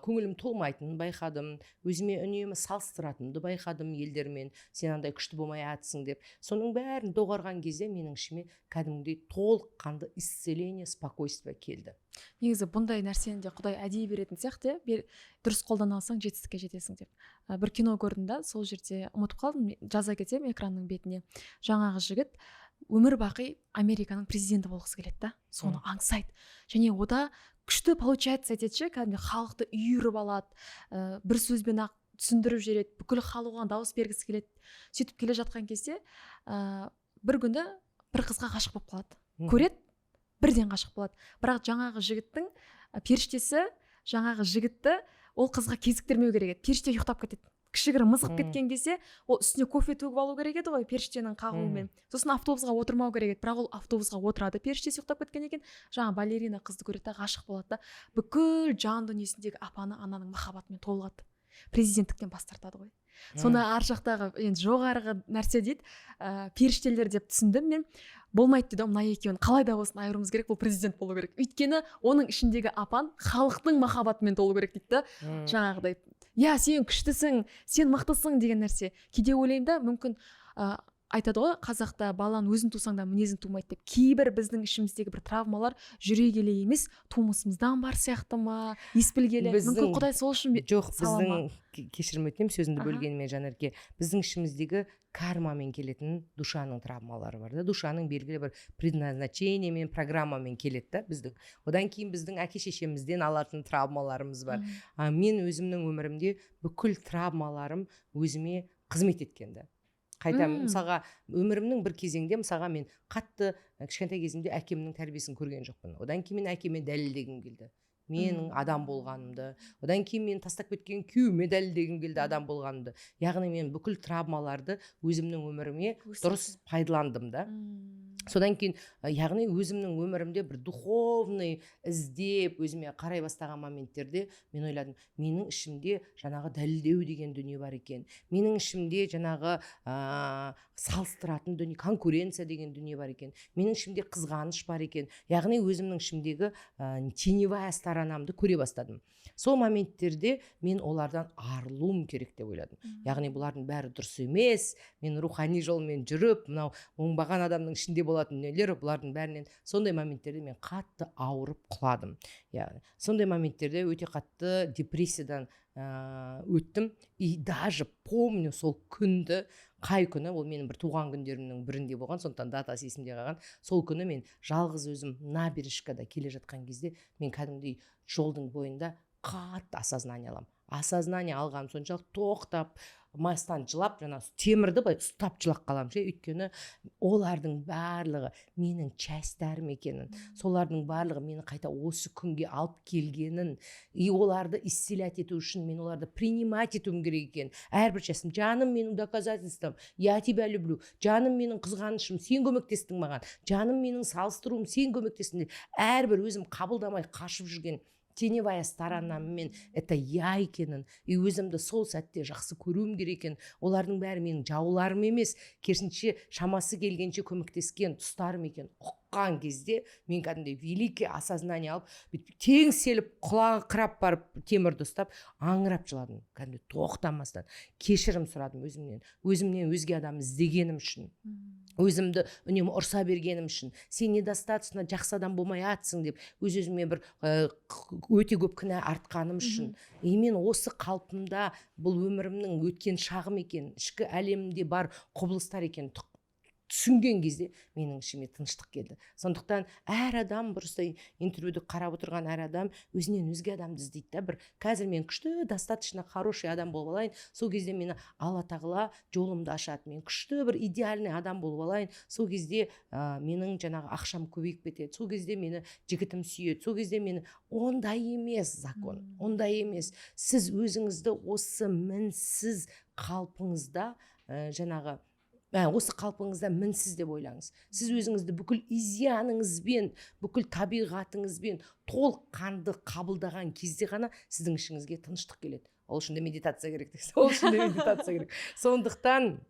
көңілім толмайтынын байқадым, өзіме үнемі салыстыратынымды байқадым елдермен, сен андай күшті болмай жатсың деп. Соның бәрін доғарған кезде менің ішіме кәдімгідей толыққанды исцеление, спокойствие келді. Негізі бұндай нәрсені де Құдай әдейі беретін сияқты, иә, дұрыс қолдана алсаң, жетістікке жетесің деп. Бір кино көрдім да, сол жерде ұмытып қалдым, жаза кетемін экранның бетіне. Жаңағы жігіт өмір бақи Американың президенті болғысы келеді да, соны аңсайды және ода күшті получается етеді ше, кәдімгі халықты үйіріп алады, бір сөзбен ақ түсіндіріп жібереді, бүкіл халық оған дауыс бергісі келеді. Сөйтіп келе жатқан кезде бір күні бір қызға ғашық болып қалады. Көреді, бірден ғашық болады. Бірақ жаңағы жігіттің періштесі жаңағы жігітті ол қызға кезіктірмеу керек еді. Періште ұйықтап кетеді, кішігірім мызғып кеткен кезде ол үстіне кофе төгіп алу керек еді ғой періштенің қағуымен, сосын автобусқа отырмау керек еді. Бірақ ол автобусқа отырады, періштесі ұйықтап кеткен екен. Жаңа балерина қызды көреді да, ғашық болады да, бүкіл жан дүниесіндегі апаны ананың махаббатымен толығады, президенттіктен бас тартады ғой. Сонда ар жақтағы енді жоғарғы нәрсе дейді, періштелер деп түсіндім мен. Болмайды дейді ғой, мына екеуін қалай да болсын айыруымыз керек, бұл президент болу керек, өйткені оның ішіндегі апан халықтың махаббатымен толу керек дейді да. Жаңағыдай, иә, сен күштісің, сен мықтысың деген нәрсе. Кейде ойлаймын да, мүмкін айтады ғой қазақта, баланы өзің тусаң да, мінезің тумайды деп. Кейбір біздің ішіміздегі бір травмалар жүре келе емес, тумысымыздан бар сияқты ма, ес білгелі мүмкін Құдай сол үшін Жоқ, сала ма? біздің, кешірім өтінемін сөзіңді бөлгеніме, Жанерке, біздің ішіміздегі кармамен келетін душаның травмалары бар да, душаның белгілі бір предназначение мен, программамен келеді да біздің. Одан кейін біздің әке шешемізден алатын травмаларымыз бар. Мен өзімнің өмірімде бүкіл травмаларым өзіме қызмет еткен да қайта. Мысалға, өмірімнің бір кезеңде, мысалға, мен қатты кішкентай кезімде әкемнің тәрбиесін көрген жоқпын. Одан кейін мен әкеме дәлелдегім келді менің адам болғанымды. Одан кейін мен тастап кеткен күйеуіме дәлелдегім келді адам болғанымды. Яғни мен бүкіл травмаларды өзімнің өміріме дұрыс пайдаландым да. Содан кейін яғни өзімнің өмірімде бір духовный іздеп, өзіме қарай бастаған моменттерде мен ойладым: менің ішімде жаңағы дәлелдеу деген дүние бар екен, менің ішімде жаңағы салыстыратын дүние, конкуренция деген дүние бар екен, менің ішімде қызғаныш бар екен. Яғни өзімнің ішімдегі теневая сторона мды көре бастадым. Сол моменттерде мен олардан арылуым керек деп ойладым. Яғни бұлардың бәрі дұрыс емес, мен рухани жолмен жүріп, мынау оңбаған адамның ішінде болатын дүниелер бұлардың бәрінен. Сондай моменттерде мен қатты ауырып құладым. Яғни сондай моменттерде өте қатты депрессиядан өттім. И даже помню сол күнді, қай күні ол, менің бір туған күндерімнің бірінде болған, сондықтан датасы есімде қалған. Сол күні мен жалғыз өзім набережка да келе жатқан кезде мен кәдімгідей жолдың бойында қатты осознание аламын. Осознание алғаным соншалық, тоқтап, мастан жылап, жаңағы темірді былай ұстап жылап қаламын ше. Өйткені олардың барлығы менің часть тарым екенін, солардың барлығы мені қайта осы күнге алып келгенін и оларды исцелять ету үшін мен оларды принимать етуім керек екен. Әрбір часть ім: жаным менің доказательством, я тебя люблю, жаным менің қызғанышым, сен көмектестің маған, жаным менің салыстыруым, сен көмектестің деп, әрбір өзім қабылдамай қашып жүрген теневая сторона ммен это я екенін и өзімді сол сәтте жақсы көруім керек екен, олардың бәрі менің жауларым емес, керісінше шамасы келгенше көмектескен тұстарым екен ұққан кезде мен кәдімгідей великий осознание алып, бүйтіп теңселіп, құлаңқырап барып, темірді ұстап, аңырап жыладым кәдімгідей тоқтамастан. Кешірім сұрадым өзімнен, өзімнен өзге адам іздегенім үшін, өзімді үнемі ұрса бергенім үшін, сен недостаточно жақсы адам болмай жатсың деп өз өзіме бір өте көп кінә артқаным үшін. И мен осы қалпымда бұл өмірімнің өткен шағым екен, ішкі әлемімде бар құбылыстар екен. Түсінген кезде менің ішіме тыныштық келді. Сондықтан әр адам, просто интервьюді қарап отырған әр адам өзінен өзге адамды іздейді да. Бір қазір мен күшті, достаточно хороший адам болып алайын, сол кезде мені Алла Тағала жолымды ашады. Мен күшті, бір идеальный адам болып алайын, сол кезде менің жаңағы ақшам көбейіп кетеді, сол кезде мені жігітім сүйеді, сол кезде мені. Ондай емес закон, ондай емес. Сіз өзіңізді осы мінсіз қалпыңызда, жаңағы осы қалпыңызда мінсіз деп ойлаңыз. Сіз өзіңізді бүкіл изъяныңызбен, бүкіл табиғатыңызбен толыққанды қабылдаған кезде ғана сіздің ішіңізге тыныштық келеді. Ол үшін де медитация керек, ол үшін де медитация керек. Сондықтан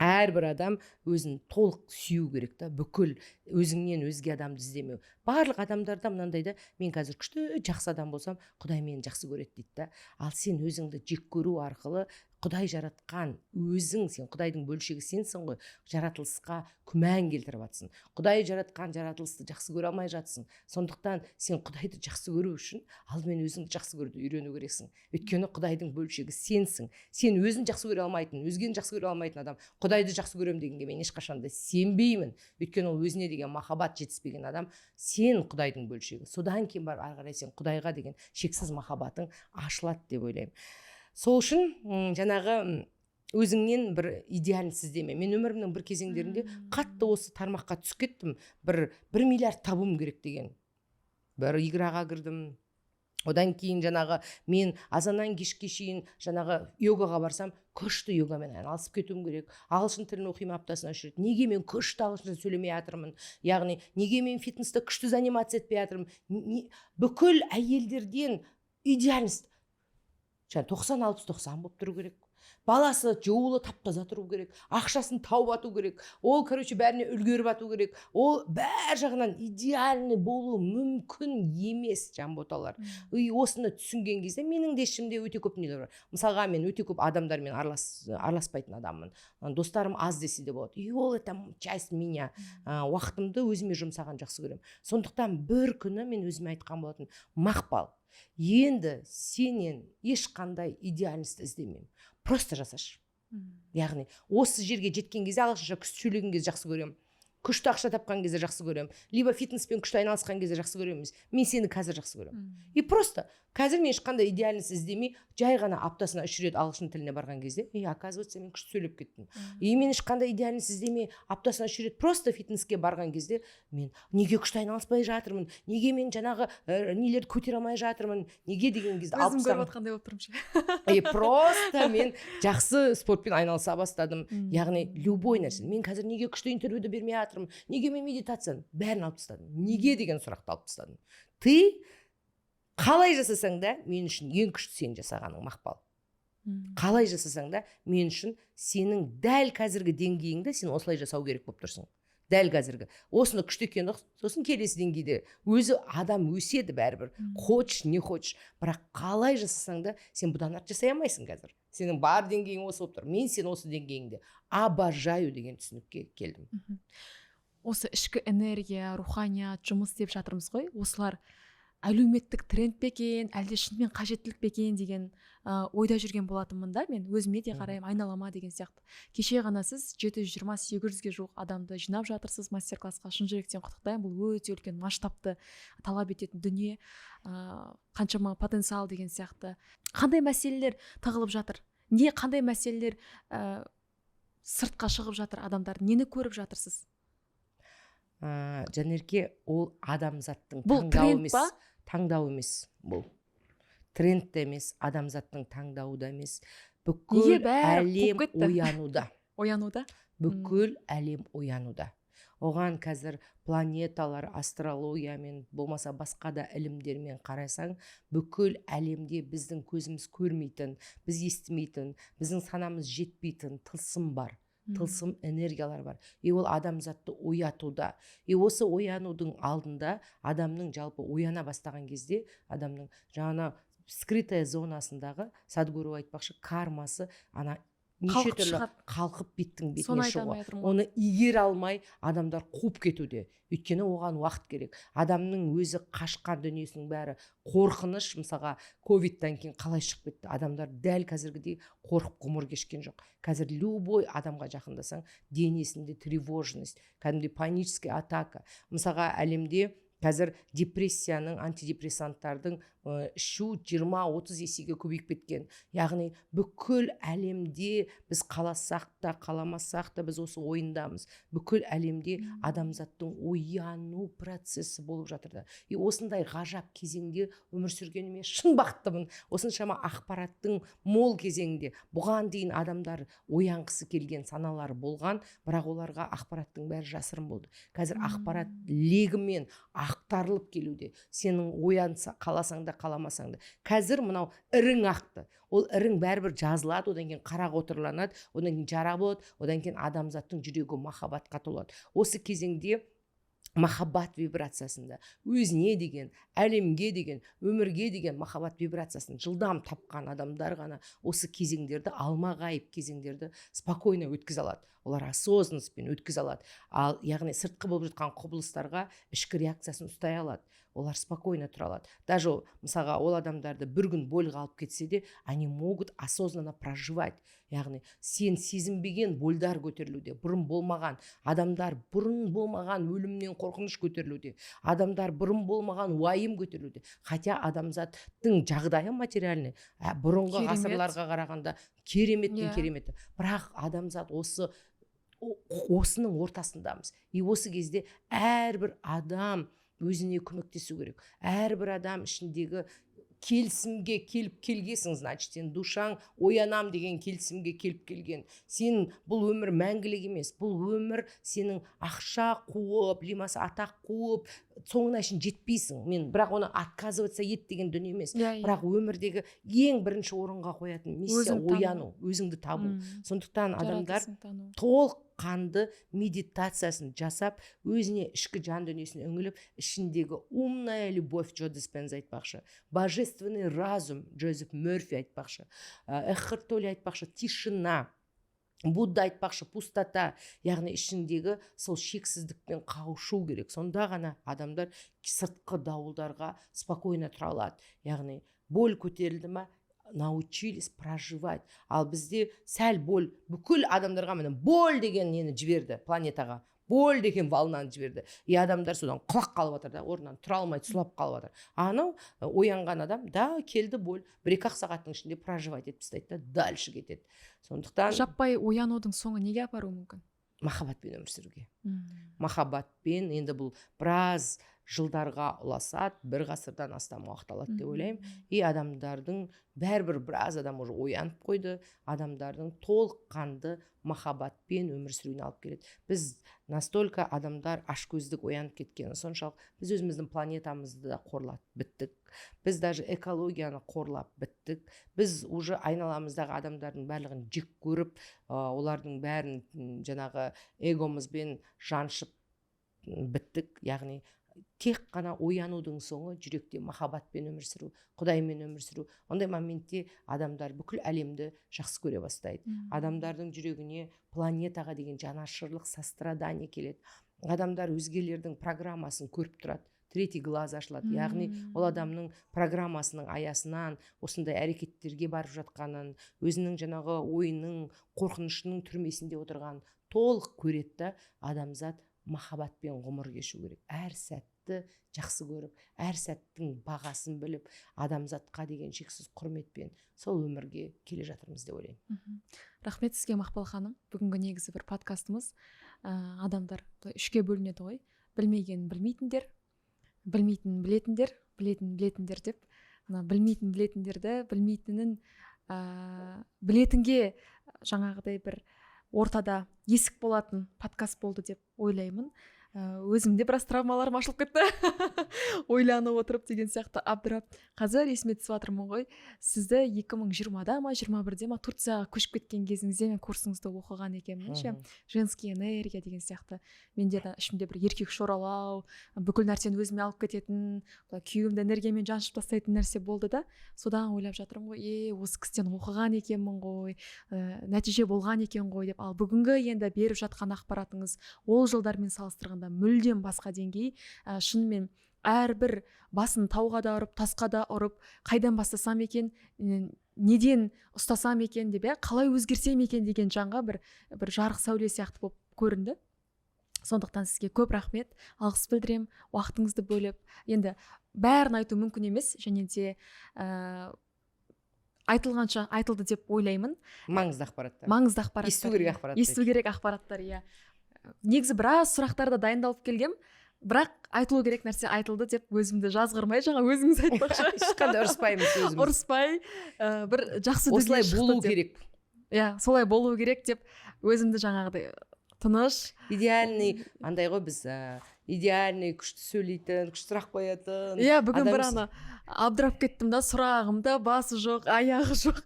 әрбір адам өзін толық сүю керек та, бүкіл өзіңнен өзге адамды іздемеу. Барлық адамдарда мынандай да: мен қазір күшті, жақсы адам болсам, Құдай мені жақсы көреді дейді да. Ал сен өзіңді жек көру арқылы Құдай жаратқан өзің, сен Құдайдың бөлшегі сенсің ғой, жаратылысқа күмән келтіріп жатсың, Құдай жаратқан жаратылысты жақсы көре алмай жатсың. Сондықтан сен Құдайды жақсы көру үшін алдымен өзіңді жақсы көруді үйрену керексің, өйткені Құдайдың бөлшегі сенсің. Сен өзін жақсы көре алмайтын, өзгені жақсы көре алмайтын адам Құдайды жақсы көремін дегенге мен ешқашан да сенбеймін, өйткені ол өзіне деген махаббат жетіспеген адам. Сен Құдайдың бөлшегі, содан кейін барып ары қарай сен Құдайға деген шексіз махаббатың ашылады деп ойлаймын. Сол үшін жаңағы өзіңнен бір идеальность іздеме. Мен өмірімнің бір кезеңдерінде қатты осы тармаққа түсіп кеттім. Бір миллиард табуым керек деген бір играға кірдім. Одан кейін жаңағы мен азаннан кешке шейін жаңағы йогаға барсам, күшті йогамен айналысып кетуім керек. Ағылшын тілін оқимын аптасына 3 рет. Неге мен күшті ағылшынша сөйлемей жатырмын? Яғни неге мен фитнесте күшті заниматься етпей жатырмын? Бүкіл әйелдерден идеальность, жаңағы 90, 60, 90 болып тұру керек, баласы жуулы, тап таза тұру керек, ақшасын тауып ату керек, ол, короче, бәріне үлгеріп ату керек. Ол бәр жағынан идеальный болу мүмкін емес, жанботалар. И осыны түсінген кезде менің де ішімде өте көп нелер бар. Мысалға, мен өте көп адамдармен араласпайтын адаммын, достарым аз десе де болады, и ол это часть меня. Уақытымды өзіме жұмсаған жақсы көремін. Сондықтан бір күні мен өзіме айтқан болатын: «Мақпал, енді сенен ешқандай идеальность іздемеймін, просто жасашы». Яғни осы жерге жеткен кезде, ағылшынша күшті сөйлеген кезде жақсы көремін, күшті ақша тапқан кезде жақсы көремін, либо фитнеспен күшті айналысқан кезде жақсы көремін емес, мен сені қазір жақсы көремін. И просто қазір мен ешқандай идеальность іздемей, жай ғана аптасына 3 рет ағылшын тіліне барған кезде, и оказывается, мен күшті сөйлеп кеттім. И мен ешқандай идеальность іздемей, аптасына 3 рет просто фитнеске барған кезде, мен неге күшті айналыспай жатырмын, неге мен жаңағы нелерді көтере алмай жатырмын, неге деген кезде алып Өзім көріп тастаған. отқандай болып тұрмын ше. И просто мен жақсы спортпен айналыса бастадым. Яғни любой нәрсе, мен қазір неге күшті интервьюді бермей жатырмын, неге мен медитацияны, бәрін алып тастадым. Неге деген сұрақты алып тастадым. Ты қалай жасасаң да, мен үшін ең күшті сен жасағаның, Мақпал. Қалай жасасаң да, мен үшін сенің дәл қазіргі деңгейіңде сен осылай жасау керек болып тұрсың. Дәл қазіргі осыны күшті екен, сосын келесі деңгейде өзі адам өседі бәрібір, хочешь не хочешь. Бірақ қалай жасасаң да, сен бұдан артық жасай алмайсың. Қазір сенің бар деңгейің осы болып тұр, мен сені осы деңгейіңде обожаю деген түсінікке келдім. Осы ішкі энергия, руханият, жұмыс деп жатырмыз ғой. Осылар әлеуметтік тренд пе екен, әлде шынымен қажеттілік пе екен деген ойда жүрген болатынмын да. Мен өзіме де қараймын, айналама деген сияқты. Кеше ғана сіз 720-800-ге жуық адамды жинап жатырсыз мастер классқа. Шын жүректен құттықтаймын, бұл өте үлкен масштабты талап ететін дүние, қаншама потенциал деген сияқты. Қандай мәселелер тығылып жатыр, не қандай мәселелер сыртқа шығып жатыр, адамдар нені көріп жатырсыз? Жанерке, ол адамзаттың Бұл таңдауы тренд емес. па? Таңдау емес, бұл тренд те емес, адамзаттың таңдауы да емес. Бүкіл Неге бәрі әлем қуып кетті? оянуда. Оянуда. Бүкіл әлем оянуда. Оған қазір планеталар, астрологиямен, болмаса басқа да ілімдермен қарасаң, бүкіл әлемде біздің көзіміз көрмейтін, біз естімейтін, біздің санамыз жетпейтін тылсым бар, тылсым энергиялар бар, и ол адамзатты оятуда. И осы оянудың алдында адамның жалпы ояна бастаған кезде адамның жаңа скрытая зонасындағы, Садгуру айтпақшы, кармасы ана Неше Қалқып түрлі шығады. Қалқып беттің бетіне Соны айта шығуға. алмай жатырмын ғой. Оны игере алмай, адамдар қуып кетуде, өйткені оған уақыт керек. Адамның өзі қашқан дүниесінің бәрі қорқыныш. Мысалға, ковидтан кейін қалай шығып кетті адамдар? Дәл қазіргідей қорқып ғұмыр кешкен жоқ. Қазір любой адамға жақындасаң, денесінде тревожность, кәдімгідей панический атака. Мысалға, әлемде қазір депрессияның, антидепрессанттардың ішу 20-30 есеге көбейіп кеткен. Яғни бүкіл әлемде, біз қаласақ та, қаламасақ та, біз осы ойындамыз. Бүкіл әлемде адамзаттың ояну процесі болып жатыр да. И осындай ғажап кезеңде өмір сүргеніме шын бақыттымын. Осыншама ақпараттың мол кезеңінде. Бұған дейін адамдар оянғысы келген саналары болған, бірақ оларға ақпараттың бәрі жасырын болды. Қазір ақпарат легімен ақтарылып келуде. Сенің оянса, қаласаң да, қаламасаң да, қазір мынау ірің ақты. Ол ірің бәрібір жазылады, одан кейін қара қотырланады, одан кейін жара болады, одан кейін адамзаттың жүрегі махаббатқа толады. Осы кезеңде махаббат вибрациясында, өзіне деген, әлемге деген, өмірге деген махаббат вибрациясын жылдам тапқан адамдар ғана осы кезеңдерді, алмағайып кезеңдерді спокойно өткізе алады. Олар осознанность пен өткізе алады. Ал яғни сыртқы болып жатқан құбылыстарға ішкі реакциясын ұстай алады, олар спокойно тұра алады. Даже, мысалға, ол адамдарды бір күн боль ға алып кетсе де, они могут осознанно проживать. Яғни сен сезінбеген боль дар көтерілуде, бұрын болмаған. Адамдар бұрын болмаған өлімнен қорқыныш көтерілуде, адамдар бұрын болмаған уайым көтерілуде. Хотя адамзаттың жағдайы материальный бұрынғы Керемет. ғасырларға қарағанда кереметтің кереметі, бірақ адамзат осының ортасындамыз. И осы кезде әрбір адам өзіне көмектесу керек. Әрбір адам ішіндегі келісімге келіп келгесің, значит, сен душа ң оянам деген келісімге келіп келген. Сен бұл өмір мәңгілік емес. Бұл өмір сенің ақша қуып, либо атақ қуып, соңына шейін жетпейсің. Мен бірақ оны отказываться ет деген дүние емес. иә иә Бірақ өмірдегі ең бірінші орынға қоятын миссия Өзіңді тану. ояну, өзіңді табу. Сондықтан адамдар Жаратылысын тану. толыққанды медитациясын жасап, өзіне, ішкі жан дүниесіне үңіліп, ішіндегі умная любовь, Джо Диспенза айтпақшы, божественный разум, Джозеф Мерфи айтпақшы, Экхарт Толле айтпақшы, тишина, Будда айтпақшы, пустота, яғни ішіндегі сол шексіздікпен қауышу керек. Сонда ғана адамдар сыртқы дауылдарға спокойно тұра алады. Яғни боль көтерілді ма, научились проживать. Ал бізде сәл боль, бүкіл адамдарға міне боль деген нені жіберді, планетаға боль деген волна ны жіберді. И адамдар содан құлап қалып жатыр да, орнынан тұра алмай сұлап қалып жатыр. Анау оянған адам да, келді боль, бір екі ақ сағаттың ішінде проживать етіп тастайды да, дальше кетеді. Сондықтан Жаппай оянудың соңы неге апаруы мүмкін? Махаббатпен өмір сүруге. Махаббатпен. Енді бұл біраз жылдарға ұласады, бір ғасырдан астам уақыт алады деп ойлаймын. И адамдардың бәрібір біраз адам уже оянып қойды. Адамдардың толыққанды махаббатпен өмір сүруіне алып келеді. Біз настолько адамдар ашкөздік оянып кеткені соншалық, біз өзіміздің планетамызды да қорлап біттік, біз даже экологияны қорлап біттік. Біз уже айналамыздағы адамдардың барлығын жек көріп, олардың бәрін жаңағы эгомызбен жаншып біттік. Яғни тек қана оянудың соңы жүректе махаббатпен өмір сүру, құдаймен өмір сүру. Ондай моментте адамдар бүкіл әлемді жақсы көре бастайды. Адамдардың жүрегіне планетаға деген жанашырлық, сострадание келеді. Адамдар өзгелердің программасын көріп тұрады, третий глаз ашылады. Яғни ол адамның программасының аясынан осындай әрекеттерге барып жатқанын, өзінің жаңағы ойының, қорқынышының түрмесінде отырғанын толық көреді да. Адамзат махаббатпен ғұмыр кешу керек, әр сәтті жақсы көріп, әр сәттің бағасын біліп, адамзатқа деген шексіз құрметпен сол өмірге келе жатырмыз деп ойлаймын. Рахмет сізге, Мақпал ханым. Бүгінгі негізі бір подкастымыз, адамдар былай үшке бөлінеді ғой: білмеген білмейтіндер, білмейтін білетіндер, білетін білетіндер деп. Мына білмейтін білетіндерді білмейтінін білетінге жаңағыдай бір ортада есік болатын подкаст болды деп ойлаймын. Өзімде біраз травмаларым ашылып кетті ойланып отырып деген сияқты. Абдырап, қазір есіме түсіп жатырмын ғой, сізді 2020-да ма, 21-де ма, Турцияға көшіп кеткен кезіңізде мен курсыңызды оқыған екенмін ше. Женский энергия деген сияқты. Менде де ішімде бір еркек шоралау, бүкіл нәрсені өзіме алып кететін, былай күйеуімді энергиямен жаншып тастайтын нәрсе болды да. Содан ойлап жатырмын ғой, е, осы кісіден оқыған екенмін ғой, нәтиже болған екен ғой деп. Ал бүгінгі енді беріп жатқан ақпаратыңыз ол жылдармен салыстырғанда мүлдем басқа деңгей. Шынымен әрбір басын тауға да ұрып, тасқа да ұрып, қайдан бастасам екен, неден ұстасам екен деп, иә, қалай өзгерсем екен деген жанға бір жарық сәуле сияқты болып көрінді. Сондықтан сізге көп рахмет, алғыс білдіремін уақытыңызды бөліп. Енді бәрін айту мүмкін емес және де айтылғанша айтылды деп ойлаймын. Маңызды ақпараттар. Маңызды ақпараттар. Есту керек ақпараттар. Есту керек ақпараттар, иә. Негізі біраз сұрақтарда дайындалып келгем, бірақ айтылу керек нәрсе айтылды деп өзімді жазғырмай, жаңа өзіңіз айтпақшы. Ешқандай ұрыспаймыз өзіміз. Ұрыспай, бір жақсы дүние Осылай шықты болу деп. керек. Иә, солай болу керек деп өзімді жаңағыдай тыныш. Идеальный андай ғой біз, идеальный, күшті сөйлейтін, күшті сұрақ қоятын Иә, бүгін бір адамсыз. ана абдырап кеттім да, сұрағым да басы жоқ, аяғы жоқ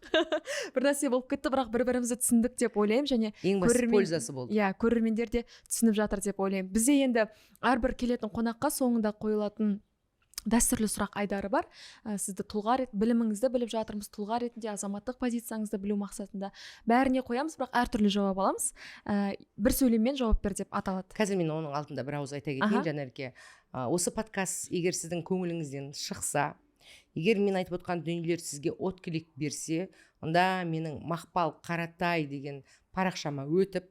бір нәрсе болып кетті, бірақ бір бірімізді түсіндік деп ойлаймын және Ең бастысы көрермен пользасы болды. Иә, көрермендер де түсініп жатыр деп ойлаймын. Бізде енді әрбір келетін қонаққа соңында қойылатын дәстүрлі сұрақ айдары бар. Сізді тұлға біліміңізді біліп жатырмыз, тұлға ретінде азаматтық позицияңызды білу мақсатында бәріне қоямыз, бірақ әртүрлі жауап аламыз. Бір сөйлеммен жауап бер деп аталады. Қазір мен оның алдында бір ауыз айта кетейін. Жанерке, осы подкаст егер сіздің көңіліңізден шықса, егер мен айтып отқан дүниелер сізге отклик берсе, онда менің Мақпал Қаратай деген парақшама өтіп,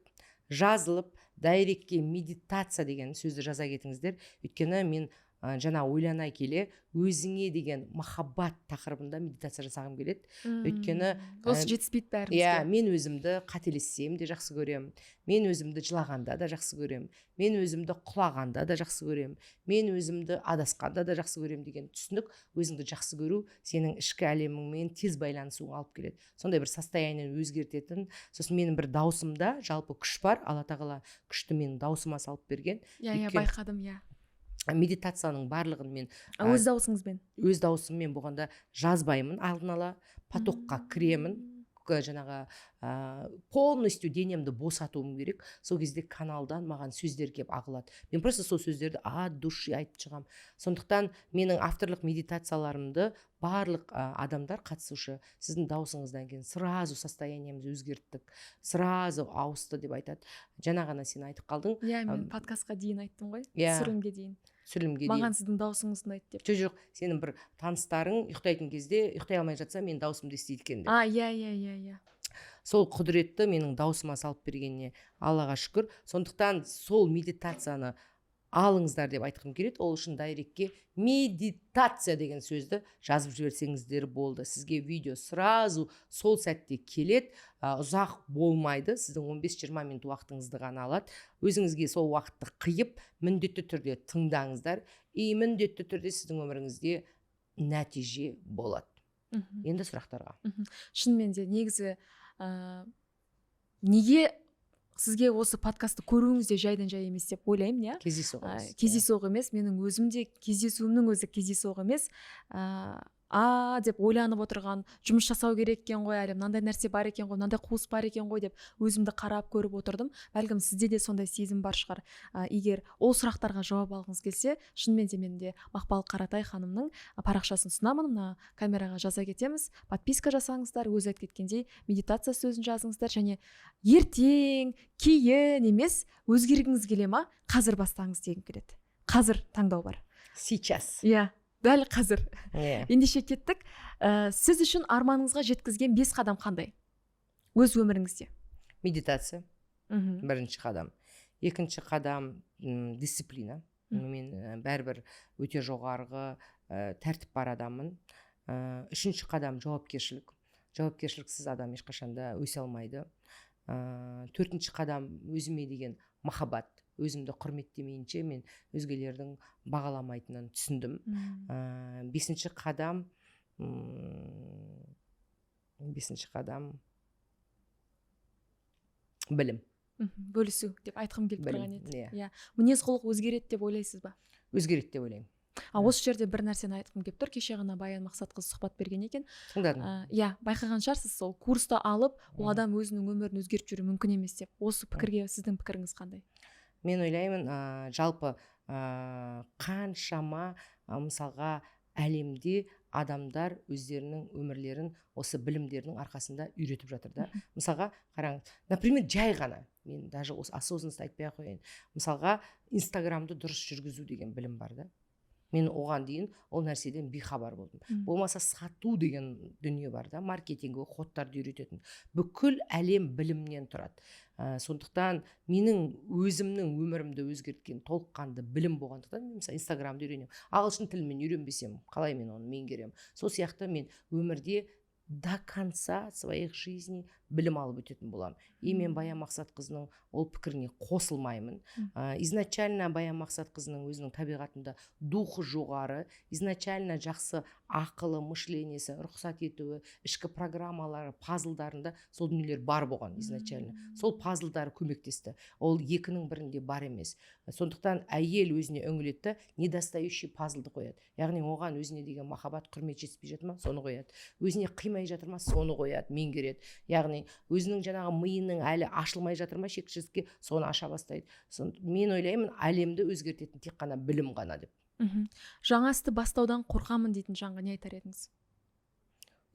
жазылып, директке «медитация» деген сөзді жаза кетіңіздер. Өйткені мен жаңа ойлана келе, өзіңе деген махаббат тақырыбында медитация жасағым келеді. Өйткені, Осы жетіспейді бәрімізге. Иә, мен өзімді қателессем де жақсы көремін, мен өзімді жылағанда да жақсы көремін, мен өзімді құлағанда да жақсы көремін, мен өзімді адасқанда да жақсы көремін деген түсінік. Өзіңді жақсы көру сенің ішкі әлеміңмен тез байланысуыңа алып келеді, сондай бір состояниені өзгертетін. Сосын менің бір даусымда жалпы күш бар, Алла тағала күшті менің даусыма салып берген. Иә иә Байқадым, иә. Медитацияның барлығын мен Өз дауысыңызбен. Өз дауысыммен болғанда жазбаймын, алдын ала потокқа кіремін. Жаңағы полностью денемді босатуым керек. Сол кезде каналдан маған сөздер келіп ағылады, мен просто сол сөздерді от души айтып шығамын. Сондықтан менің авторлық медитацияларымды барлық адамдар, қатысушы, «Сіздің даусыңыздан кейін сразу состояниеміз өзгерттік, сразу ауысты» деп айтады. Жаңа ғана сен айтып қалдың. Иә, мен подкастқа дейін айттым ғой. Иә. Түсірілімге дейін. Түсірілімге дейін. Маған сіздің дауысыңыз ұнайды деп. Жоқ, сенің бір таныстарың ұйықтайтын кезде ұйықтай алмай жатса, менің дауысымды естиді екен деп. А, иә иә иә иә Сол құдіретті менің даусыма салып бергеніне Аллаға шүкір. Сондықтан сол медитацияны алыңыздар деп айтқым келеді. Ол үшін директке «медитация» деген сөзді жазып жіберсеңіздер болды, сізге видео сразу сол сәтте келеді. Ұзақ болмайды, сіздің 15-20 минут уақытыңызды ғана алады. Өзіңізге сол уақытты қиып, міндетті түрде тыңдаңыздар и міндетті түрде сіздің өміріңізде нәтиже болады. Енді сұрақтарға. Шынымен де, негізі неге сізге осы подкастты көруіңіз де жайдан жай емес деп ойлаймын, иә. Кездейсоқ емес. Кездейсоқ емес. Менің өзім де кездесуімнің өзі кездейсоқ емес. А деп ойланып отырған, жұмыс жасау керек екен ғой әлі, мынандай нәрсе бар екен ғой, мынандай қуыс бар екен ғой деп өзімді қарап көріп отырдым. Бәлкім, сізде де сондай сезім бар шығар. Егер ол сұрақтарға жауап алғыңыз келсе, шынымен де мен де Мақпал Қаратай ханымның парақшасын ұсынамын. Мына камераға жаза кетеміз, подписка жасаңыздар, өзі айтып кеткендей, «медитация» сөзін жазыңыздар және ертең, кейін емес, өзгергіңіз келе ма, қазір бастаңыз дегім келеді. Қазір таңдау бар. Сейчас. Иә, дәл қазір. Иә. Ендеше кеттік. Сіз үшін арманыңызға жеткізген бес қадам қандай өз өміріңізде? Медитация бірінші қадам. Екінші қадам дисциплина. Мен бәрібір өте жоғарғы тәртіп бар адаммын. Үшінші қадам жауапкершілік. Жауапкершіліксіз адам ешқашан да өсе алмайды. Төртінші қадам өзіме деген махаббат. Өзімді құрметтемейінше, мен өзгелердің бағаламайтынын түсіндім. Бесінші қадам білім. Бөлісу деп айтқым келіп тұрған еді. Иә. Мінез құлық өзгереді деп ойлайсыз ба? Өзгереді деп ойлаймын. Осы жерде бір нәрсені айтқым келіп тұр. Кеше ғана Баян Мақсатқызы сұхбат берген екен. Тыңдадым. Иә, байқаған шығарсыз, сол курсты алып, ол адам өзінің өмірін өзгертіп жіберуі мүмкін емес деп. Осы пікірге сіздің пікіріңіз қандай? Мен ойлаймын, жалпы қаншама мысалға әлемде адамдар өздерінің өмірлерін осы білімдерінің арқасында үйретіп жатыр да. Мысалға қараңыз, например, жай ғана мен даже осы осознанность айтпай ақ қояйын. Мысалға, Инстаграмды дұрыс жүргізу деген білім бар да. Мен оған дейін ол нәрседен бейхабар болдым. Болмаса сату деген дүние бар да, маркетинговый ходтарды үйрететін. Бүкіл әлем білімнен тұрады. Сондықтан менің өзімнің өмірімді өзгерткен толыққанды білім болғандықтан, мен мысалы Инстаграмды үйренемін. Ағылшын тілін мен үйренбесем, қалай мен оны меңгеремін? Сол сияқты мен өмірде до конца своих жизней білім алып өтетін боламын. И мен Баян Мақсатқызының ол пікіріне қосылмаймын. Изначально Баян Мақсатқызының өзінің табиғатында духы жоғары, изначально жақсы ақылы, мышлениесі, рұқсат етуі, ішкі программалары, пазлдарында сол дүниелер бар болған изначально. Сол пазлдары көмектесті. Ол екінің бірінде бар емес. Сондықтан әйел өзіне үңіледі да, недостающий пазлды қояды. Яғни оған өзіне деген махаббат, құрмет жетіспей жатыр ма, соны қояды. Өзіне қимай жатыр ма, соны қояды, меңгереді. Яғни өзінің жаңағы миының әлі ашылмай жатыр ма шексіздікке, соны аша бастайды. Мен ойлаймын, әлемді өзгертетін тек қана білім ғана деп. Жаңа істі бастаудан қорқамын дейтін жанға не айтар едіңіз?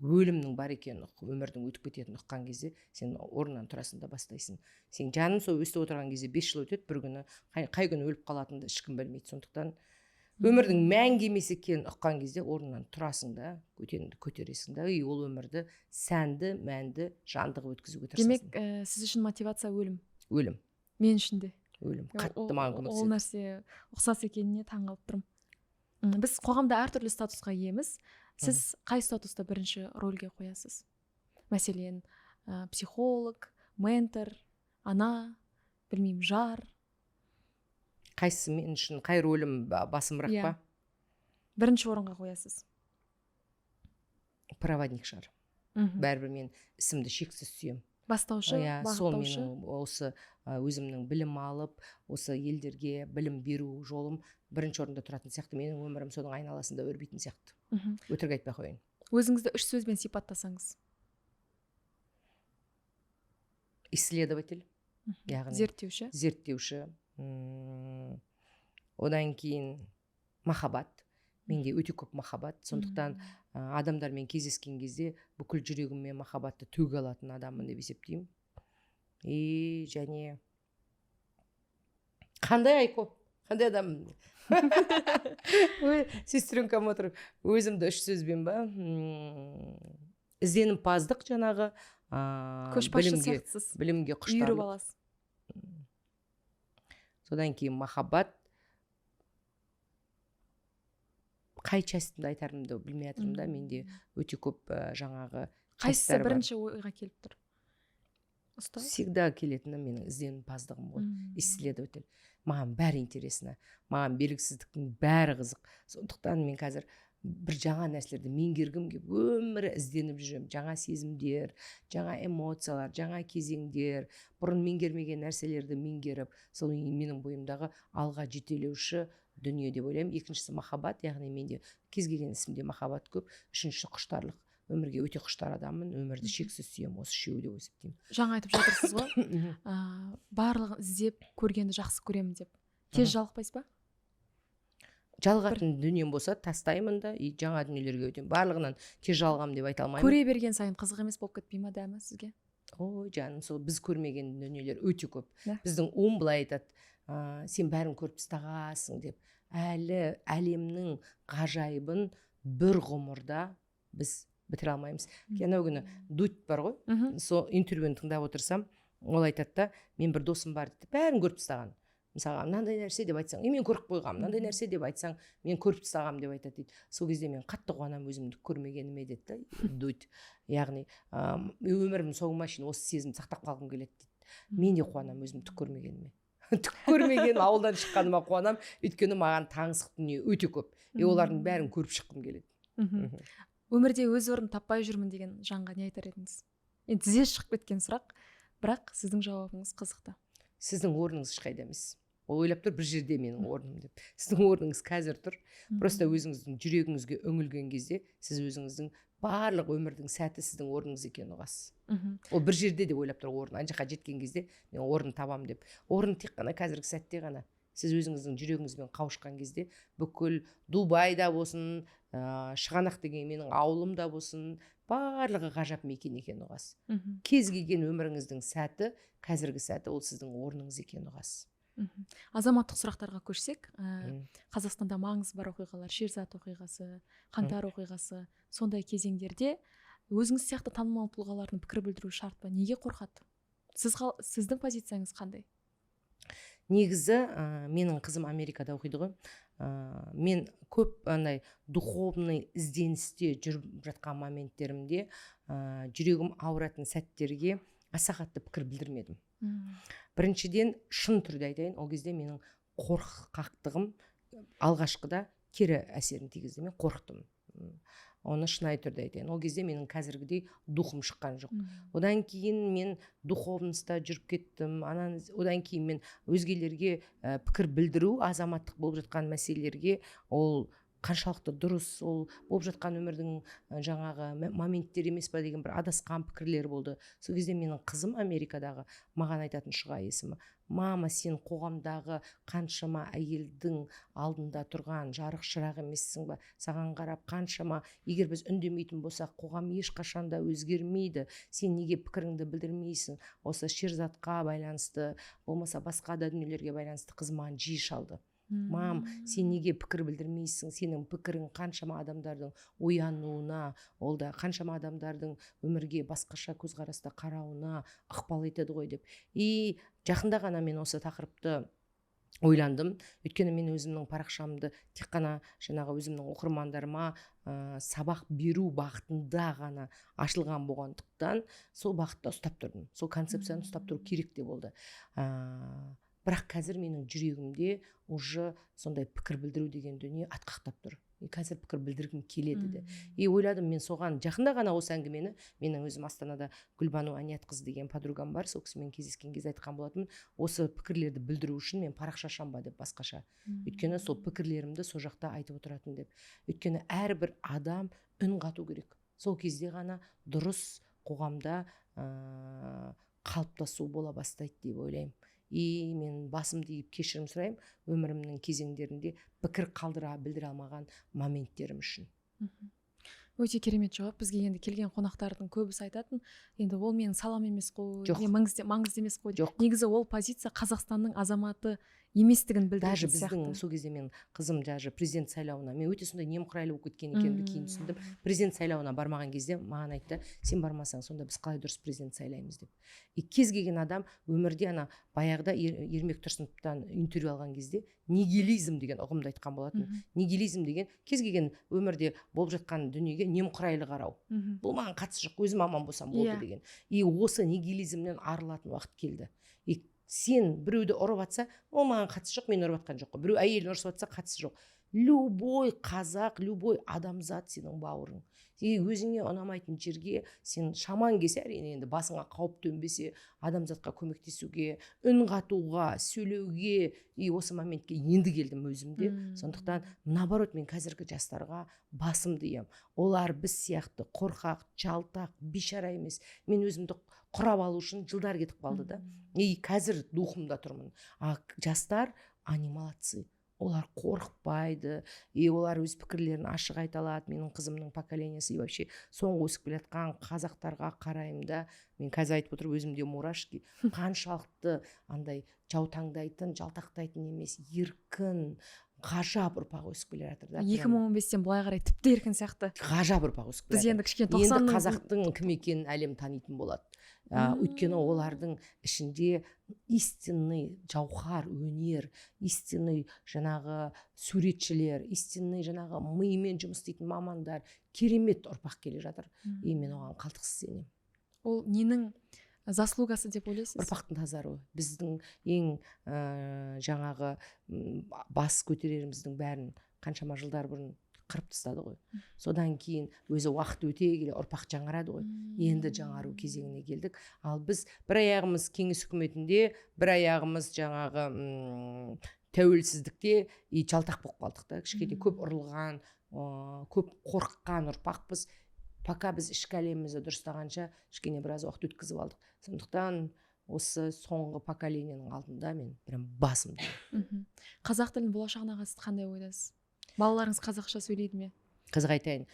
Өлімнің бар екенін ұқ, өмірдің өтіп кететінін ұққан кезде сен орнынан тұрасың да бастайсың. Сен жаның сол өстіп отырған кезде 5 жыл өтеді, бір күні қай күні өліп қалатыныңды ешкім білмейді. Сондықтан өмірдің мәңгі емес екенін ұққан кезде орнынан тұрасың да, көтеніңді көтересің да, и ол өмірді сәнді, мәнді, жанды қылып өткізуге тырысасың. Демек, сіз үшін мотивация өлім? Өлім. Мен үшін де. Өлім. Қатты маған көмектеседі. Ол нәрсе ұқсас екеніне таңғалып тұрмын. Біз қоғамда әртүрлі статусқа иеміз. Сіз қай статусты бірінші рөлге қоясыз? Мәселен, психолог, ментор, ана, білмеймін, жар. Қайсысы мен үшін, қай рөлім басымырақ па? Бірінші орынға қоясыз. Проводник шығар. Бәрібір мен ісімді шексіз сүйемін. Бастаушы, Иә, сол бағыттаушы. менің осы, өзімнің білім алып, осы елдерге білім беру жолым бірінші орында тұратын сияқты. Менің өмірім соның айналасында өрбитін сияқты. Өтірік айтпай қояйын. Өзіңізді 3 сөзбен сипаттасаңыз. Исследователь, яғни Зерттеуші. Зерттеуші. Одан кейін махаббат. Менде өте көп махаббат. Сондықтан, адамдармен кездескен кезде бүкіл жүрегіммен махаббатты төге алатын адаммын деп есептеймін. И және қандай Айко? Қандай адаммын? Ой, сестренкам отыр. Өзімді 3 сөзбен ба? Ізденімпаздық жаңағы, Көшбасшы сияқтысыз. білімге Үйіріп құштарлық. аласыз. Содан кейін махаббат. Қай частімді айтарымды білмей жатырмын да, менде өте көп, жаңағы Қайсысы частьтар бар. бірінші ойға келіп тұр? Ұстаз? Всегда келетіні менің ізденімпаздығым ғой. Исследователь. Маған бәрі интересно. Маған белгісіздіктің бәрі қызық. Сондықтан мен қазір бір жаңа нәрселерді меңгергім келіп, өмірі ізденіп жүремін. Жаңа сезімдер, жаңа эмоциялар, жаңа кезеңдер, бұрын меңгермеген нәрселерді меңгеріп, сол менің бойымдағы алға жетелеуші дүние деп ойлаймын. Екіншісі махаббат, яғни менде кез келген ісімде махаббат көп. Үшіншісі құштарлық. Өмірге өте құштар адаммын, өмірді шексіз сүйемін, осы үшеуі деп есептеймін. Жаңа айтып жатырсыз ғой, барлығын іздеп көргенді жақсы көремін деп. Тез жалықпайсыз ба? Жалығатын дүнием болса, тастаймын да, и жаңа дүниелерге өтемін. Барлығынан тез жалығамын деп айта алмаймын. Көре берген сайын қызық емес болып кетпей ма дәмі сізге? Ой, жаным, сол біз көрмеген дүниелер өте көп. Да. Біздің ум былай айтады, сен бәрін көріп тастағансың деп. Әлі әлемнің ғажайыбын бір ғұмырда біз бітіре алмаймыз. Анау күні Дудь бар ғой, сол интервьюін тыңдап отырсам, ол айтады да, мен бір досым бар дейді, бәрін көріп тастаған. Мысалға, мынандай нәрсе деп айтсаң, мен көріп қойғанмын, мынандай нәрсе деп айтсаң, мен көріп тастағанмын деп айтады дейді. Сол кезде мен қатты қуанамын өзімді көрмегеніме деді да, Дудь. Яғни, өмірімнің соңына шейін осы сезімді сақтап қалғым келеді дейді. Мен де қуанамын өзімді түк көрмегеніме. Түк көрмеген ауылдан шыққаныма қуанамын, өйткені маған таңсық дүние өте көп. И олардың бәрін көріп шыққым келеді. Өмірде өз орнын таппай жүрмін деген жанға не айтар едіңіз? Енді тізе шығып кеткен сұрақ, бірақ сіздің жауабыңыз қызықты. Сіздің орныңыз ешқайда емес. Ол ойлап тұр, бір жерде менің орным деп. Сіздің орныңыз қазір тұр. Просто өзіңіздің жүрегіңізге үңілген кезде сіз өзіңіздің барлық өмірдің сәті сіздің орныңыз екенін ұғасыз. Ол бір жерде деп ойлап тұр орын, ана жаққа жеткен кезде мен орын табамын деп. Орын тек қана қазіргі сәтте ғана. Сіз өзіңіздің жүрегіңізбен қауышқан кезде бүкіл Дубайда болсын, Шығанақ деген менің ауылымда болсын, барлығы ғажап мекен екенін ұғасыз. Кез келген өміріңіздің сәті, қазіргі сәті, ол сіздің орныңыз екенін ұғасыз. Азаматтық сұрақтарға көшсек, Қазақстанда маңызы бар оқиғалар, Шерзат оқиғасы, Қаңтар оқиғасы, сондай кезеңдерде өзіңіз сияқты танымал тұлғалардың пікір білдіруі шарт па? Неге қорқады? Сіздің позицияңыз қандай? Негізі, менің қызым Америкада оқиды ғой. Мен көп андай духовный ізденісте жүріп жатқан моменттерімде, жүрегім ауыратын сәттерге аса қатты пікір білдірмедім. Біріншіден, шын түрде айтайын, ол кезде менің қорқақтығым алғашқыда кері әсерін тигізді. Мен қорықтым. Оны шынайы түрде айтайын, ол кезде менің қазіргідей духым шыққан жоқ. Одан кейін мен духовностьта жүріп кеттім. Анан одан кейін мен өзгелерге пікір білдіру, азаматтық болып жатқан мәселелерге, ол қаншалықты дұрыс, ол болып жатқан өмірдің жаңағы моменттер емес па деген бір адасқан пікірлер болды. Сол кезде менің қызым Америкадағы маған айтатын, Шұға есімі: «Мама, сен қоғамдағы қаншама әйелдің алдында тұрған жарық шырақ емессің ба? Саған қарап қаншама, егер біз үндемейтін болсақ, қоғам ешқашан да өзгермейді. Сен неге пікіріңді білдірмейсің?» Осы Шерзатқа байланысты, болмаса басқа да дүниелерге байланысты қызым маған жиі шалды: «Мам, сен неге пікір білдірмейсің? Сенің пікірің қаншама адамдардың оянуына, ол да қаншама адамдардың өмірге басқаша көзқараста қарауына ықпал етеді ғой», — деп. И жақында ғана мен осы тақырыпты ойландым, өйткені мен өзімнің парақшамды тек қана жаңағы өзімнің оқырмандарыма сабақ беру бағытында ғана ашылған болғандықтан, сол бағытта ұстап тұрдым, сол концепцияны ұстап тұру керек те болды. Бірақ қазір менің жүрегімде уже сондай пікір білдіру деген дүние атқақтап тұр, и қазір пікір білдіргім келеді де. И ойладым мен соған жақында ғана осы әңгімені. Менің өзім Астанада Гүлбану Әниятқызы деген подругам бар, сол кісімен кездескен кезде айтқан болатынмын: осы пікірлерді білдіру үшін мен парақша ашамын ба деп басқаша, өйткені сол пікірлерімді сол жақта айтып отыратын деп. Өйткені әрбір адам үн қату керек, сол кезде ғана дұрыс қоғамда қалыптасу бола бастайды деп ойлаймын. И мен басымды иіп кешірім сұраймын өмірімнің кезеңдерінде пікір қалдыра білдіре алмаған моменттерім үшін. Өте керемет жауап. Бізге енді келген қонақтардың көбісі айтатын: енді ол менің салам емес қой, Жоқ. не маңызды емес қой. Жоқ. Негізі ол позиция Қазақстанның азаматы еместігін білдіретін Даже біздің сияқты. сол кезде мен қызым даже президент сайлауына, мен өте сондай немқұрайлы болып кеткен екенімді кейін түсіндім, президент сайлауына бармаған кезде маған айтты: «Сен бармасаң, сонда біз қалай дұрыс президент сайлаймыз?» — деп. И кез келген адам өмірде, ана баяғыда Ермек Тұрсыновтан интервью алған кезде нигилизм деген ұғымды айтқан болатын. Нигилизм деген — кез келген өмірде болып жатқан дүниеге немқұрайлы қарау. Бұл маған қатысы жоқ, өзім аман болсам болды деген. И осы нигилизмнен арылатын уақыт келді. И сен біреуді ұрып жатса, ол маған қатысы жоқ, мен ұрып жатқан жоқ қой. Біреу әйелін ұрысып жатса, қатысы жоқ. Любой қазақ, любой адамзат сенің бауырың. И өзіңе ұнамайтын жерге сен шамаң келсе, әрине, енді басыңа қауіп төнбесе, адамзатқа көмектесуге, үн қатуға, сөйлеуге. И осы моментке енді келдім өзім де. Сондықтан, наоборот, мен қазіргі жастарға басымды иемін. Олар біз сияқты қорқақ, жалтақ, бейшара емес. Мен өзімді құрап алу үшін жылдар кетіп қалды да, и қазір духымда тұрмын. А жастар, они молодцы, олар қорықпайды, и олар өз пікірлерін ашық айта алады. Менің қызымның поколениясы и вообще соңғы өсіп келе жатқан қазақтарға қараймын да, мен қазір айтып отырып өзімде мурашки, қаншалықты андай жаутаңдайтын, жалтақтайтын емес, еркін, ғажап ұрпақ өсіп келе жатыр да. 2015-тен былай қарай тіпті еркін сияқты. Ғажап ұрпақ өсіп келе Біз жатыр. енді кішкене Енді 90-ның қазақтың кім екенін әлем танитын болады, өйткені олардың ішінде истинный жауһар өнер, истинный жаңағы суретшілер, истинный жаңағы миымен жұмыс істейтін мамандар, керемет ұрпақ келе жатыр. И мен оған қалтқысыз сенемін. Ол ненің заслугасы деп ойлайсыз? Ұрпақтың тазаруы. Біздің ең жаңағы бас көтереріміздің бәрін қаншама жылдар бұрын Қырып тастады ғой. Содан кейін өзі уақыт өте келе ұрпақ жаңарады ғой. Енді жаңару кезеңіне келдік. Ал біз бір аяғымыз кеңес үкіметінде, бір аяғымыз жаңағы тәуелсіздікте и жалтақ болып қалдық та. Кішкене көп ұрылған, көп қорыққан ұрпақпыз. Пока біз ішкі әлемімізді дұрыстағанша, кішкене біраз уақыт өткізіп алдық. Сондықтан осы соңғы поколениенің алдында мен прям басымды Қазақ тілінің болашағына қатысты қандай ойдасыз? Балаларыңыз қазақша сөйлейді ме? Қызық айтайын,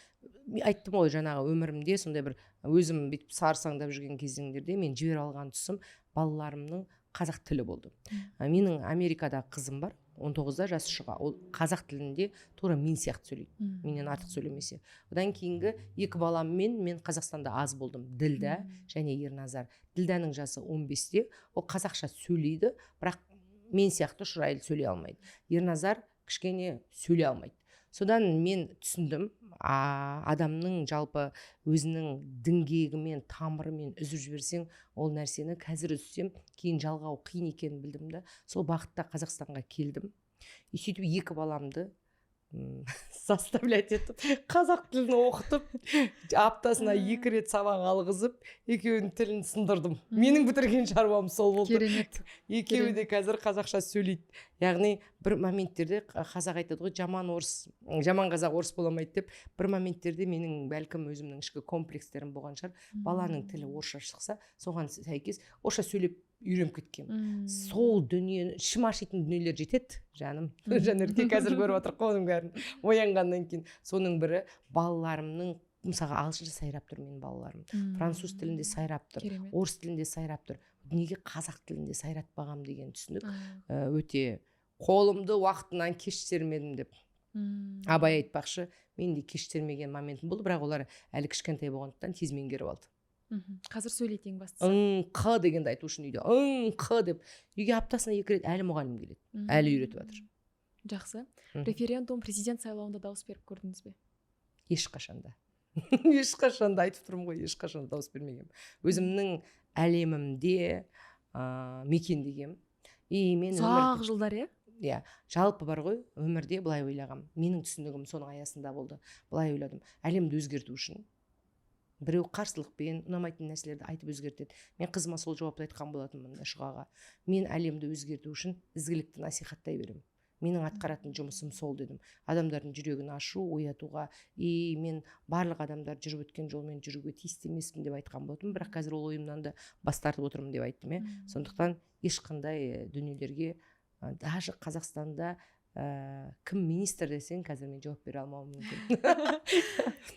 айттым ғой, жаңағы өмірімде сондай бір өзім бүйтіп сарсаңдап жүрген кезеңдерде мен жібере алған тұсым балаларымның қазақ тілі болды. Менің Америкада қызым бар, 19-да жасы Шұға. Ол қазақ тілінде тура мен сияқты сөйлейді, менен артық сөйлемесе. Одан кейінгі екі баламмен мен Қазақстанда аз болдым, Ділдә және Ерназар. Ділдәнің жасы 15-те, ол қазақша сөйлейді, бірақ мен сияқты шұрайлы сөйлей алмайды. Ерназар кішкене сөйлей алмайды. Содан мен түсіндім, адамның жалпы өзінің діңгегімен, тамырымен үзіп жіберсең, ол нәрсені қазір үзсем, кейін жалғау қиын екенін білдім да. Сол бағытта Қазақстанға келдім. И сөйтіп екі баламды заставлять етіп, қазақ тілін оқытып, аптасына 2 рет сабақ алғызып, екеуінің тілін сындырдым. Менің бітірген шаруам сол болды. Екеуі де қазір қазақша сөйлейді. Яғни бір моменттерде қазақ айтады ғой, жаман орыс, жаман қазақ орыс бола алмайды деп. Бір моменттерде менің бәлкім өзімнің ішкі комплекстерім болған шығар, баланың тілі орысша шықса, соған сәйкес орысша сөйлеп үйреніп кеткенмін. Сол дүниені, ішім ашитын дүниелер жетеді, жаным Жанерке, қазір көріп отырмық қой оның бәрін оянғаннан кейін. Соның бірі балаларымның, мысалға, ағылшынша сайрап тұр менің балаларым, француз тілінде сайрап тұр, орыс тілінде сайрап тұр. Неге қазақ тілінде сайратпағам деген түсінік. Өте қолымды уақытынан кеш сермедім деп Абай айтпақшы, мен де кеш сермеген моментім болды, бірақ олар әлі кішкентай болғандықтан тез меңгеріп алды. Қазір сөйлейді, ең бастысы. Ың, қ дегенді айту үшін үйде ың, қ деп үйге аптасына 2 рет әлі мұғалім келеді, әлі үйретіп жатыр. Жақсы. Референдум, президент сайлауында дауыс беріп көрдіңіз бе? Ешқашанда, ешқашанда, айтып тұрмын ғой, ешқашан дауыс бермегенмін. Өзімнің әлемімде мекендегенмін. И мен ұзақ жылдар, иә? Иә, жалпы бар ғой, өмірде былай ойлағам, менің түсінігім соның аясында болды. Былай ойладым: әлемді өзгерту үшін біреу қарсылықпен, ұнамайтын нәрселерді айтып өзгертеді. Мен қызыма сол жауапты айтқан болатынмын, Шұғаға. Мен әлемді өзгерту үшін ізгілікті насихаттай беремін, менің атқаратын жұмысым сол дедім, адамдардың жүрегін ашу, оятуға. И мен барлық адамдар жүріп өткен жолмен жүруге тиісті емеспін деп айтқан болатынмын, бірақ қазір ол ойымнан да бас тартып отырмын деп айттым, иә. Сондықтан ешқандай дүниелерге, даже Қазақстанда кім министр десең, қазір мен жауап бере алмауым мүмкін.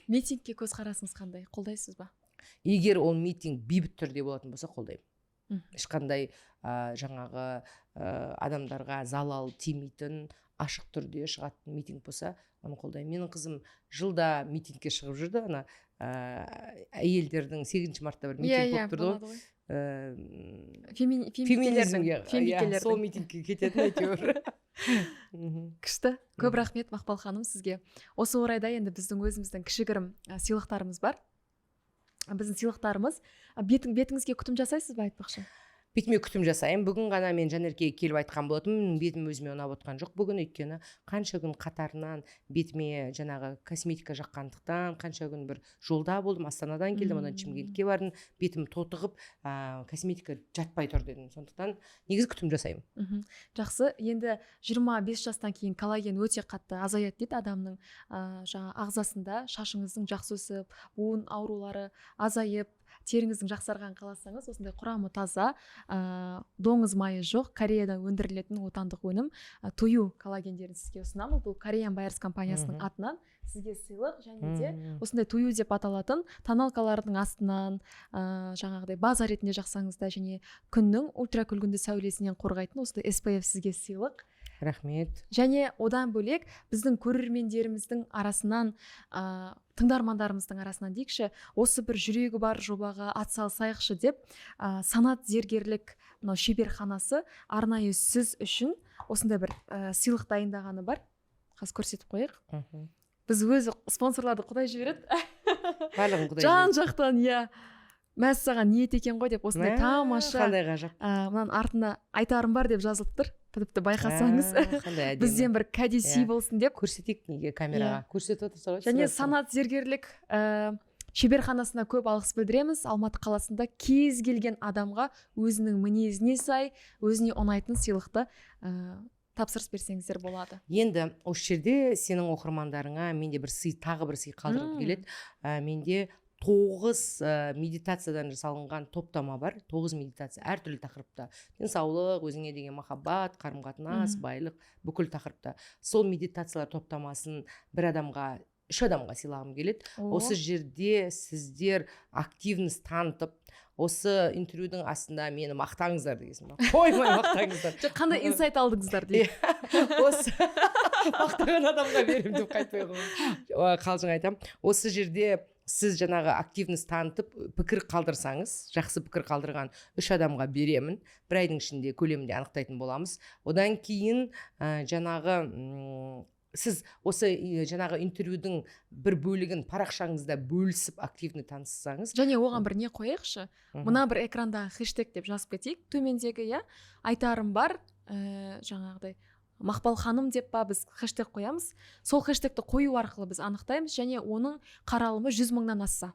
Митингке көзқарасыңыз қандай, қолдайсыз ба? Егер ол митинг бейбіт түрде болатын болса, қолдаймын. Ешқандай жаңағы адамдарға залал тимейтін, ашық түрде шығатын митинг болса, оны қолдаймын. Менің қызым жылда митингке шығып жүрді. Ана әйелдердің 8 мартта бір митинг болып тұрды ғой. Феминизмге, иә, сол митингке кететін әйтеуір. Күшті, көп рахмет, Мақпал ханым, сізге. Осы орайда енді біздің өзіміздің кішігірім сыйлықтарымыз бар. Біздің сыйлықтарымыз, бетіңізге күтім жасайсыз ба, айтпақшы? Бетіме күтім жасаймын. Бүгін ғана мен Жанеркеге келіп айтқан болатынмын, бетім өзіме ұнап отқан жоқ бүгін, өйткені қанша күн қатарынан бетіме жаңағы косметика жаққандықтан, қанша күн бір жолда болдым, Астанадан келдім, одан Шымкентке бардым, бетім тотығып, косметика жатпай тұр дедім. Сондықтан негізі күтім жасаймын. Жақсы. Енді 25 жастан кейін коллаген өте қатты азаяды дейді адамның жаңа ағзасында. Шашыңыздың жақсы өсіп, буын аурулары азайып, теріңіздің жақсарғанын қаласаңыз, осындай құрамы таза, доңыз майы жоқ, Кореяда өндірілетін отандық өнім, Тую коллагендерін сізге ұсынамын. Бұл Korean Buyers компаниясының атынан сізге сыйлық. Және де осындай Тую деп аталатын тоналкалардың астынан жаңағыдай база ретінде жақсаңыз да және күннің ультракүлгінді сәулесінен қорғайтын осындай SPF сізге сыйлық. Рахмет. Және одан бөлек біздің көрермендеріміздің арасынан, тыңдармандарымыздың арасынан дейікші, осы бір жүрегі бар жобаға атсалысайықшы деп, Санат зергерлік мынау шеберханасы арнайы сіз үшін осындай бір сыйлық дайындағаны бар. Қазір көрсетіп қояйық. Біз өзі спонсорларды құдай жібереді. Барлығын құдай. Жан жақтан, иә, мәссаған, ниет екен ғой деп осындай Мә, тамаша қандай ғажап. Мынаның артына «Айтарым бар» деп жазылып тұр. Тіпті байқасаңыз, Қандай әдемі. бізден бір кәде сый болсын деп. Көрсетейік неге, камераға көрсетіп отырсыз ғой. Және Түсіріп. Санат зергерлік шеберханасына көп алғыс білдіреміз. Алматы қаласында кез келген адамға өзінің мінезіне сай, өзіне ұнайтын сыйлықты тапсырыс берсеңіздер болады. Енді осы жерде сенің оқырмандарыңа менде бір сый, тағы бір сый қалдырғым келеді. Менде тоғыз медитациядан жасалынған топтама бар. Тоғыз медитация әртүрлі тақырыпта: денсаулық, өзіңе деген махаббат, қарым қатынас, байлық, бүкіл тақырыпта. Сол медитациялар топтамасын бір адамға, үш адамға сыйлағым келеді. Осы жерде сіздер активность танытып, осы интервьюдің астында мені мақтаңыздар дегенсің ба, қоймай мақтаңыздар. Жоқ, қандай инсайт алдыңыздар дейді. Осы мақтаған адамға беремін деп қайтпай қойған, қалжың айтамын. Осы жерде сіз жаңағы активность танытып, пікір қалдырсаңыз, жақсы пікір қалдырған үш адамға беремін. Бір айдың ішінде көлемінде анықтайтын боламыз. Одан кейін жаңағы сіз осы жаңағы интервьюдің бір бөлігін парақшаңызда бөлісіп, активный таныссаңыз. Және оған бір не қояйықшы. Мына бір экрандағы хэштег деп жазып кетейік төмендегі, иә, айтарым бар, жаңағыдай Мақпал ханым деп па, біз хэштег қоямыз. Сол хэштегті қою арқылы біз анықтаймыз және оның қаралымы 100 мыңнан асса.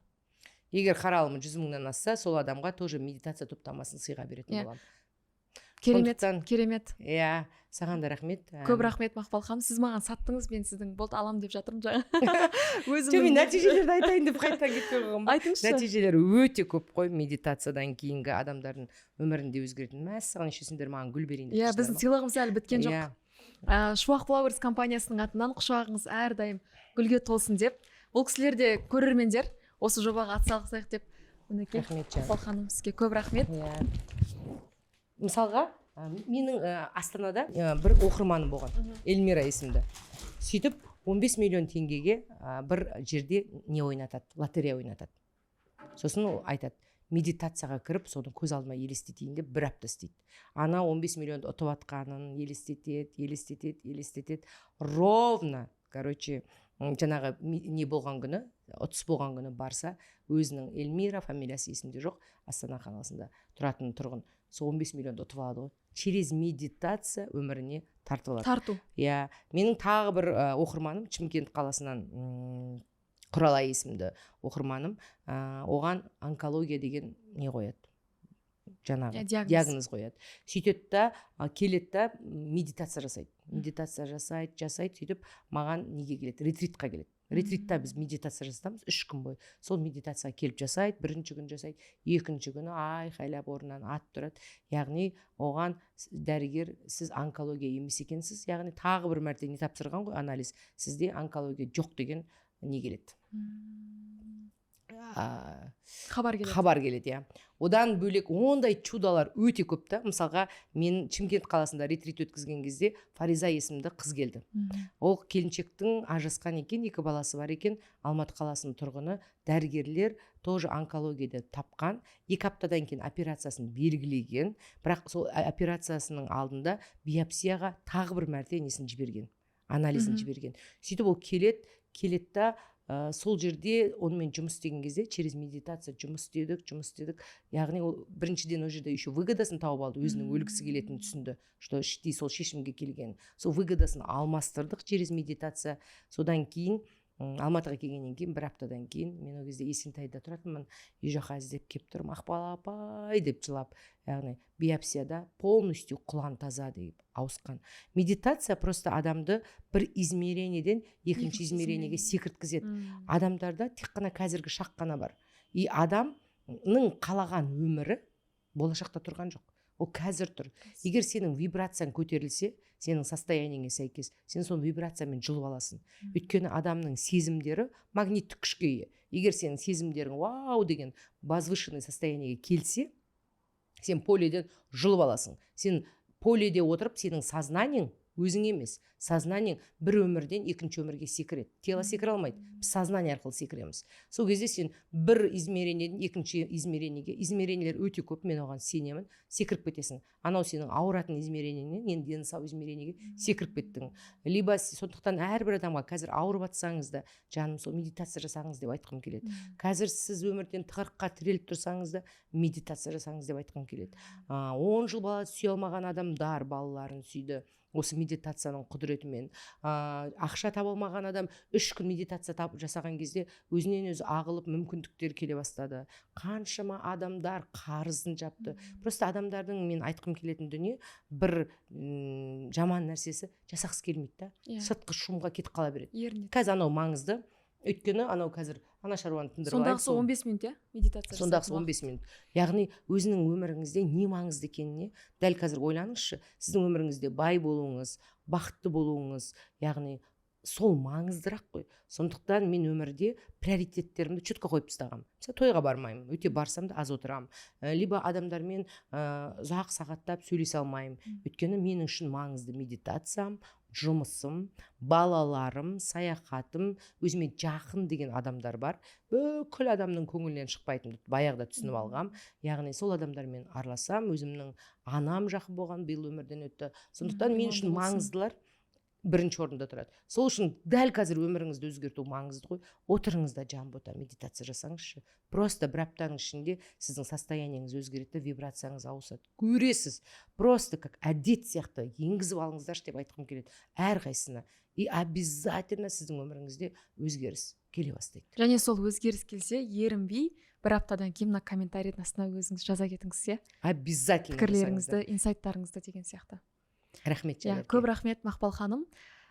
Егер қаралымы 100 мыңнан асса, сол адамға тоже медитация топтамасын сыйға беретін боламын. Керемет. Керемет. Иә, саған да рахмет. Көп рахмет, Мақпал ханым. Сіз маған саттыңыз, мен сіздің болды, алам деп жатырмын жаңа. Жоқ, мен нәтижелерді айтайын деп қайтадан кетпей қойғанмын ба? Айтыңызшы. Нәтижелер өте көп қой. Медитациядан кейінгі адамдардың өмірінде өзгеретін. Мәссаған, еще сендер маған гүл берейін деп Иә, тұрсыңдар біздің ма? сыйлығымыз әлі біткен жоқ. Шуақ Flowers компаниясының атынан құшағыңыз әрдайым гүлге толсын деп, бұл кісілер де көрермендер, осы жобаға атсалысайық деп, мінекей. Рахмет, жаным. Мақпал ханым, сізге көп рахмет. Иә, мысалға, менің Астанада бір оқырманым болған, Эльмира есімді. Сөйтіп 15 миллион теңгеге бір жерде не ойнатады, лотерея ойнатады. Сосын ол айтады, медитацияға кіріп, соны көз алдыма елестетейін деп бір апта істейді. Ана 15 миллионды ұтып жатқанын елестетеді, елестетеді, елестетеді. Ровно, короче, жаңағы не болған күні, ұтыс болған күні барса, өзінің Эльмира, фамилиясы есімде жоқ, Астана қаласында тұратын тұрғын, сол 15 миллионды ұтып алады ғой. Через медитация өміріне тартып алады. Тарту. Иә, менің тағы бір оқырманым, Шымкент қаласынан, Құралай есімді оқырманым, оған онкология деген не қояды жаңағы. Иә, диагноз. Диагноз қояды. Сөйтеді да, келеді да, медитация жасайды, медитация жасайды, жасайды. Сөйтіп маған неге келеді, ретритқа келеді. Ретритта біз медитация жасатамыз 3 күн бойы. Сол медитацияға келіп жасайды. Бірінші күні жасайды, екінші күні айқайлап орнынан атып тұрады. Яғни оған дәрігер: «Сіз онкология емес екенсіз», яғни тағы бір мәрте не тапсырған ғой, анализ, «сізде онкология жоқ» деген не келеді. Хабар келеді. Хабар келеді, иә. Одан бөлек ондай чудолар өте көп та. Мысалға, мен Шымкент қаласында ретрит өткізген кезде Фариза есімді қыз келді. Ол келіншектің ажырасқан екен, екі баласы бар екен, Алматы қаласының тұрғыны. Дәрігерлер тоже онкологияда тапқан, 2 аптадан кейін операциясын белгілеген. Бірақ сол операциясының алдында биопсияға тағы бір мәрте несін жіберген, анализін жіберген. Сөйтіп ол келеді, келеді да, сол жерде онымен жұмыс істеген кезде через медитация жұмыс істедік, жұмыс істедік. Яғни ол біріншіден ол жерде еще выгодасын тауып алды, өзінің өлгісі келетінін түсінді, что іштей сол шешімге келген. Сол выгодасын алмастырдық через медитация. Содан кейін Алматыға келгеннен кейін, бір аптадан кейін, мен ол кезде Есентайда тұратынмын, үй жаққа іздеп келіп тұрмын, «Мақпал апай» деп жылап. Яғни биопсияда полностью құлан таза деп ауысқан. Медитация просто адамды бір измерениеден екінші екінші измерениеге измерение. секірткізеді. Адамдарда тек қана қазіргі шақ қана бар, и адамның қалаған өмірі болашақта тұрған жоқ, ол қазір тұр. Егер сенің вибрацияң көтерілсе, сенің состояниеңе сәйкес, сен сол вибрациямен жұлып аласың. Өйткені адамның сезімдері магниттік күшке ие. Егер сенің сезімдерің вау деген возвышенный состояниеге келсе, сен поледен жұлып аласың. Сен поледе отырып, сенің сознаниең Өзің емес, сознаниең бір өмірден екінші өмірге секіреді. Тело секіре алмайды, біз сознание арқылы секіреміз. Сол кезде сен бір измерениеден екінші измерениеге, измерениелер өте көп, мен оған сенемін, секіріп кетесің. Анау сенің ауыратын измерениеңнен енді дені сау измерениеге секіріп кеттің либо. Сондықтан әрбір адамға қазір ауырып жатсаңыз да, жаным, сол медитация жасаңыз деп айтқым келеді. Қазір сіз өмірден тығырыққа тіреліп тұрсаңыз да, медитация жасаңыз деп айтқым келеді. 10 жыл бала сүйе алмаған адамдар балаларын сүйді осы медитацияның құдіретімен. Ақша таба алмаған адам 3 күн медитация жасаған кезде өзінен өзі ағылып, мүмкіндіктер келе бастады. Қаншама адамдар қарызын жапты. Просто адамдардың, мен айтқым келетін дүние, бір жаман нәрсесі, жасағысы келмейді да. Сыртқы шумға кетіп қала береді. Ерінеді. Қазір анау маңызды, өйткені анау қазір ана шаруаны тындырып алайық, Сондағысы 15 минут, иә, медитация сондағысы жасайтын. 15 минут. Яғни өзінің өміріңізде не маңызды екеніне дәл қазір ойланыңызшы. Сіздің өміріңізде бай болуыңыз, бақытты болуыңыз, яғни сол маңыздырақ қой. Сондықтан мен өмірде приоритеттерімді четко қойып тастағанмын. Мысалы, тойға бармаймын, өте барсам да аз отырамын. Либо адамдармен ұзақ сағаттап сөйлесе алмаймын, өйткені менің үшін маңызды медитациям, жұмысым, балаларым, саяхатым, өзіме жақын деген адамдар бар. Бүкіл адамның көңілінен шықпайтынымды баяғыда түсініп алғам. Яғни сол адамдармен араласам. Өзімнің анам жақын болған, биыл өмірден өтті. Сондықтан мен үшін Аман болсын. маңыздылар бірінші орында тұрады. Сол үшін дәл қазір өміріңізді өзгерту маңызды ғой. Отырыңыз да, Жанбота, медитация жасаңызшы. Просто бір аптаның ішінде сіздің состояниеңіз өзгереді да, вибрацияңыз ауысады, көресіз. Просто как әдет сияқты енгізіп алыңыздаршы деп айтқым келеді әрқайсысына. И обязательно сіздің өміріңізде өзгеріс келе бастайды. Және сол өзгеріс келсе, ерінбей бір аптадан кейін мына комментарийдің астына өзіңіз жаза кетіңіз, иә. Обязательно. Пікірлеріңізді, инсайттарыңызды деген сияқты. Рахмет. Иә, көп рахмет, Мақпал ханым.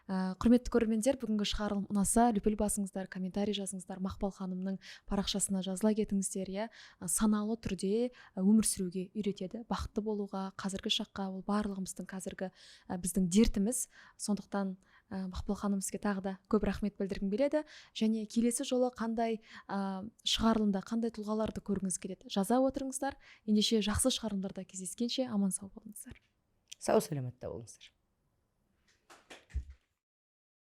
Құрметті көрермендер, бүгінгі шығарылым ұнаса, лүпіл басыңыздар, комментарий жазыңыздар, Мақпал ханымның парақшасына жазыла кетіңіздер, иә. Саналы түрде өмір сүруге үйретеді, бақытты болуға, қазіргі шаққа. Ол барлығымыздың қазіргі біздің дертіміз. Сондықтан Мақпал ханым, сізге тағы да көп рахмет білдіргім келеді. Және келесі жолы қандай шығарылымда қандай тұлғаларды көргіңіз келеді, жаза отырыңыздар. Ендеше, жақсы шығарылымдарда кездескенше, аман сау болыңыздар. Сау саламатта болыңыздар.